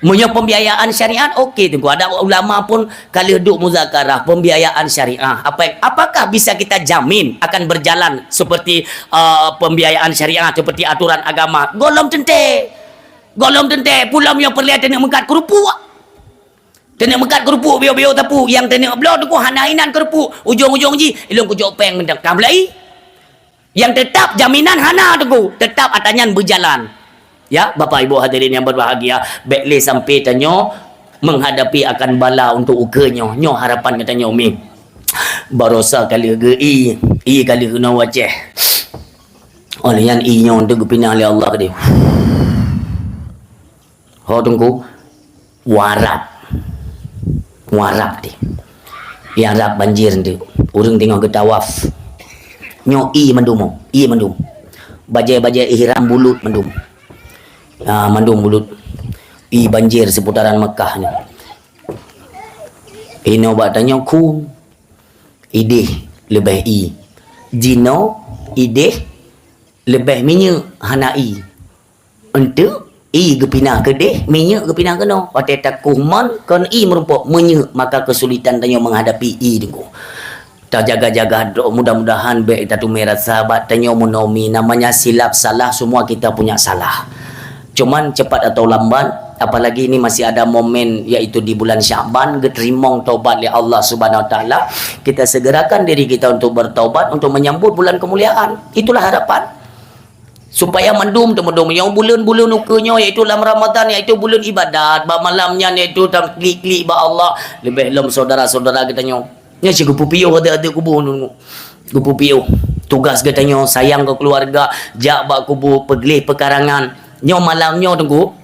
Meunyoe pembiayaan syariat, oke, Teungku. Ada ulama pun ka lheueh duek muzakarah pembiayaan syariah. Apa, apakah bisa kita jamin akan berjalan seperti, eh, pembiayaan syariah, seperti aturan agama? Gohlom teuntée. Gohlom teuntée. Pulang nyang peureulée teuneuk meukat keurupuk. Teuneuk meukat keurupuk, biôh-biôh tapue. Nyang teuneuk bloe, Teungku, hana inan keurupuk. Ujong-ujong jih, ilôn kujok péng mantong ka mulai. Yang tetap jaminan hana, Teungku, tetap ata nyan beujalan. Ya, Bapak Ibu hadirin yang berbahagia, bék lé sampai tanyoe menghadapi akan bala untuk ukeue nyoe. Nyoe harapan geutanyoe mi. Barosa ka lheueh geu-, i, i ka lheueh keunoe u Aceh. Óh lheueh nyan i nyoe teuk geupinah lé Allah keudeh. Ho Teungku, u Arab. U Arab di. Di Arab banjir nteuk. Ureuëng teungoh geutawaf. Nyoe i mandum, i mandum. Bajée-bajée ihram bulut mandum. Ah, mandum bulut. I banjir seputaran Mekah nyoe. Inoe bak tanyoe khu. Ideh leubeh i. Jinoe ideh leubeh minyeuk hana i. Enteuk, i geupinah keudeh, minyeuk geupinah keunoe. Watée takoh mon, kon i meurumpok, minyeuk, maka keusulitan tanyoe menghadapi i Teungku. Tajaga-jaga droe, mudah-mudahan bék tateumé rasa bak tanyoe meunomi, namanya silap salah, semua kita punya salah. Cuman cepat atau lambat, apalagi ini masih ada momen, yaitu di bulan Sya'ban, geuteurimong taubat lé Allah Subhanahu Wa Taala, kita segerakan diri kita untuk bertaubat, untuk menyambut bulan kemuliaan. Itulah harapan. Supaya mandum teumudum nyang buleuen-buleuen ukeue nyoe, yaitu lam Ramadan, yaitu buleuen ibadat, bak malam nyan, yaitu tam klik-klik bak Allah, leubeh lom syedara-syedara geutanyoe. Nyan cit geupeupiôh até-até kubu nyoe. Geupeupiôh. Tugas geutanyoe sayang keu keuluwarga, jak bak kubu, peugleh peukarangan. Nyoe malam nyoe Teungku,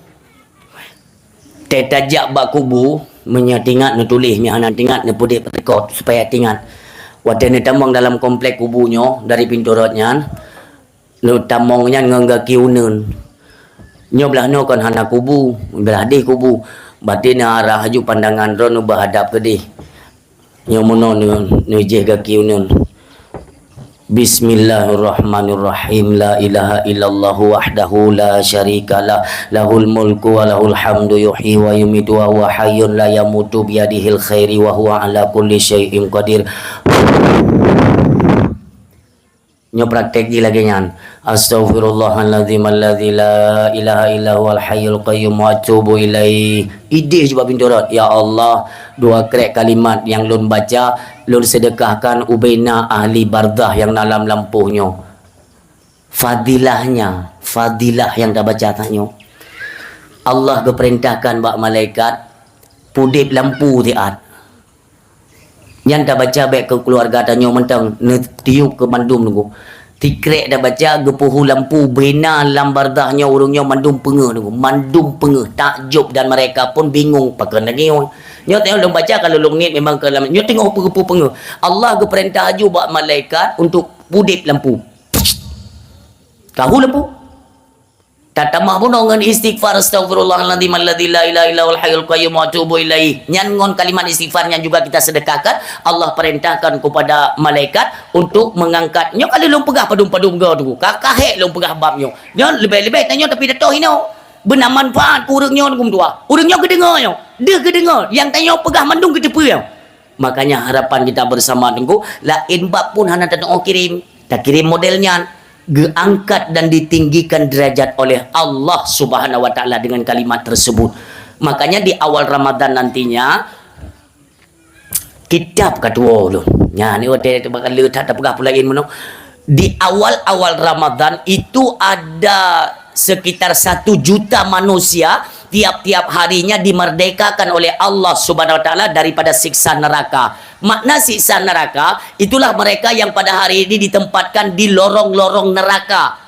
teuh tajak bak kubu, meunyoe teuingat neutuléh, meunyoe hana teuingat neupeudeh rekod supaya teuingat. Watée neutamong dalam komplek kubu nyoe dari pintoe rot nyan, neutamong nyan ngon gaki uneuen. Nyoe blah noe kon hana kubu, blah deh kubu. Batin neuarah laju pandangan droe neuba hadap keudeh. Nyoe meunoe neu-, neujeh gaki uneuen. Bismillahirrahmanirrahim. La ilaha illallah wahdahu la syarikalah. Lahul mulku wa lahul hamdu yuhyi wa yumitu wa huwa hayyun la yamutu biyadihil khairu wa huwa ala kulli syai'in qadir. Nyoe praktek jih lagée nyan. Astaghfirullahalazim alladzi la ilaha illa huwal hayyul qayyum wa atubu ilaih. Ideh jih bak pintoe rot, "Ya Allah, dua krek kalimat nyang lôn baca, lôn seudeukahkan ubena ahli barzah nyang na lam lampôh nyoe." Fadilahnya, fadilah nyang tabaca tanyoe. Allah geupeurintahkan bak malaikat, pudeb lampu siat. Nyan tabaca bék keu keuluwarga tanyoe mantong, neutiup keu mandum Teungku. Tikrek tabaca geupeuhu lampu bena lam barzah nyoe ureuëng nyoe mandum peungeuh Teungku, mandum peungeuh, takjub dan mereka pun bingung pakon lagée nyoe. Nyoe teuh lôn baca kalau lôn niet memang keu lam nyoe teungoh peungeuh-peungeuh. Allah geupeurintah laju bak malaikat untuk pudeb lampu. Kahu lampu. Tatamah bunoe ngon istighfar, "Astaghfirullahaladzim alladzi la ilaha illa huwal hayyul qayyum wa atubu ilaih." Nyan ngon kalimat istighfar nyan juga kita sedekahkan. Allah perintahkan kepada malaikat untuk mengangkat. Nyoe kali lôn peugah padum-padum go tu. Ka, ka hék lôn peugah bab nyoe. Nyoe leubeh-leubeh tanyoe tapi datang hino. Beuna manfaat keu ureueng nyoe, ureueng tuha. Ureueng nyoe geudeungoe nyoe. Deuh geudeungoe. Nyang tanyoe peugah mandum geuteupeue nyoe. Makanya harapan kita bersama Teungku, laén bab pun hana tatu'oh kirim. Takirim model nyan, geuangkat dan ditinggikan derajat oleh Allah Subhanahu wa Taala dengan kalimat tersebut. Makanya di awal Ramadan nantinya, kitab ka tuwoe ulôn. Nyan, ni watèe bakal le that tapeugah peulaén meunoe. Di awal-awal Ramadan itu ada sekitar satu juta manusia tiap-tiap harinya dimerdekakan oleh Allah Subhanahu wa Taala daripada siksa neraka. Makna siksa neraka, itulah mereka yang pada hari ini ditempatkan di lorong-lorong neraka.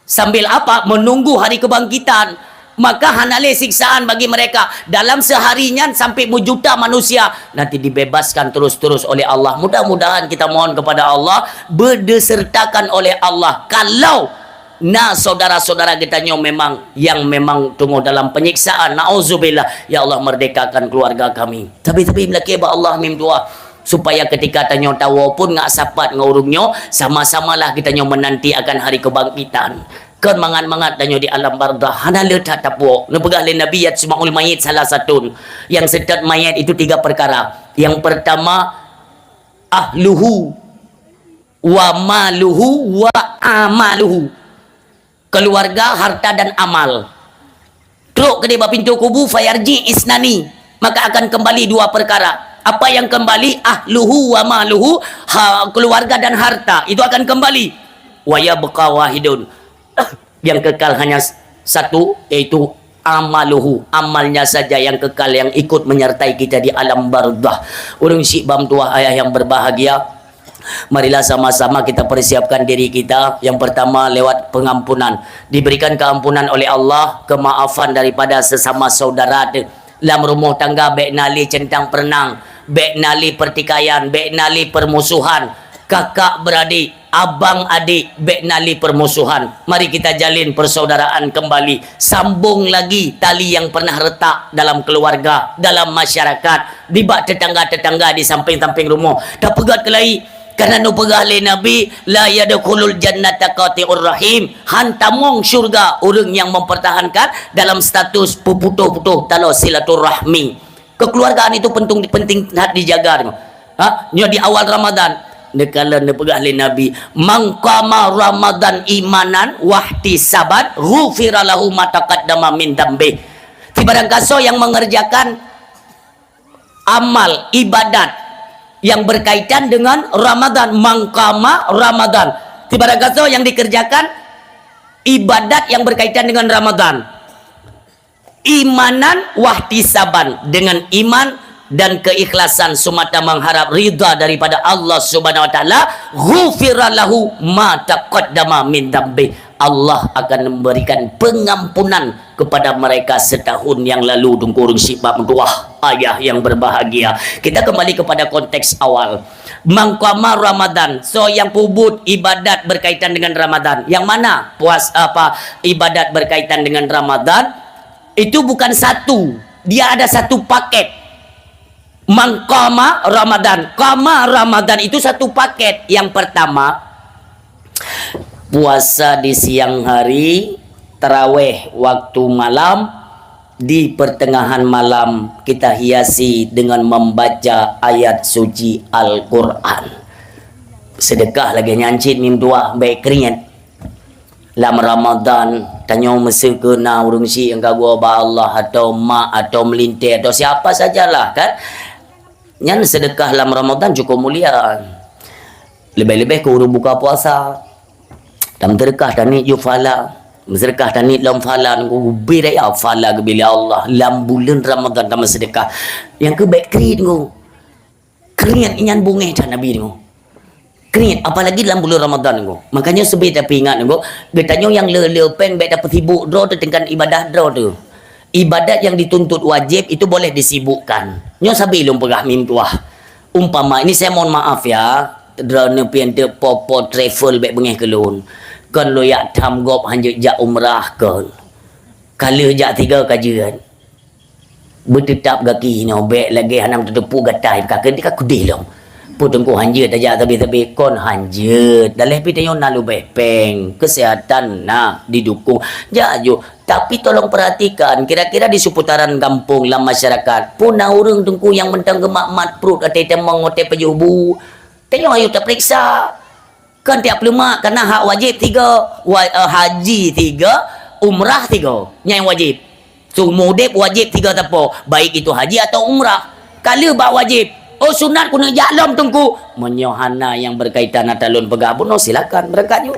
Sambil apa? Menunggu hari kebangkitan. Maka hana lé siksaan bagi mereka. Dalam sehari nyan sampai berjuta manusia nanti dibebaskan terus-terus oleh Allah. Mudah-mudahan kita mohon kepada Allah, berdesertakan oleh Allah. Kalau na saudara-saudara kita nyoe memang, yang memang teungoh dalam penyiksaan, naudzubillah, ya Allah, merdekakan keluarga kami. Tapi, tapi meulakèe bak Allah mim tuha, supaya ketika tanyoe tawoe pun ngat sapat ngon ureueng nyoe, sama-samalah kita nyoe menanti akan hari kebangkitan. Kon mangat-mangat tanyoe di alam barzakh, hana le that tapuwoe. Neupeugah lé Nabi, "Yajma'ul mayyit salasatun." Yang seutôt mayét itu tiga perkara. Yang pertama, ahluhu, wa maluhu, wa amaluhu. Keluarga, harta dan amal. Trok keudéh bak pintoe kubu, fayarji isnani, maka akan kembali dua perkara. Apa yang kembali? Ahluhu wa maluhu, ha, keluarga dan harta. Itu akan kembali. Wa yabqa wahidun. Yang kekal hanya s-, satu, yaitu amaluhu, amalnya saja yang kekal, yang ikut menyertai kita di alam barzakh. Ureueng syiek bak meutuah, ayah yang berbahagia, marilah sama-sama kita persiapkan diri kita. Yang pertama, lewat pengampunan. Diberikan keampunan oleh Allah, kemaafan daripada sesama saudara. Lam rumoh tangga bèk na lé centang perenang, bèk na lé pertikaian, bèk na lé permusuhan. Kakak beradik, abang adik, bèk na lé permusuhan. Mari kita jalin persaudaraan kembali. Sambung lagi tali yang pernah retak dalam keluarga, dalam masyarakat, di bak tetangga-tetangga di samping-samping rumoh. Tapeugöt keulai, karena neupeugah lé Nabi, "La yadkhulul jannata qati'ur rahim." Han tamong syurga ureueng nyang mempertahankan dalam status peuputoh-putoh taloe silaturahmi. Kekeluargaan itu penting, penting that dijaga. Ha? Nyoe di awal Ramadan. Neukalon neupeugah lé Nabi, "Man qama Ramadan imanan wahtisaban, ghufira lahu ma taqaddama min dzambih." Sibarang gasoe yang mengerjakan amal ibadat yang berkaitan dengan Ramadan, man qama Ramadan. Sibarang gasoe yang dikerjakan ibadat yang berkaitan dengan Ramadan. Imanan wahtisaban, dengan iman dan keikhlasan semata mengharap ridha daripada Allah Subhanahu wa Taala, ghufira lahu ma taqaddama min dzambih. Allah akan memberikan pengampunan kepada mereka setahun yang lalu, Teungku ureueng syiek bak meutuah, ayah yang berbahagia. Kita kembali kepada konteks awal. Man qama Ramadan, soe nyang peubuet ibadat berkaitan dengan Ramadan. Yang mana? Puas-, apa, ibadat berkaitan dengan Ramadan, itu bukan satu. Dia ada satu paket. Man qama Ramadan. Qama Ramadan itu satu paket. Yang pertama, puasa di siang hari, tarawih waktu malam, di pertengahan malam kita hiasi dengan membaca ayat suci Al-Quran. Sedekah lagèe nyan cit mim tuah, bèk kriet. Lam Ramadan, tanyoe meuseukeuna ureueng syiek nyang ka geuwoe bak Allah, atau mak, atau meulintèe, atau siapa sajalah, kan? Nyan sedekah lam Ramadan cukup mulia. Leubeh-leubeh keu ureueng buka puasa. Tameuseudeukah taniet yôh pahala. Meuseudeukah taniet lom pahala, nunggu ubé daya pahala geubri lé Allah. Lam buleuen Ramadan tameuseudeukah. Nyang keu bèk kriet nunggu. Kriet nyan beungèh that Nabi nyoe. Kriet, apalagi lam buleuen Ramadan nyoe. Makanya seubé tapeuingat nyoe, geutanyoe nyang le-le péng bèk tapeusibuk droe teuh deungon ibadah droe teuh. Ibadat yang dituntut wajib itu boleh disibukkan. Nyoe sabe lôn peugah mim tuah. Umpama, ini saya mohon maaf ya, droeneuh pian teuh po-po travel bèk beungèh keu lôn. Kon lôn jak tham gob hanjeuet jak umrah kon. Ka lheueh jak tiga ka jeuet. Beuteutap gaki inoe, bék lagée hana meuteuteupeue gatai, ka keudeh, ka keudeh lom. Peue Teungku hanjeuet tajak sabe-sabe, kon hanjeuet. Daléh pih tanyoe na leubeh péng, keuseuhatan na didukung. Jak ju, tapi tolong perhatikan, kira-kira di seputaran gampông, lam masyarakat, peue na ureuëng Teungku nyang mantong geumat-mat pruet watée tamong, watée pajoh bu? Tanyoe ayo tapeuriksa. Kan tiep leumah kana hak wajéb tiga, wa-, eh, haji tiga, umrah tiga. Nyang wajéb. Seumur udeb wajéb tiga sapo, baik itu haji atau umrah. Ka lheueh bak wajéb, oh, sunat keuneuk jak lom Teungku. Meunyoe hana nyang berkaitan ata lôn peugah bunoe, silakan berangkat ju.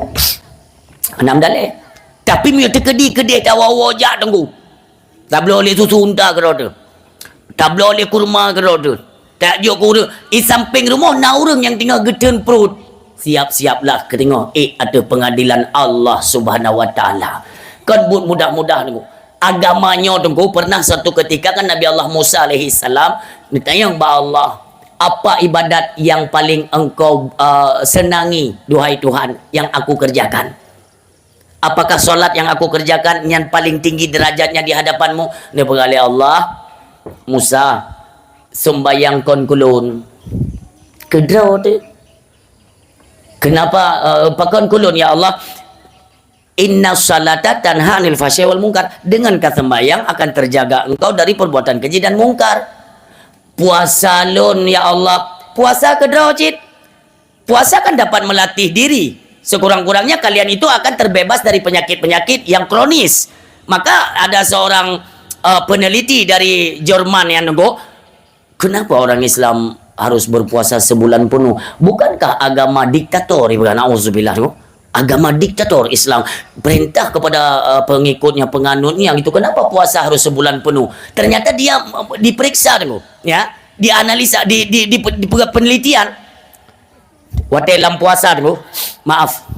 Hana meudaléh. Tapi meunyoe teukeudi keudeh tawoe-woe jak Teungku. Tabloe lé susu unta keudroe teuh. Tabloe lé kurma keudroe teuh. Tajok keu ureuëng, di sampéng rumoh na ureuëng nyang teungoh geuteun pruet. Siap-siaplah keu teungoh ék ateueh peungadilan Allah Subhanahu wa Taala. Kon buet mudah-mudah Teungku. Agama nyoe Teungku, pernah suatu ketika kan Nabi Allah Musa alaihi salam neutanyong bak Allah, "Apa ibadat yang paling engkau, eh, senangi, duhai Tuhan, yang aku kerjakan?" Apakah salat nyang aku kerjakan nyan paling tinggi derajatnya di hadapan-Mu? Neupeugah lé Allah, "Musa, seumbayang kon keu Lôn." Keudroe teuh. Kenapa, eh, pakon keu Lôn, ya Allah? "Inna salata tanha 'anil fahsya'i wal munkar." Dengan kaseumbayang akan terjaga engkau dari perbuatan keji dan mungkar. Puasa Lôn, ya Allah. Puasa keudroe cit. Puasa kan dapat melatih diri. Sekurang-kurangnya kalian itu akan terbebas dari penyakit-penyakit yang kronis. Maka ada seorang, eh, peneliti dari Jerman yang Teungku, "Kenapa orang Islam harus berpuasa sebulan penuh? Bukankah agama diktator?" Ibarat, nauzubillah, Teungku. Agama diktator Islam. Perintah kepada, eh, pengikutnya, penganutnya gitu. Kenapa puasa harus sebulan penuh? Ternyata dia, eh, diperiksa Teungku, ya. Dianalisa, di, di, di, di penelitian. Watée lam puasa Teungku, maaf.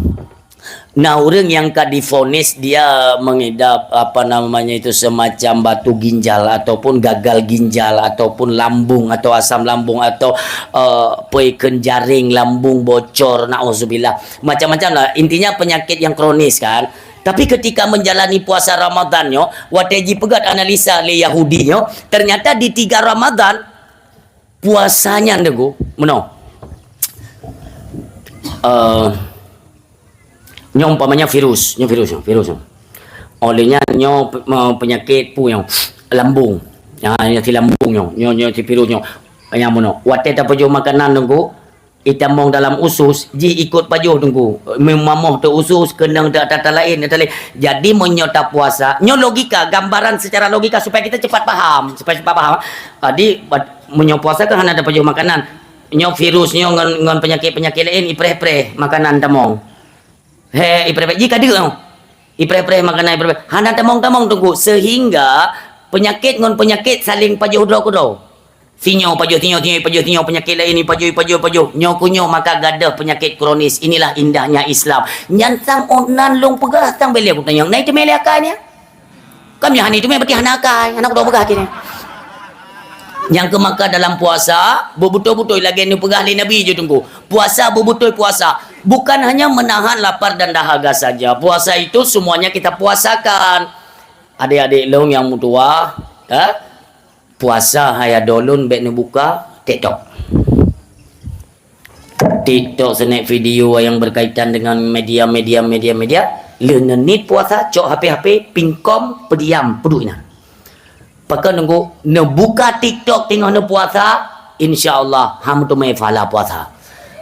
Nah, ureuëng nyang ka divonis dia mengidap, apa namanya itu, semacam batu ginjal ataupun gagal ginjal ataupun lambung atau asam lambung atau, eh, peue kheun jaring lambung bocor, nauzubillah. Macam-macam lah. Intinya penyakit yang kronis kan. Tapi ketika menjalani puasa Ramadan nyoe, watée jipeugét analisa lé Yahudi nyoe, ternyata di tiga Ramadan, puasa nyan Teungku, meunoe. Eh, nyoe umpamanya virus, nyoe virus, nyoe virus nyoe. Oleh nyan nyoe pe-, me-, penyakit peue nyoe, lambung. Ya, nyoe si lambung nyoe, nyoe, nyoe si virus nyoe. Nyang meunoe. Watée tapajoh makanan Teungku, itamong dalam usus, jih ikot pajoh Teungku. Meumamoh teu usus, keunong teu ata-ata laén, ata laén. Jadi meunyoe tapuasa, nyoe logika, gambaran secara logika supaya kita cepat paham, supaya cepat paham. Jadi, bat-, meunyoe puasa kan hana tapajoh makanan. Nyoe virus nyoe ngon, ngon penyakit-penyakit laén ipreh-preh makanan tamong. He, ipreh-preh, jih ka deuk nyoe. Ipreh-preh makanan ipreh-preh. Hana tamong-tamong Teungku, sehingga penyakit ngon penyakit saling pajoh droe keudroe. Sinyoe pajoh sinyoe, sinyoe pajoh sinyoe, penyakit laén ipajoh, ipajoh, ipajoh. Nyoe keu nyoe maka gadoh penyakit kronis. Inilah indahnya Islam. Nyan sang oh nan lôn peugah sang bele kutanyong. Nai teumé lé akai nyan? Kan nyan hana teumé berarti hana akai. Aneuk dua peugah kini. Nyang keu maka dalam puasa, beubeutôi-beutôi lagée neupeugah lé Nabi ju Teungku. Puasa beubeutôi puasa. Bukan hanya menahan lapar dan dahaga saja. Puasa itu semuanya kita puasakan. Adik-adik lôn nyang meutuwah, ha? Puasa hai adoe lôn bék neubuka TikTok. TikTok snack video yang berkaitan dengan media, media, media, media. Lheueh neuniet puasa, cok H P, H P, pingkom, peudiam, peuduek inan. Pakon Teungku, neubuka TikTok teungoh neupuasa, insya Allah, han meuteumé pahala puasa.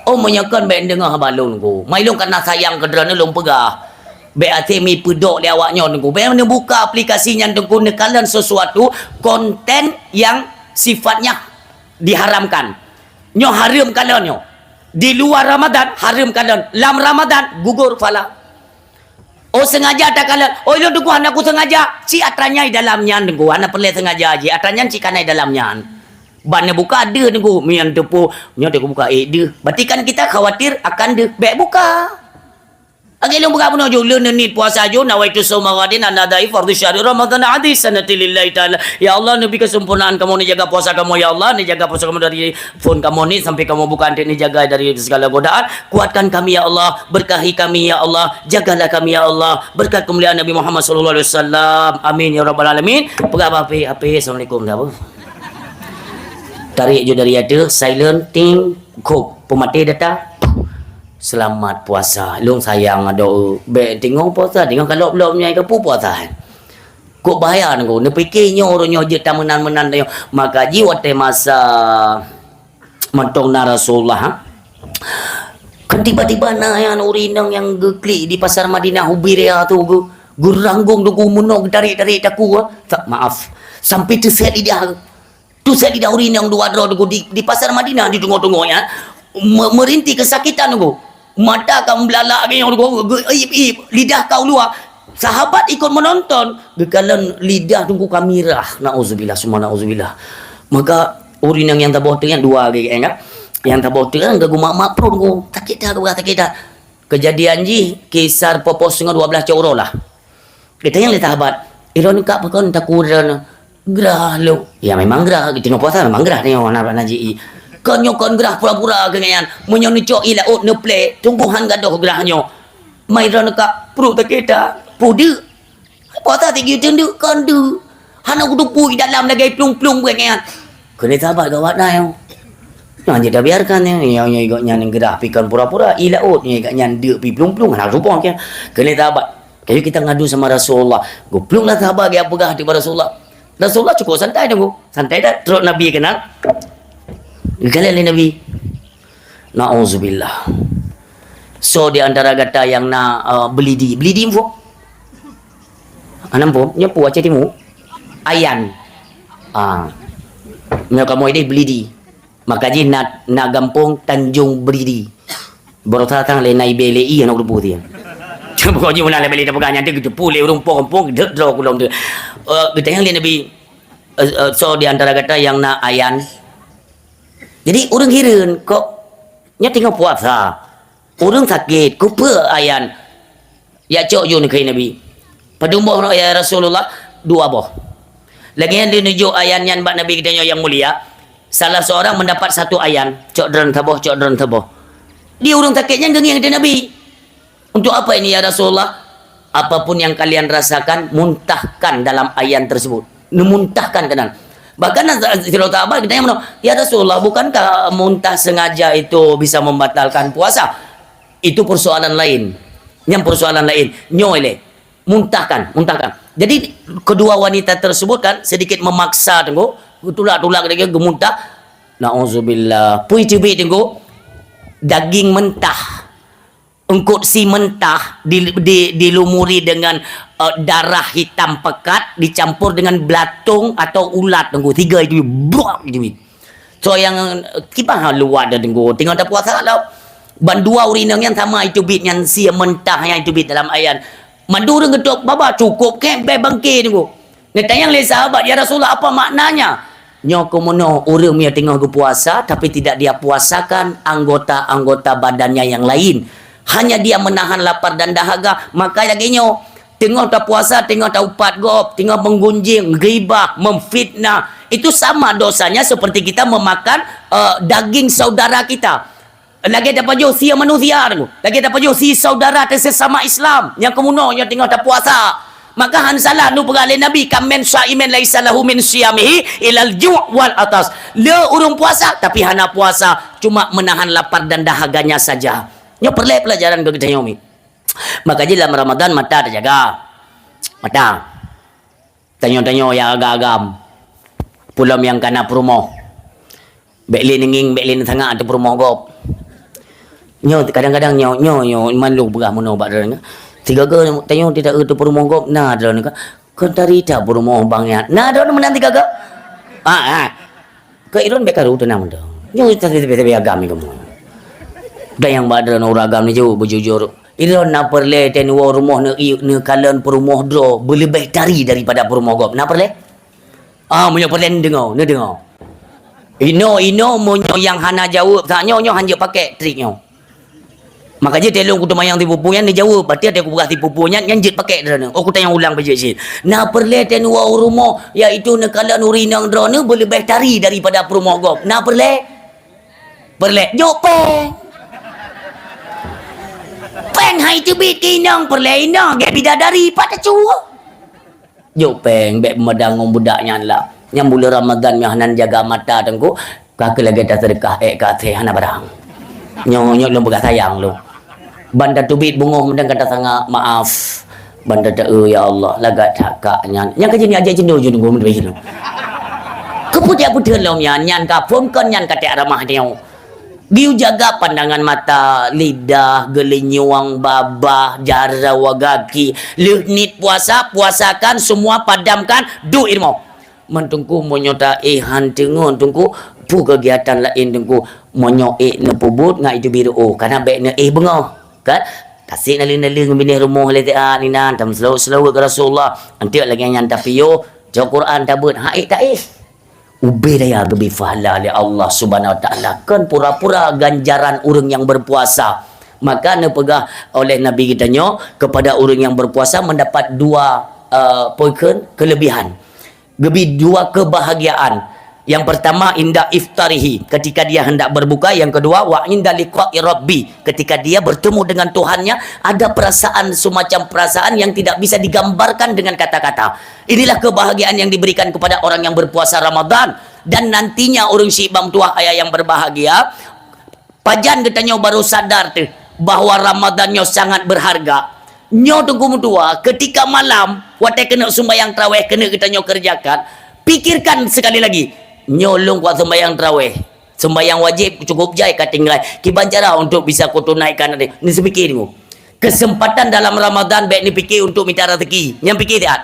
Oh, meunyoe kon bék neudeungoe haba lôn Teungku. Mai lôn kana sayang keu droeneuh lôn peugah. Bék até mi peudok lé awak nyoe Teungku. Bék neubuka aplikasi nyan Teungku, neukalon sesuatu konten yang sifatnya diharamkan. Nyoe hareuem kalon nyoe. Di luwa Ramadan, hareuem kalon. Lam Ramadan, gugur pahala. Oh, sengaja takalon. Oh, ilôn Teungku hana kusengaja. Cit atra nyan dalam nyan Teungku. Hana peureulée sengaja jih. Atra nyan cit kana dalam nyan. Ban neubuka deuh Teungku. Meunyan teupeu, nyoe Teungku buka ék deuh. Berarti kan kita khawatir akan deuh. Bék buka. Lagèe lôn peugah bunoe jih, lôn neuniet puasa jih, nawaitu shauma ghadin an adai fardhu syahri Ramadan adi sanati lillahi ta'ala. Ya Allah, neubi keusempurnaan kamoe neujaga puasa kamoe, ya Allah, neujaga puasa kamoe dari phon kamoe ni sampai kamoe buka, untuk neujaga dari segala godaan. Kuatkan kami, ya Allah, berkahi kami, ya Allah, jagalah kami, ya Allah, berkat kemuliaan Nabi Muhammad sallallahu alaihi wasallam. Amin ya rabbal alamin. Peugah bah H P, H P, assalamualaikum dah apa? Tarik je dari ada, silent, ting, kop, pematé data. Selamat puasa. Lôn sayang adoe. Bèk teungoh puasa, teungoh kalop-lop nyan keu peue puasa. Kok bahaya nangku. Neupike nyoe ureueng nyoe jeuet tameunan-meunan tanyoe. Maka jih watèe masa mantong na Rasulullah, ha? Kan tiba-tiba na nyan ureueng inong nyang geuklik di pasar Madinah ubé raya tu geu-, geuranggong teungku meunoe geutarek-tarek takue, ha? Tak maaf. Sampai teusèt lidah. Teusèt lidah ureueng inong dua droe teungku di, di pasar Madinah di teungoh-teungoh nyan. Me-, meurinti keusakitan teungku. Mata ka meubeulala lagèe nyoe teungku, geu-, ip-ip, lidah ka u luwa. Sahabat ikut menonton, geukalon lidah teungku ka mirah. Nauzubillah, summa nauzubillah. Maka ureueng inong nyang taboh teuk nyan dua lagèe nyan kan. Nyang taboh teuk nyan geumak-mak pruet teungku. Sakét that, sakét that. Keujadian jih kisar poh-poh singoh dua blaih cot uroe lah. Geutanyong lé sahabat, "Droeneuh ka pakon takue droeneuh?" "Grah lôn." Ya memang grah, teungoh puasa memang grah nyoe, hana, hana ji-i. "Kon nyoe kon grah pura-pura keu nyan. Meunyoe neucok ie laôt neuplè, sunggoh han gadôh grah nyoe." "Mai droeneuh ka pruet sakét that." "Peue deuk?" "Puasa tiga teun deuk, kon deuk. Hana kuteupue dalam lagèe plueng-plueng buet nyan." Keuneuk sahabat gawat na nyoe. Nyoe jeuet tabiarkan nyoe. Nyoe, nyoe gobnyan grah pi kon pura-pura, ie laôt nyoe gobnyan deuk pi plueng-plueng, hana rupoh kan. Keuneuk sahabat. Kayu kita ngadu sama Rasulullah. Geuplueng lah sahabat geupeugah di Rasulullah. Rasulullah cukup santai teungku. Santai dah. Trok Nabi keunan. Geukalon lé Nabi. Nauzubillah. Soe di antara gata nyang na, eh, beulidi? Beulidi muphom? Hana muphom? Nyoe peue Aceh Timu? Ayan. Ah. Nyoe kamoe idéh beulidi. Maka jih na, na gampông Tanjong Beulidi. Baroesa sang lé na ibée lé ie aneuk teupeu tiang. Bukan jih meunan lé bèk lé tapeugah nyan teuh geuteupeue lé ureueng po gampông, deuek droe kulong teuh. Eh, geutanyong lé Nabi, eh, eh, soe di antara gata nyang na ayan? Jadi, ureueng hireuen, kok nyoe teungoh puasa? Ureueng sakét, keupeue ayan? Jak cok ju neukheun Nabi. Padum boh, ya Rasulullah? Dua boh. Lagèe nyan lheuh neujok ayan nyan bak Nabi geutanyoe nyang mulia, salah seorang mendapat satu ayan, cok droen saboh, cok droen saboh. Di ureueng sakét nyan geungieng di Nabi. "Untuk apa ini, ya Rasulullah?" "Apapun yang kalian rasakan, muntahkan dalam ayan tersebut." Neumuntahkan keunan. Bahkan sidroe sahabat geutanyong meunoe, "Ya Rasulullah, bukankah muntah sengaja itu bisa membatalkan puasa?" Itu persoalan lain. Nyan persoalan lain. Nyoe lé. Muntahkan, muntahkan. Jadi, kedua wanita tersebut kan sedikit memaksa teungku, geutulak-tulak lagèe geumuntah. Nauzubillah. Peue teubiet teungku? Daging mentah. Eungkot sie mentah di, di, dilumuri dengan, eh, darah hitam pekat dicampur dengan beulatoeng atau ulat teungku. Tiga itu, bruak itu. Soe nyang, eh, kiban luwat dah teungku. Teungoh tapuasa lah. Ban dua ureueng inong nyan sama iteubiet nyan sie mentah nyang iteubiet dalam ayan. Mandum ureueng geutôb baba cukôp kèe bèe bangke teungku. Neutanyong lé sahabat, "Ya Rasulullah, apa maknanya?" Nyoe keuh meunoe ureueng meunyoe teungoh geupuasa tapi tidak dia puasakan anggota-anggota badannya yang lain. Hanya dia menahan lapar dan dahaga, maka lagèe nyoe. Teungoh tapuasa, teungoh taupat gob, teungoh menggunjing, ghibah, memfitnah, itu sama dosanya seperti kita memakan, eh, daging saudara kita. Lagèe tapajoh sie manusia teungku, lagèe tapajoh sie saudara teusesama Islam nyang keuh meunoe nyang teungoh tapuasa. Maka han salah neupeugah lé Nabi, "Kam min shaimin laisa lahu min siyamihi ilal ju' wal atas." Le ureueng puasa tapi hana puasa, cuma menahan lapar dan dahaganya saja. Nyoe peureulèe pelajaran keu geutanyoe mi. Maka jih lam Ramadan mata tajaga. Mata. Tanyoe-tanyoe nyang agam-agam. Peulom nyang kana peurumoh. Bèk lé neungieng, bèk lé neusangak ateueh peurumoh gob. Nyoe kadang-kadang nyoe, nyoe, nyoe, man lôn peugah meunoe bak droeneuh. Sigoe-goe tanyoe teuh ateueh peurumoh gob, na droeneuh ka. Kon tari that peurumoh bang nyan. Na droeneuh meunan sigoe-goe. Ah, ah. Keu droeneuh bèk karu teunang mantong. Nyoe sabe-sabe agam nyoe kamoe. Dan nyang bak droeneuh ureueng agam nyoe jeuet beujujur. Droeneuh na peureulèe teuh neuwoe rumoh neu-, neukalon peurumoh droe beuleubèh tari daripada peurumoh gob. Na peureulèe? Ah, meunyoe peureulèe neudeungoe, neudeungoe. Inoe, inoe, meunyoe nyang hana jaweueb that nyoe, nyoe han jeuet pakèk trik nyoe. Maka jih teuh lôn kuteumayang sipupu nyan neujaweueb, berarti watèe kupeugah sipupu nyan, nyan jeuet pakèk droeneuh. Oh, kutanyong ulang beujeuet cit. Na peureulèe teuh neuwoe u rumoh, yaitu neukalon ureueng inong droeneuh beuleubeh tari daripada peurumoh gob. Na peureulèe? Peureulèe. Jok pèng. Pèng hai teubiet keu inong, peureulèe inong, gèt bidadari, pat teucue. Jok pèng, bèk meudang ngon budak nyan lah. Nyang buleuen Ramadhan nyoe hana jaga mata teungku, ka keu lagèe taseudeukah èk ka até hana barang. Nyoe, nyoe lôn peugah sayang lôn. Ban tateubiet beungoh meudang ka tasanga maaf. Ban tata, "Eh, ya Allah, lagak that kak nyan." Nyang ka jeuneuh ajak jeuneuh, jeuneuh gom teubiet jeuneuh. Keupeue jak peuteun lom nyan, nyan ka phôn kon nyan ka tak ramah nyoe. Geuyue jaga pandangan mata, lidah, geulinyueng, babah, jaroe, gaki. Lheueh niet puasa, puasakan, semua padamkan, duek i rumoh. Man teungku, meunyoe ta éh han teungeut teungku, peue keugiatan laén teungku? Meunyoe ék neupeubuet ngat itu biru, oh, kana bèk neuéh beungoh, kan? Tasek naleueng-naleueng binéh rumoh lé siat inan, tameuseulaweuet-seulaweuet keu Rasulullah. Enteuk lagèe nyan tapiôh, cok Quran tabeuet, ha ék ta éh. Ubé daya geubri pahala lé Allah Subhanahu Wa Taala. Kon pura-pura ganjaran ureueng nyang berpuasa. Maka neupeugah oleh Nabi geutanyoe, kepada ureueng nyang berpuasa mendapat dua, eh, peue kheun, kelebihan. Geubri dua kebahagiaan. Yang pertama, inda iftarihi, ketika dia hendak berbuka. Yang kedua, wa inda liqa'i rabbi, ketika dia bertemu dengan Tuhannya, ada perasaan, semacam perasaan yang tidak bisa digambarkan dengan kata-kata. Inilah kebahagiaan yang diberikan kepada orang yang berpuasa Ramadan. Dan nantinya ureueng syiek bang tuah ayah yang berbahagia, pajan geutanyoe baru sadar teuh bahwa Ramadan nyoe sangat berharga. Nyoe teungku meutuah, ketika malam, watèe keuneuk sumbayang tarawèh keuneuk geutanyoe kerjakan, pikirkan sekali lagi, "Nyoe lôn kuat sumbayang tarawèh, sumbayang wajéb cukup jai ka tinggai, kiban cara untuk bisa kutunaikan?" Neuseupike teungku. Kesempatan dalam Ramadan bèk neupike untuk mita rezeki. Nyang pike siat.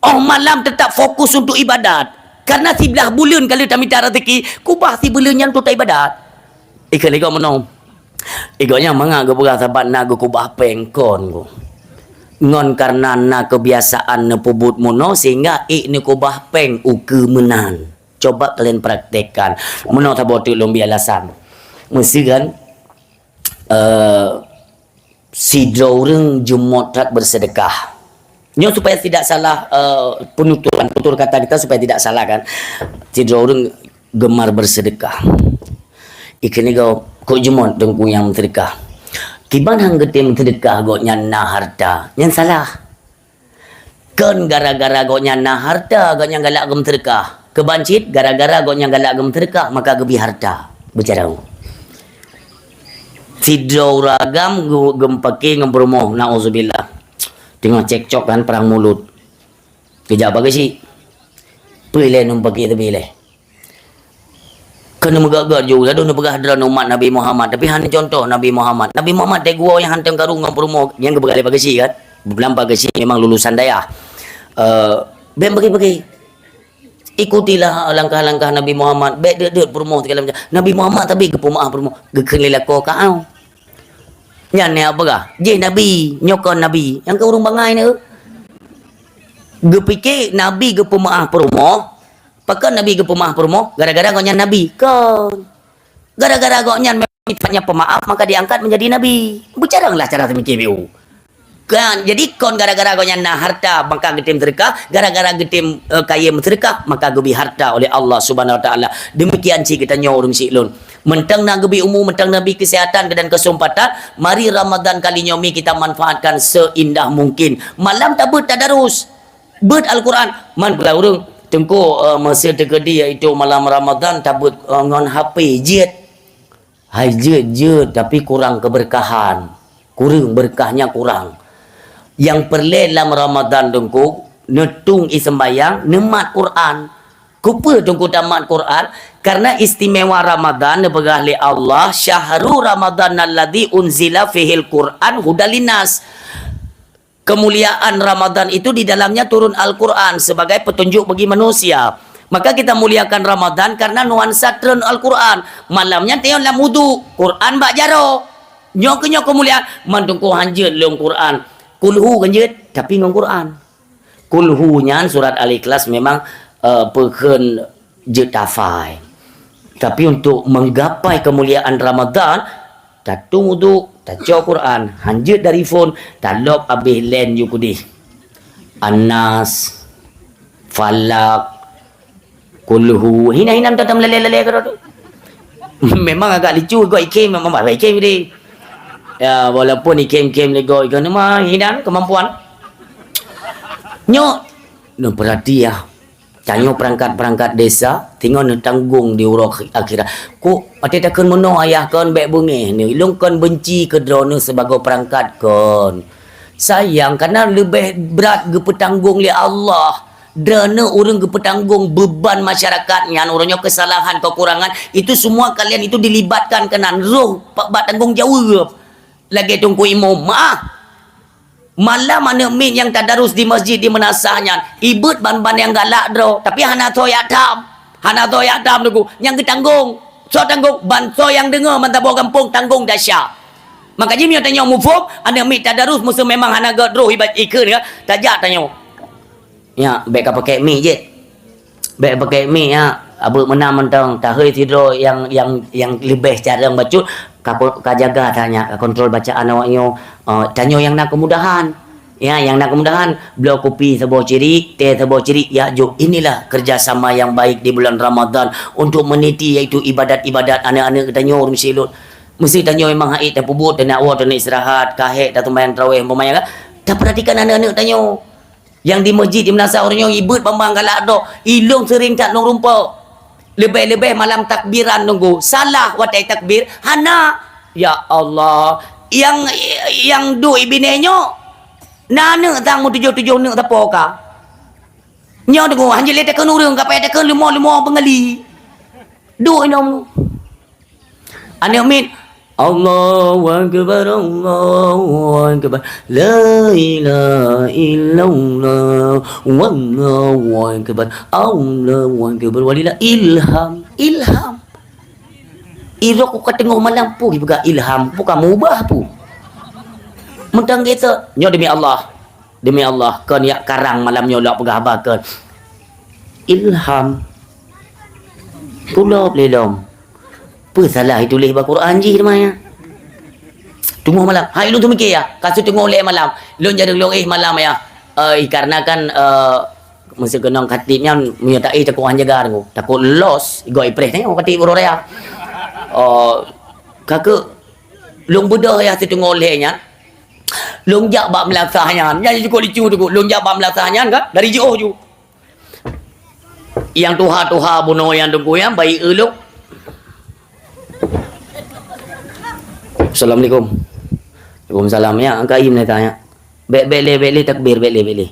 Óh malam teutap fokus untuk ibadat. Karena siblaih buleuen ka lheueh tamita rezeki, kubah sibuleuen nyan untuk taibadat. Ikeu lé gob meunoe. Igoe nyan mangat geupeugah saban na geukubah pèng kon ku. Ngon karena na kebiasaan neupeubuet meunoe sehingga ék neukubah pèng ukeue meunan. Coba kalian praktekkan. Meunoe saboh teuk lôn bri alasan. Meuseu kan, eh, sidroe ureueng jeumot that bersedekah. Nyoe supaya tidak salah, eh, penuturan, tutur kata kita supaya tidak salah kan. Sidroe ureueng gemar bersedekah. Ikeu lé gob, kok jeumot teungku nyang meusedekah. Kiban han geutem meusedekah gobnyan na harta. Nyan salah. Kon gara-gara gobnyan na harta, gobnyan galak geumeuseudeukah. Keuban cit, gara-gara gobnyan galak geumeuseudeukah, maka geubri harta. Beucarông. Sidroe ureueng agam geu-, geumeupaké ngon peurumoh, na'udzubillah. Teungoh cekcok kan, perang mulut. Geujak bak geuchik. Peue ilèe neumeupaké teubiet ilèe. Keuneuk meugét-gét ju, ladôm neupeugah droeneuh umat Nabi Muhammad, tapi hana contoh Nabi Muhammad. Nabi Muhammad teguh nyang hantom karu ngon peurumoh nyang geupeugah lé Pak Geuchik kan. Beupeulampah Geuchik memang lulusan dayah. Eh, bèk bagi-bagi. Ikutilah langkah-langkah Nabi Muhammad. Bèk deuet-deuet peurumoh segala macam. Nabi Muhammad tapi geupeumaáh peurumoh. Geukheun lé lakoe keu awak. Nyan nyang peugah, "Jih Nabi, nyoe kon Nabi." Nyang keu ureueng bangai nyoe. Geupike Nabi geupeumaáh peurumoh, Pakon Nabi geupeumaáh peurumoh? Gara-gara gobnyan Nabi? Kon. Gara-gara gobnyan memang sifatnya pemaaf, maka diangkat menjadi Nabi. Beucarông lah cara teumikir B U. Kan, jadi kon gara-gara gobnyan na harta, maka geutem seudeukah, gara-gara geutem, eh, kayém seudeukah, maka geubri harta oleh Allah Subhanahu Wa Taala. Demikian cit geutanyoe ureueng syiek lôn. Mantong na geubri umu, mantong na geubri keuseuhatan dan keuseumpatan, mari Ramadan kali nyoe mi kita manfaatkan seindah mungkin. Malam tabeuet tadarus. Beuet Al-Quran, man peugah ureueng, "Teungku, eh, meuseu teukeudi yaitu malam Ramadan tabeuet, eh, ngon H P jeuet." Hai jeuet-jeuet, tapi kurang keberkahan. Kureueng, berkahnya kurang. Nyang peureulèe lam Ramadan teungku, neutueng ie seumbayang, neumat Quran. Keupeue teungku tamat Quran? Karena istimewa Ramadan neupeugah lé Allah, "Syahru Ramadan alladzi unzila fihil Quran hudal linnas." Kemuliaan Ramadan itu di dalamnya turun Al-Quran sebagai petunjuk bagi manusia. Maka kita muliakan Ramadan karena nuansa treun Al-Quran. Malam nyan teuh lam wudu, Quran bak jaroe. Nyoe keuh nyoe keumuliaan. Man teungku han jeuet lôn Quran. Kulhu kan jeuet, tapi ngon Quran. Kulhu nyan surat Al-Ikhlas memang, eh, peukheun jeuet hafai. Tapi untuk menggapai kemuliaan Ramadan, Tatueng uduk, tacok Quran, hanjeuet dari phon, talop abéh len ju keudeh. An-Nas, Falak, Kulhu. Hinan-hinan tatam lalé-lalé keudroe tu. Memang agak lucu, gok ikhém, memang bah ikhém deh. Ya, walaupun ikhém-ikhém lé gok ikhém, memang hinan kemampuan. Nyoe, neupeurati ya. Tanyoe peurangkat-peurangkat desa, singoh neutanggong di uroe akhirat. Kok até takheun meunoe ayah kon bék beungéh neuh, ilong kon beunci keu droeneuh sibagoe peurangkat kon. Sayang, karena leubeh brat geupeutanggong lé Allah. Droeneuh ureuëng geupeutanggong beuban masyarakat nyan, uroe nyoe kesalahan, kekurangan, itu semua kalian itu dilibatkan keunan, roh bak tanggong jaweueb. Lagée Teungku Imum, maah. Malam aneuëk miet nyang tadarus di masjid di meunasah nyan, ibeuet ban-ban nyang galak droe, tapi hana soe jak tham. Hana soe jak tham, Teungku. Nyang geutanggong. Soe tanggong? Ban soe nyang deungoe, ban saboh gampông tanggong dasya. Maka jih meunyoe tanyoe muphom, aneuëk miet tadarus meuseu memang hana gét droe ibat ikheun ka, tajak tanyoe. Nyak, bék ka pakai mic jih. Bék pakai mic, nyak. Abeuet meunan mantong, tahôi sidroe nyang, nyang, nyang leubeh carông bacut, ka, ka jaga that nyak, ka kontrol bacaan awak nyoe. Eh, tanyoe nyang na keumudahan. Ya, nyang na keumudahan, bloe kupi saboh cirik, teh saboh cirik, jak jok. Inilah kerjasama yang baik di bulan Ramadan untuk meniti, yaitu ibadat-ibadat aneuëk-aneuëk geutanyoe ureuëng silot. Meuseu tanyoe memang hait tapeubuet, tanak woe, tanak istirahat, ka hék, taseumayang tarawéh, umpamanya kan. Tapeuratikan aneuëk-aneuëk tanyoe. Nyang di masjid, di meunasah uroe nyoe, ibeuet ban-ban galak droe, ilong seuring that lôn rumpok. Leubeh-leubeh malam takbiran Teungku. Salah watée takbir, hana. Ya Allah. Nyang, nyang duek binéh nyoe, na aneuëk sang meutujoh-tujoh aneuëk sapo ka. Nyoe Teungku, hanjeuet lé takheun ureuëng, ka payah takheun leumo-leumo beungali. Duek inong. Aneuëk miet, "Allahu Akbar, Allahu Akbar, la ilaha illallah, wallahu akbar, Allahu akbar, walillah." Ilham, ilham. Irok ka teungoh malam pun dipeugah ilham, bukan mubah pun. Mantong geuh, nyoe demi Allah. Demi Allah, kon jak karang malam nyoe lôn peugah haba kon. Ilham. Tulop lé lom. Peue salah ituléh bak Quran jih teuma ya? Teungoh malam. Hai lôn teumiké ya, ka siteungoh lhée malam. Lôn jadi lôn éh malam ya. Eh, karena kan, eh, meuseu keunong khatib nyan, meunyoe taéh takot han jaga Teungku. Takot los, igoe ipreh teuh khatib uroe raya. Oh, ka keuh lôn beudôh ya siteungoh lhée nyan. Lôn jak bak meulasah nyan. Nyan jukuk licu tu, lôn jak bak meulasah nyan kan, dari jiôh ju. Nyang tuha-tuha bunoe nyan Teungku nyan, bayi ulôn. Assalamualaikum. Waalaikumsalam. Ya, angka im neta ya. Bék, bék lé, bék lé takbir, bék lé, bék lé.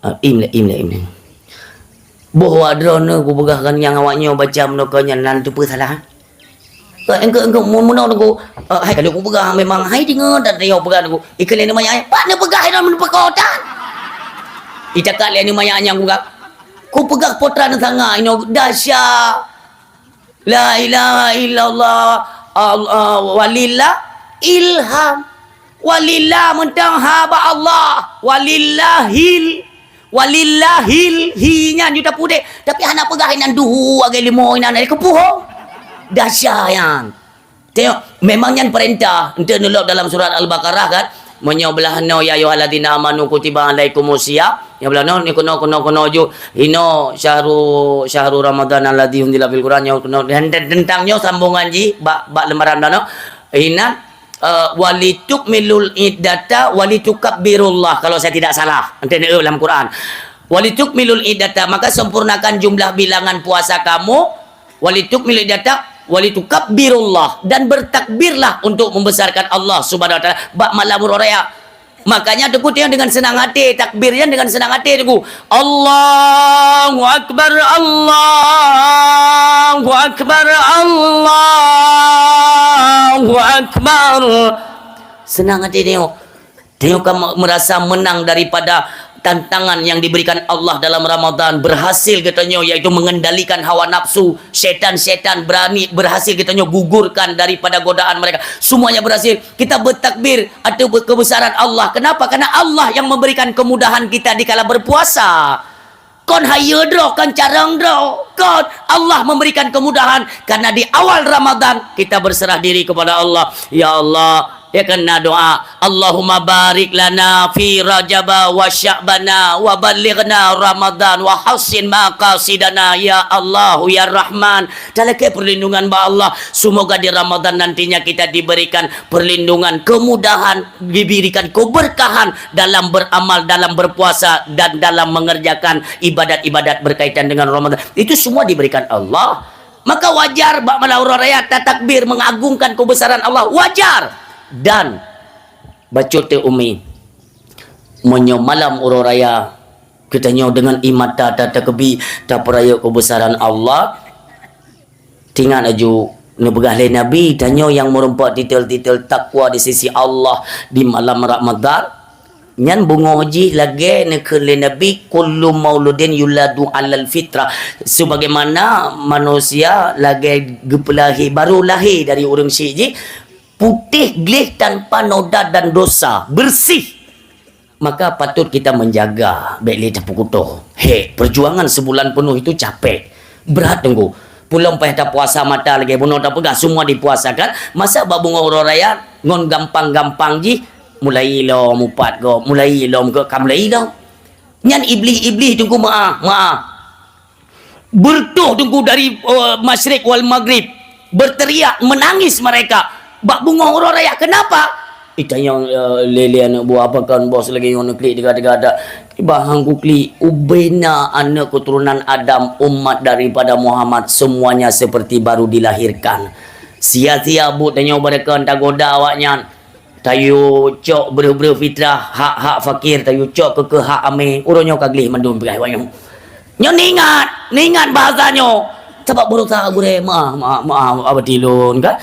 Ah, im lé, im lé, im lé. Boh awak droeneuh kupeugah kan nyang awak nyoe baca meunokon nyan nan teupeue salah. Engkau, engkau, mun-, meunoe Teungku, eh, hai ka lheueh kupeugah memang, hai deungoe that nyoe peugah Teungku. Ikheun lé nyan manyak, "Pat neupeugah inong meuneupeukot tan?" Itakat lé nyan manyak nyang kupeugah. Kupeugah potra neusanga inoe dahsyat. La ilaha illallah, Allah, walillah, ilham. Walillah mantong ha bak Allah. Walillahil, walillahil, hi nyan ju tapudek. Tapi hana peugah inan duhu agé limo inan, eh, keupuhong. Dahsyat nyan. Tengok, memang nyan perintah. Ente neulok dalam surat Al-Baqarah kan? Meunyoe blah noe, "Ya ayyuhalladzina amanu kutiba alaikumus siyam." Nyang blah noe, ni keunoe, keunoe, keunoe ju. Inoe syahru, syahru Ramadan alladzi unzila fil Qur'an, nyoe keunoe. Dan ten-, tentang nyoe sambungan jih bak, bak lembaran blah noe. Inan, eh, "Walitukmilul iddata walitukabbirullah," kalau saya tidak salah. Ente neueu dalam Quran. "Walitukmilul iddata," maka sempurnakan jumlah bilangan puasa kamu, "Walitukmilul iddata, walitukabbirullah," dan bertakbirlah untuk membesarkan Allah Subhanahu wa Taala bak malam uroe raya. Makanya Teungku teuh dengan senang hati, takbir nyan dengan senang hati Teungku. Allahu Akbar, Allahu Akbar, Allahu Akbar. Senang hati tengok. Tanyoe ka me-, merasa menang daripada tantangan yang diberikan Allah dalam Ramadan, berhasil geutanyoe, yaitu mengendalikan hawa nafsu, syaitan-syaitan berani, berhasil geutanyoe gugurkan daripada godaan mereka. Semuanya berhasil. Kita bertakbir atau ber-, kebesaran Allah. Kenapa? Karena Allah yang memberikan kemudahan kita dikala berpuasa. Kon hayeue droe, kon carông droe, kon. Allah memberikan kemudahan karena di awal Ramadan kita berserah diri kepada Allah. Ya Allah, ya kena doa, "Allahumma barik lana fi Rajaba wa Sya'bana wa ballighna Ramadan wa hassin maqasidana ya Allah ya Rahman." Talakée perlindungan bak Allah. Semoga di Ramadan nantinya kita diberikan perlindungan, kemudahan, diberikan keberkahan dalam beramal, dalam berpuasa, dan dalam mengerjakan ibadat-ibadat berkaitan dengan Ramadan. Itu semua diberikan Allah. Maka wajar bak malam uroe raya tatakbir mengagungkan kebesaran Allah. Wajar. Dan bacut teuh Umi, meunyoe malam uroe raya geutanyoe deungon ié mata tatakbir, tapeurayeuk kebesaran Allah, tingat laju neupeugah lé Nabi, tanyoe nyang meurumpok titel-titel takwa di sisi Allah di malam Ramadan, nyan beungoh jih lagée neukheun lé Nabi, "Kullu mauludin yuladu alal fitrah." Sebagaimana manusia lagée geupeulahé, baru lahé dari ureuëng syik jih, putéh gleh tanpa noda dan dosa, bersih. Maka patut kita menjaga, bék lé tapeukutoh. Hek, perjuangan sebulan penuh itu capek. Berat, Teungku. Pulom payah tapuasa mata lagée bunoe tapeugah semua dipuasakan. Masa bak beungoh uroe raya ngon gampang-gampang jih, mulai lom upat gob, mulai lom gob, ka mulai lom. Nyan iblih-iblih, Teungku, meu'ah, meu'ah. Beureutoh, Teungku, dari, eh, masyrik wal maghrib. Berteriak, menangis mereka. Bak beungoh uroe raya. Kenapa? Itanyong, eh, lé-lé aneuk buah, "Pakon bos lagée nyoe neuklik teuga-teuga dak?" Bah hang kuklik, ubena aneuk keturunan Adam, umat daripada Muhammad, semuanya seperti baru dilahirkan. Sia-sia buet tanyoe beureukan tagoda awaknyan. Tayue cok breueh-breueh fitrah, hak-hak fakir, tayue cok keu, keu hak amé. Uroe nyoe ka gleh mandum peugah awak nyoe. Nyoe ningat, ningat bahasa nyoe. Sabab barosa gurée, "Maaf, maaf, maaf, abati lôn," kan?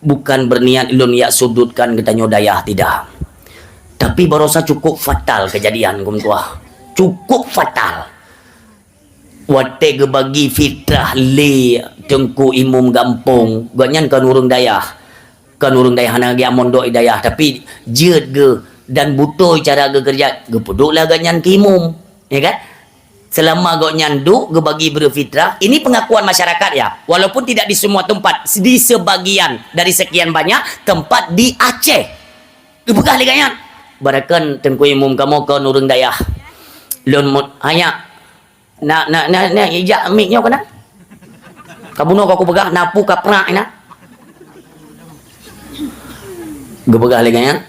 Bukan berniat lôn yak sudutkan geutanyoe dayah, tidak. Tapi barosa cukup fatal kejadian, Gum Tuah. Cukup fatal. Watée geubagi fitrah lé Teungku Imum gampông, gobnyan kon ureuëng dayah. Kon ureuëng dayah hana geujak mondok di dayah, tapi jeuet geuh dan beutôi cara geukeureuja, geupeuduek lah gobnyan keu imum, ya kan? Selama gobnyan duek geubagi breueh fitrah, ini pengakuan masyarakat ya, walaupun tidak di semua tempat, di sebagian dari sekian banyak tempat di Aceh. Geupeugah lé gobnyan, "Barokan Teungku Imum kamoe kon ureuëng dayah. Lôn mut-, hanya Na, na, na, na, ijak mik nyoe keunan. Ka bunoe ka kupeugah, na pu kaprak inan." Geupeugah lé gobnyan,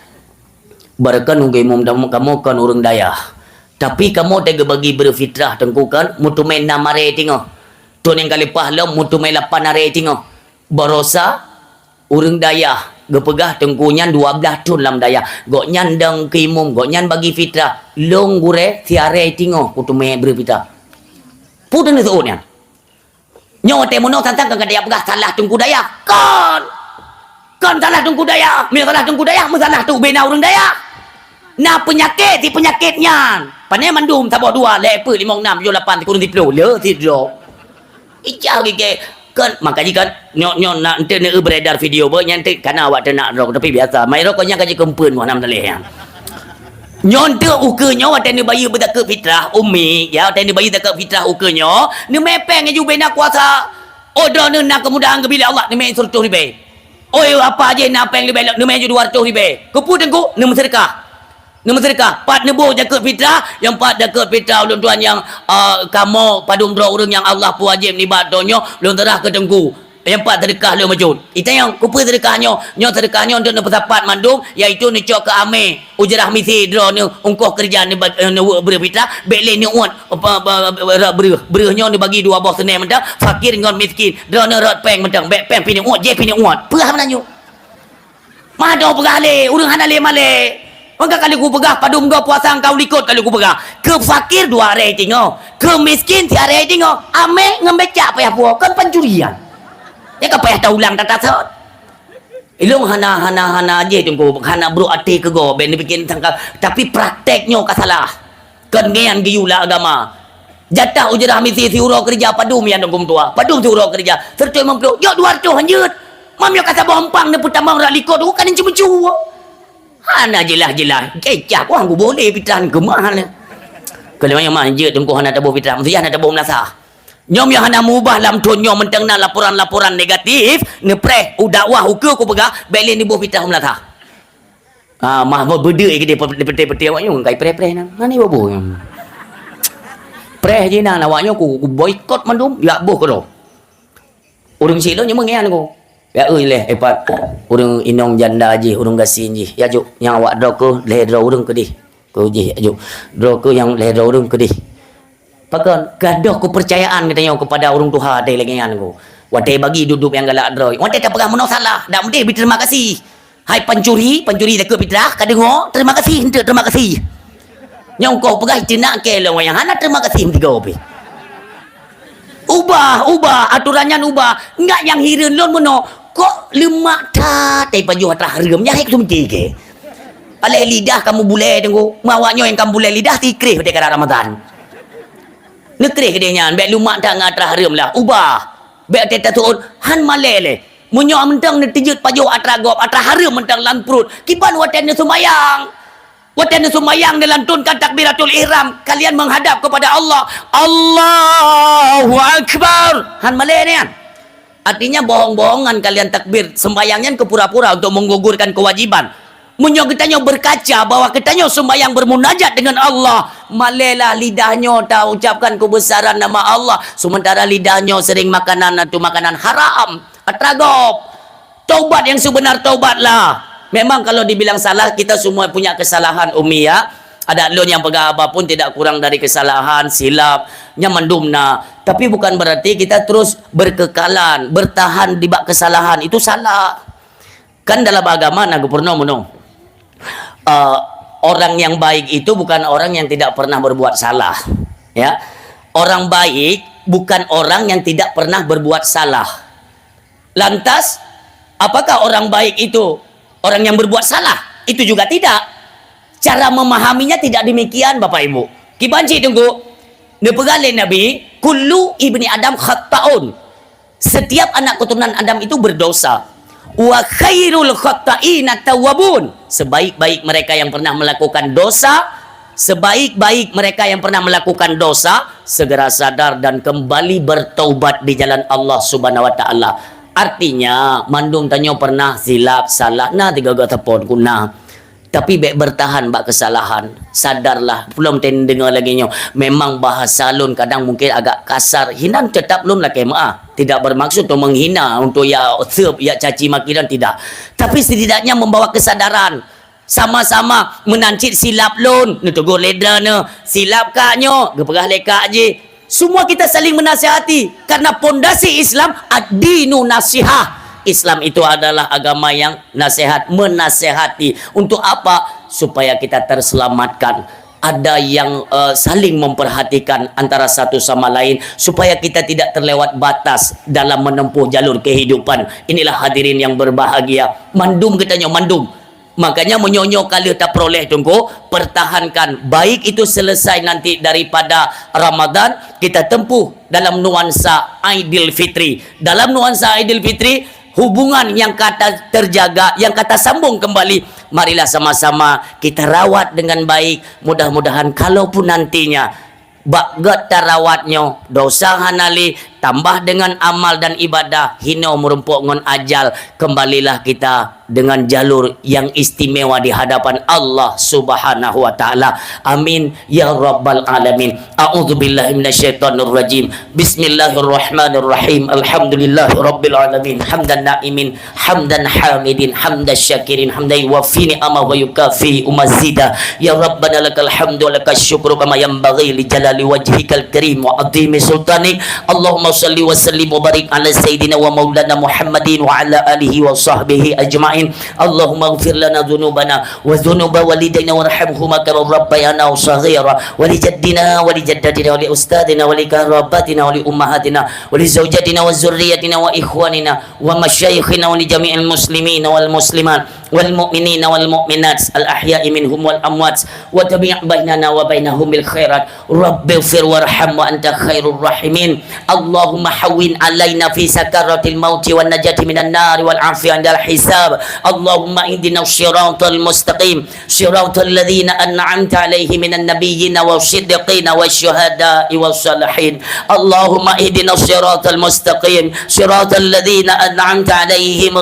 "Barokan Teungku Imum, kamoe kon ureuëng dayah. Tapi kamoe teugeubagi breueh fitrah Teungku kon, meuteumé nam aré teungoh. Thon nyang ka leupah lom meuteumé lapan aré teungoh. Barosa ureuëng dayah geupeugah Teungku nyan dua blaih thon lam dayah. Gobnyan dong keu imum, gobnyan bagi fitrah. Lôn gurée siaré teungoh kuteumé breueh fitrah." Peue teuneuh seuôt nyan? Nyoe watée meunoe sang-sang ka gata peugah salah Teungku dayah. Kon! Kon salah Teungku dayah. Meunyoe salah Teungku dayah, meusalah teuk ubena ureuëng dayah. Na peunyakét, si peunyakét nyan. Pane mandum saboh dua, lhée peuet, limong, nam, tujoh, lapan, sikureueng siploh. Le sidroe. Ijak gigée. Kan, maka jih kan, nyoe, nyoe na enteuk neueu beredar video beuh, nyan enteuk kana awak teunak droe, tapi biasa. Mai droe kon nyang ka jikeumpeuet muah nam taleh nyan. Nyoe enteuk ukeue nyoe watée neubayeue beuzakat fitrah, Umi, ya, watée neubayeue zakat fitrah ukeue nyoe, neumé péng laju bena kuasa. Oh, droeneuh na keumudahan geubri lé Allah, neumé siratoh ribée. Oi, apa jih na péng leubeh lom, neumé laju dua ratoh ribée. Keupeue Teungku? Neumeuseudeukah. Neumeuseudeukah, pat neuboh zakat fitrah, nyang pat zakat fitrah ulôn tuan nyang, ah, kamoe padum droe ureuëng nyang Allah peuwajéb nibak donya, lôn seurah keu Teungku. Nyang pat seudeukah lôn bacut. Itanyong, keupeue seudeukah nyoe? Nyoe seudeukah nyoe untuk neupeusapat mandum, yaitu neucok keu amé, ujarah misi droeneuh, ongkoh keureuja neuba-, eh, neuweuek breueh fitrah, bék lé neuuet, apa, ba-, ba-, ba-, breueh. Breueh nyoe neubagi dua boh seuneh mantong, fakir ngon miskin. Droeneuh rot péng mantong, bék péng pih neuuet, jéh pih neuuet. Peue hana nyoe? Mado peugah lé, ureuëng hana lé malée. Maka ka lheueh kupeugah, padum goe puasa engkau likot ka lheueh kupeugah. Keu fakir dua aré teungoh, keu miskin siaré teungoh. Amé ngon becak payah puwoe, kon pancurian. Nyan ka payah taulang tatasot. Ilong hana, hana, hana jéh Teungku, hana brok até keu gob, bék neupiké sangka. Tapi praktek nyoe ka salah. Kon ngian geuyue lam agama. Jatah ujarah misi siuroe keureuja padum nyan Teungku meutuah? Padum siuroe keureuja? Siratoh limong ploh. Jok dua ratoh hanjeuet. Mam nyoe ka saboh empang neupeutamong rot likot, ka neucue-cue. Hana jeulaih-jeulaih. Kecah, wah, geuboleh pitan keumah nyan. Keu lheueh nyoe mah jeuet teungku hana taboh fitrah, meusti hana taboh meulasah. Nyoe meunyoe hana meubah lam thon nyoe mantong na laporan-laporan negatif, neupreh, u dakwah ukeue kupeugah, bèk lé neuboh fitrah meulasah. Ah, mah beudeuh keudéh peutée-peutée awak nyoe kai preh-preh na. Mani boh-boh nyoe. Preh jih na awak nyoe ku, ku boikot mandum, jak boh keudroe. Ureueng syiek lôn nyoe meungian ku. Ya euy leh, eh, pat. Ureueng inong janda jih, ureueng gasien jih. Ya juk, nyang awak droe keuh lhèe droe ureueng keudéh. Keuh jih, ya juk. Droe keuh nyang lhèe droe ureueng keudéh. Pakon? Gadôh keupeurcayaan geutanyoe keupada ureueng tuha deh lagèe nyan ku. Watèe bagi dudoe nyang galak droe. Watèe tapeugah meunoe salah, dak meudeh bri terima kasih. Hai pancuri, pancuri takheun fitrah, ka deungoe, terima kasih, enteuk terima kasih. Nyang kau peugah cina ke lôn nyang hana terima kasih meusigoe pih. Ubah, ubah, aturan nyan ubah. Enggak nyang hireuen lôn meunoe, kok leumak that, tai pajoh atra hareuem, nyan hai kuseumeudi ke. Paleng lidah kamoe bulèe teungku, mawak nyoe nyang kamoe bulèe lidah sikreh watèe karab Ramadan. Neukreh keudéh nyan, bèk leumak that ngon atra hareuem lah, ubah. Bèk watèe taseuôt, han malèe lé. Meunyoe mantong neuteujeuet pajoh atra gob, atra hareuem mantong lam pruet, kiban watèe neuseumayang. Watèe neuseumayang neulantunkan takbiratul ihram, kalian menghadap kepada Allah. Allahu Akbar. Han malèe nyan. Artinya bohong-bohongan kalian takbir. Sembahyang nyan keu pura-pura untuk menggugurkan kewajiban. Meunyoe geutanyoe berkaca bahwa geutanyoe sembahyang bermunajat dengan Allah, malèelah lidah nyoe ta ucapkan kebesaran nama Allah, sementara lidah nyoe sering makanan atau makanan haram, atra gob. Taubat yang sebenar, taubatlah. Memang kalau dibilang salah, kita semua punya kesalahan, Umi, ya. Adak lôn nyang peugah haba pun tidak kurang dari kesalahan, silap, nyan mandum na. Tapi bukan berarti kita terus berkekalan, bertahan di bak kesalahan. Itu salah. Kan dalam agama na geupeurunoe meunoe. Eh, orang yang baik itu bukan orang yang tidak pernah berbuat salah. Ya. Orang baik bukan orang yang tidak pernah berbuat salah. Lantas, apakah orang baik itu orang yang berbuat salah? Itu juga tidak. Cara memahaminya tidak demikian, Bapak Ibu. Kiban cit teungku, neupeugah lé Nabi, "Kullu ibni Adam khatta'un." Setiap anak keturunan Adam itu berdosa. "Wa khairul khatta'ina tawwabun." Sebaik-baik mereka yang pernah melakukan dosa, sebaik-baik mereka yang pernah melakukan dosa, segera sadar dan kembali bertaubat di jalan Allah Subhanahu wa Taala. Artinya, mandum tanyoe pernah silap, salah, na tiga-tiga teupon ku na. Tapi bèk bertahan bak kesalahan. Sadarlah, peulom ten deungoe lagèe nyoe. Memang bahasa lôn kadang mungkin agak kasar. Hinan tetap lôn lakèe meu'ah. Tidak bermaksud untuk menghina, untuk ya seup, ya caci maki dan tidak. Tapi setidaknya membawa kesadaran. Sama-sama meunan cit silap lôn, neutegur lé droeneuh. Silap kak nyoe, geupeugah lé kak jih. Semua kita saling menasihati karena pondasi Islam ad-dinu nasihah. Islam itu adalah agama yang nasihat, menasihati. Untuk apa? Supaya kita terselamatkan. Ada yang, eh, saling memperhatikan antara satu sama lain supaya kita tidak terlewat batas dalam menempuh jalur kehidupan. Inilah hadirin yang berbahagia. Mandum geutanyoe, mandum. Makanya meunyoe-nyoe ka lheueh tapeuroleh teungku, pertahankan. Baik itu selesai nanti daripada Ramadan, kita tempuh dalam nuansa Aidilfitri. Dalam nuansa Aidilfitri, hubungan yang ka ta-, terjaga, yang ka tasambung kembali, marilah sama-sama kita rawat dengan baik. Mudah-mudahan kalaupun nantinya bak göt tarawat nyoe, dosa hana lé, tambah dengan amal dan ibadah, hinoe meurumpok ngon ajal, kembalilah kita dengan jalur yang istimewa di hadapan Allah Subhanahu wa Taala. Amin ya rabbal alamin. A'udzubillahi minasyaitonirrajim. Bismillahirrahmanirrahim. Alhamdulillahirabbil alamin. Hamdan naimin, hamdan hamidin, hamdan syakirin, hamdan yuwafi ni'amahu wa yukafi mazidah. Ya Rabbana lakal hamdu wa lakasy syukru kama yanbaghi li jalali wajhikal karim wa azimi sultanik. Allahumma shalli wa sallim wa barik ala sayyidina wa maulana Muhammadin wa ala alihi wa sahbihi ajmain. Allahumma ighfir lana dzunubana wa dzunuba walidaina warhamhuma kama rabbayana shaghira, wa li jaddina wa li jaddatina wa li ustadzina wa li qarabatina wa li ummahatina wa li zaujatina wa dzurriyyatina wa ikhwanina wa masyayikhina wa li jami'il muslimina wal muslimat wal mu'minina wal mu'minat al ahya'i minhum wal amwat wa tabi' bainana wa bainahum bil khairat. Rabbighfir warham wa anta khairur rahimin. Allah اللهم هون علينا في سكرات الموت والنجاة من النار والعفو عند الحساب. اللهم اهدنا الصراط المستقيم، صراط الذين أنعمت عليهم من النبيين والصديقين والشهداء والصالحين. اللهم اهدنا الصراط المستقيم، صراط الذين أنعمت عليهم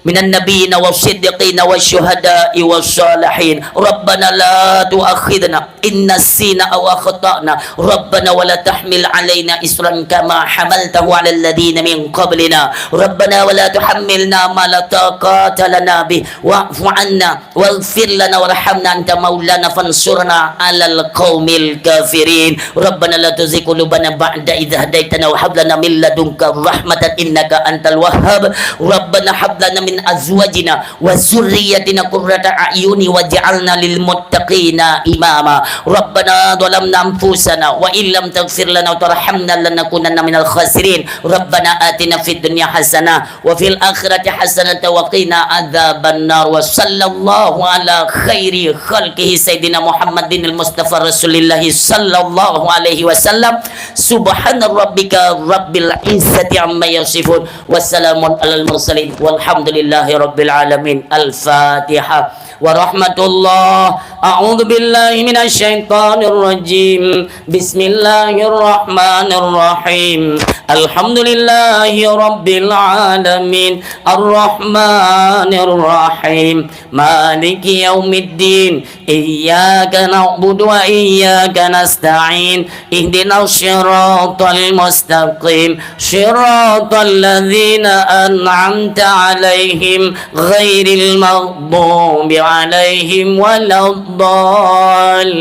من النبيين والصديقين والشهداء والصالحين. ربنا لا تؤاخذنا إن نسينا أو أخطأنا. ربنا ولا تحمل علينا إصرا كما حملته على الذين من قبلنا. ربنا ولا تحملنا ما لا طاقة لنا به. واعف عنا واغفر لنا وارحمنا أنت مولانا فانصرنا على القوم الكافرين. ربنا لا تزغ قلوبنا بعد إذ هديتنا وهب لنا من لدنك رحمة إنك أنت الوهاب. ربنا هب لنا من أزواجنا وذريتنا قرة أعين واجعلنا للمتقين إماما. ربنا ظلمنا أنفسنا وإن لم تغفر لنا وترحمنا لنكونن من الخاسرين. ربنا آتنا في الدنيا حسنة وفي الآخرة حسنة وقنا عذاب النار. وصلى الله على خير خلقه سيدنا محمد المصطفى رسول الله صلى الله عليه وسلم. سبحان ربك رب العزة عما يصفون. وسلام على المرسلين. والحمد لله رب العالمين. الفاتحة. ورحمة الله. أعوذ بالله من الشيطان الرجيم. بسم الله الرحمن الرحيم. الحمد لله رب العالمين. الرحمن الرحيم. مالك يوم الدين. إياك نعبد وإياك نستعين. اهدنا الصراط المستقيم. صراط الذين أنعمت عليهم غير المغضوب عليهم ولا الضالين.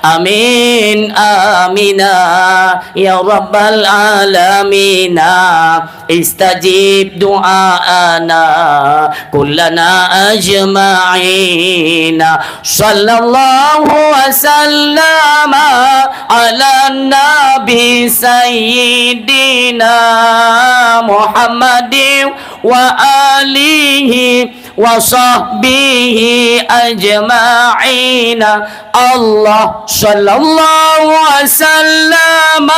آمين، آمين، يا رب العالمين. استجب دعاءنا كلنا أجمعين. صلى الله وسلم على النبي سيدنا محمد وآله وصحبه أجمعين. الله صلى الله وسلم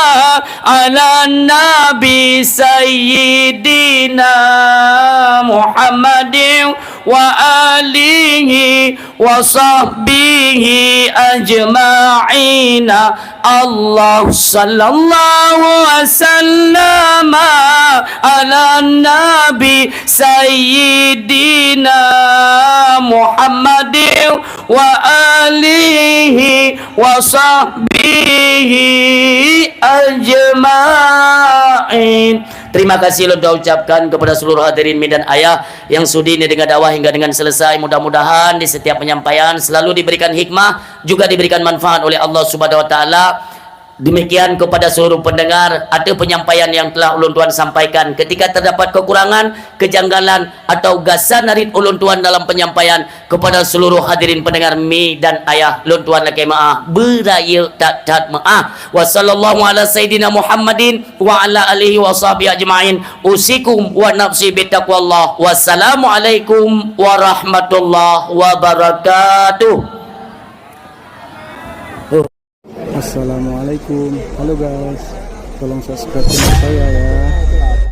على النبي سيدنا محمد وآله وصحبه أجمعين. الله صلى الله وسلم على النبي سيدنا محمد وآله وصحبه أجمعين. Terima kasih lôn ucapkan kepada seluruh hadirin mi dan ayah yang sudi mendengar dakwah hingga dengan selesai. Mudah-mudahan di setiap penyampaian selalu diberikan hikmah, juga diberikan manfaat oleh Allah Subhanahu wa Taala. Demikian kepada seluruh pendengar, ateueh penyampaian yang telah ulôn tuan sampaikan. Ketika terdapat kekurangan, kejanggalan, atau gasa narit ulôn tuan dalam penyampaian, kepada seluruh hadirin pendengar mi dan ayah, lôn tuan lakée meuáh, beurayeuk that-that meuáh. Wa sallallahu ala sayyidina Muhammadin wa ala alihi wa sahbihi ajmain. Usikum wa nafsi bitaqwallah. Wassalamualaikum warahmatullahi wabarakatuh. Assalamualaikum. Halo guys. Tolong subscribe channel saya ya.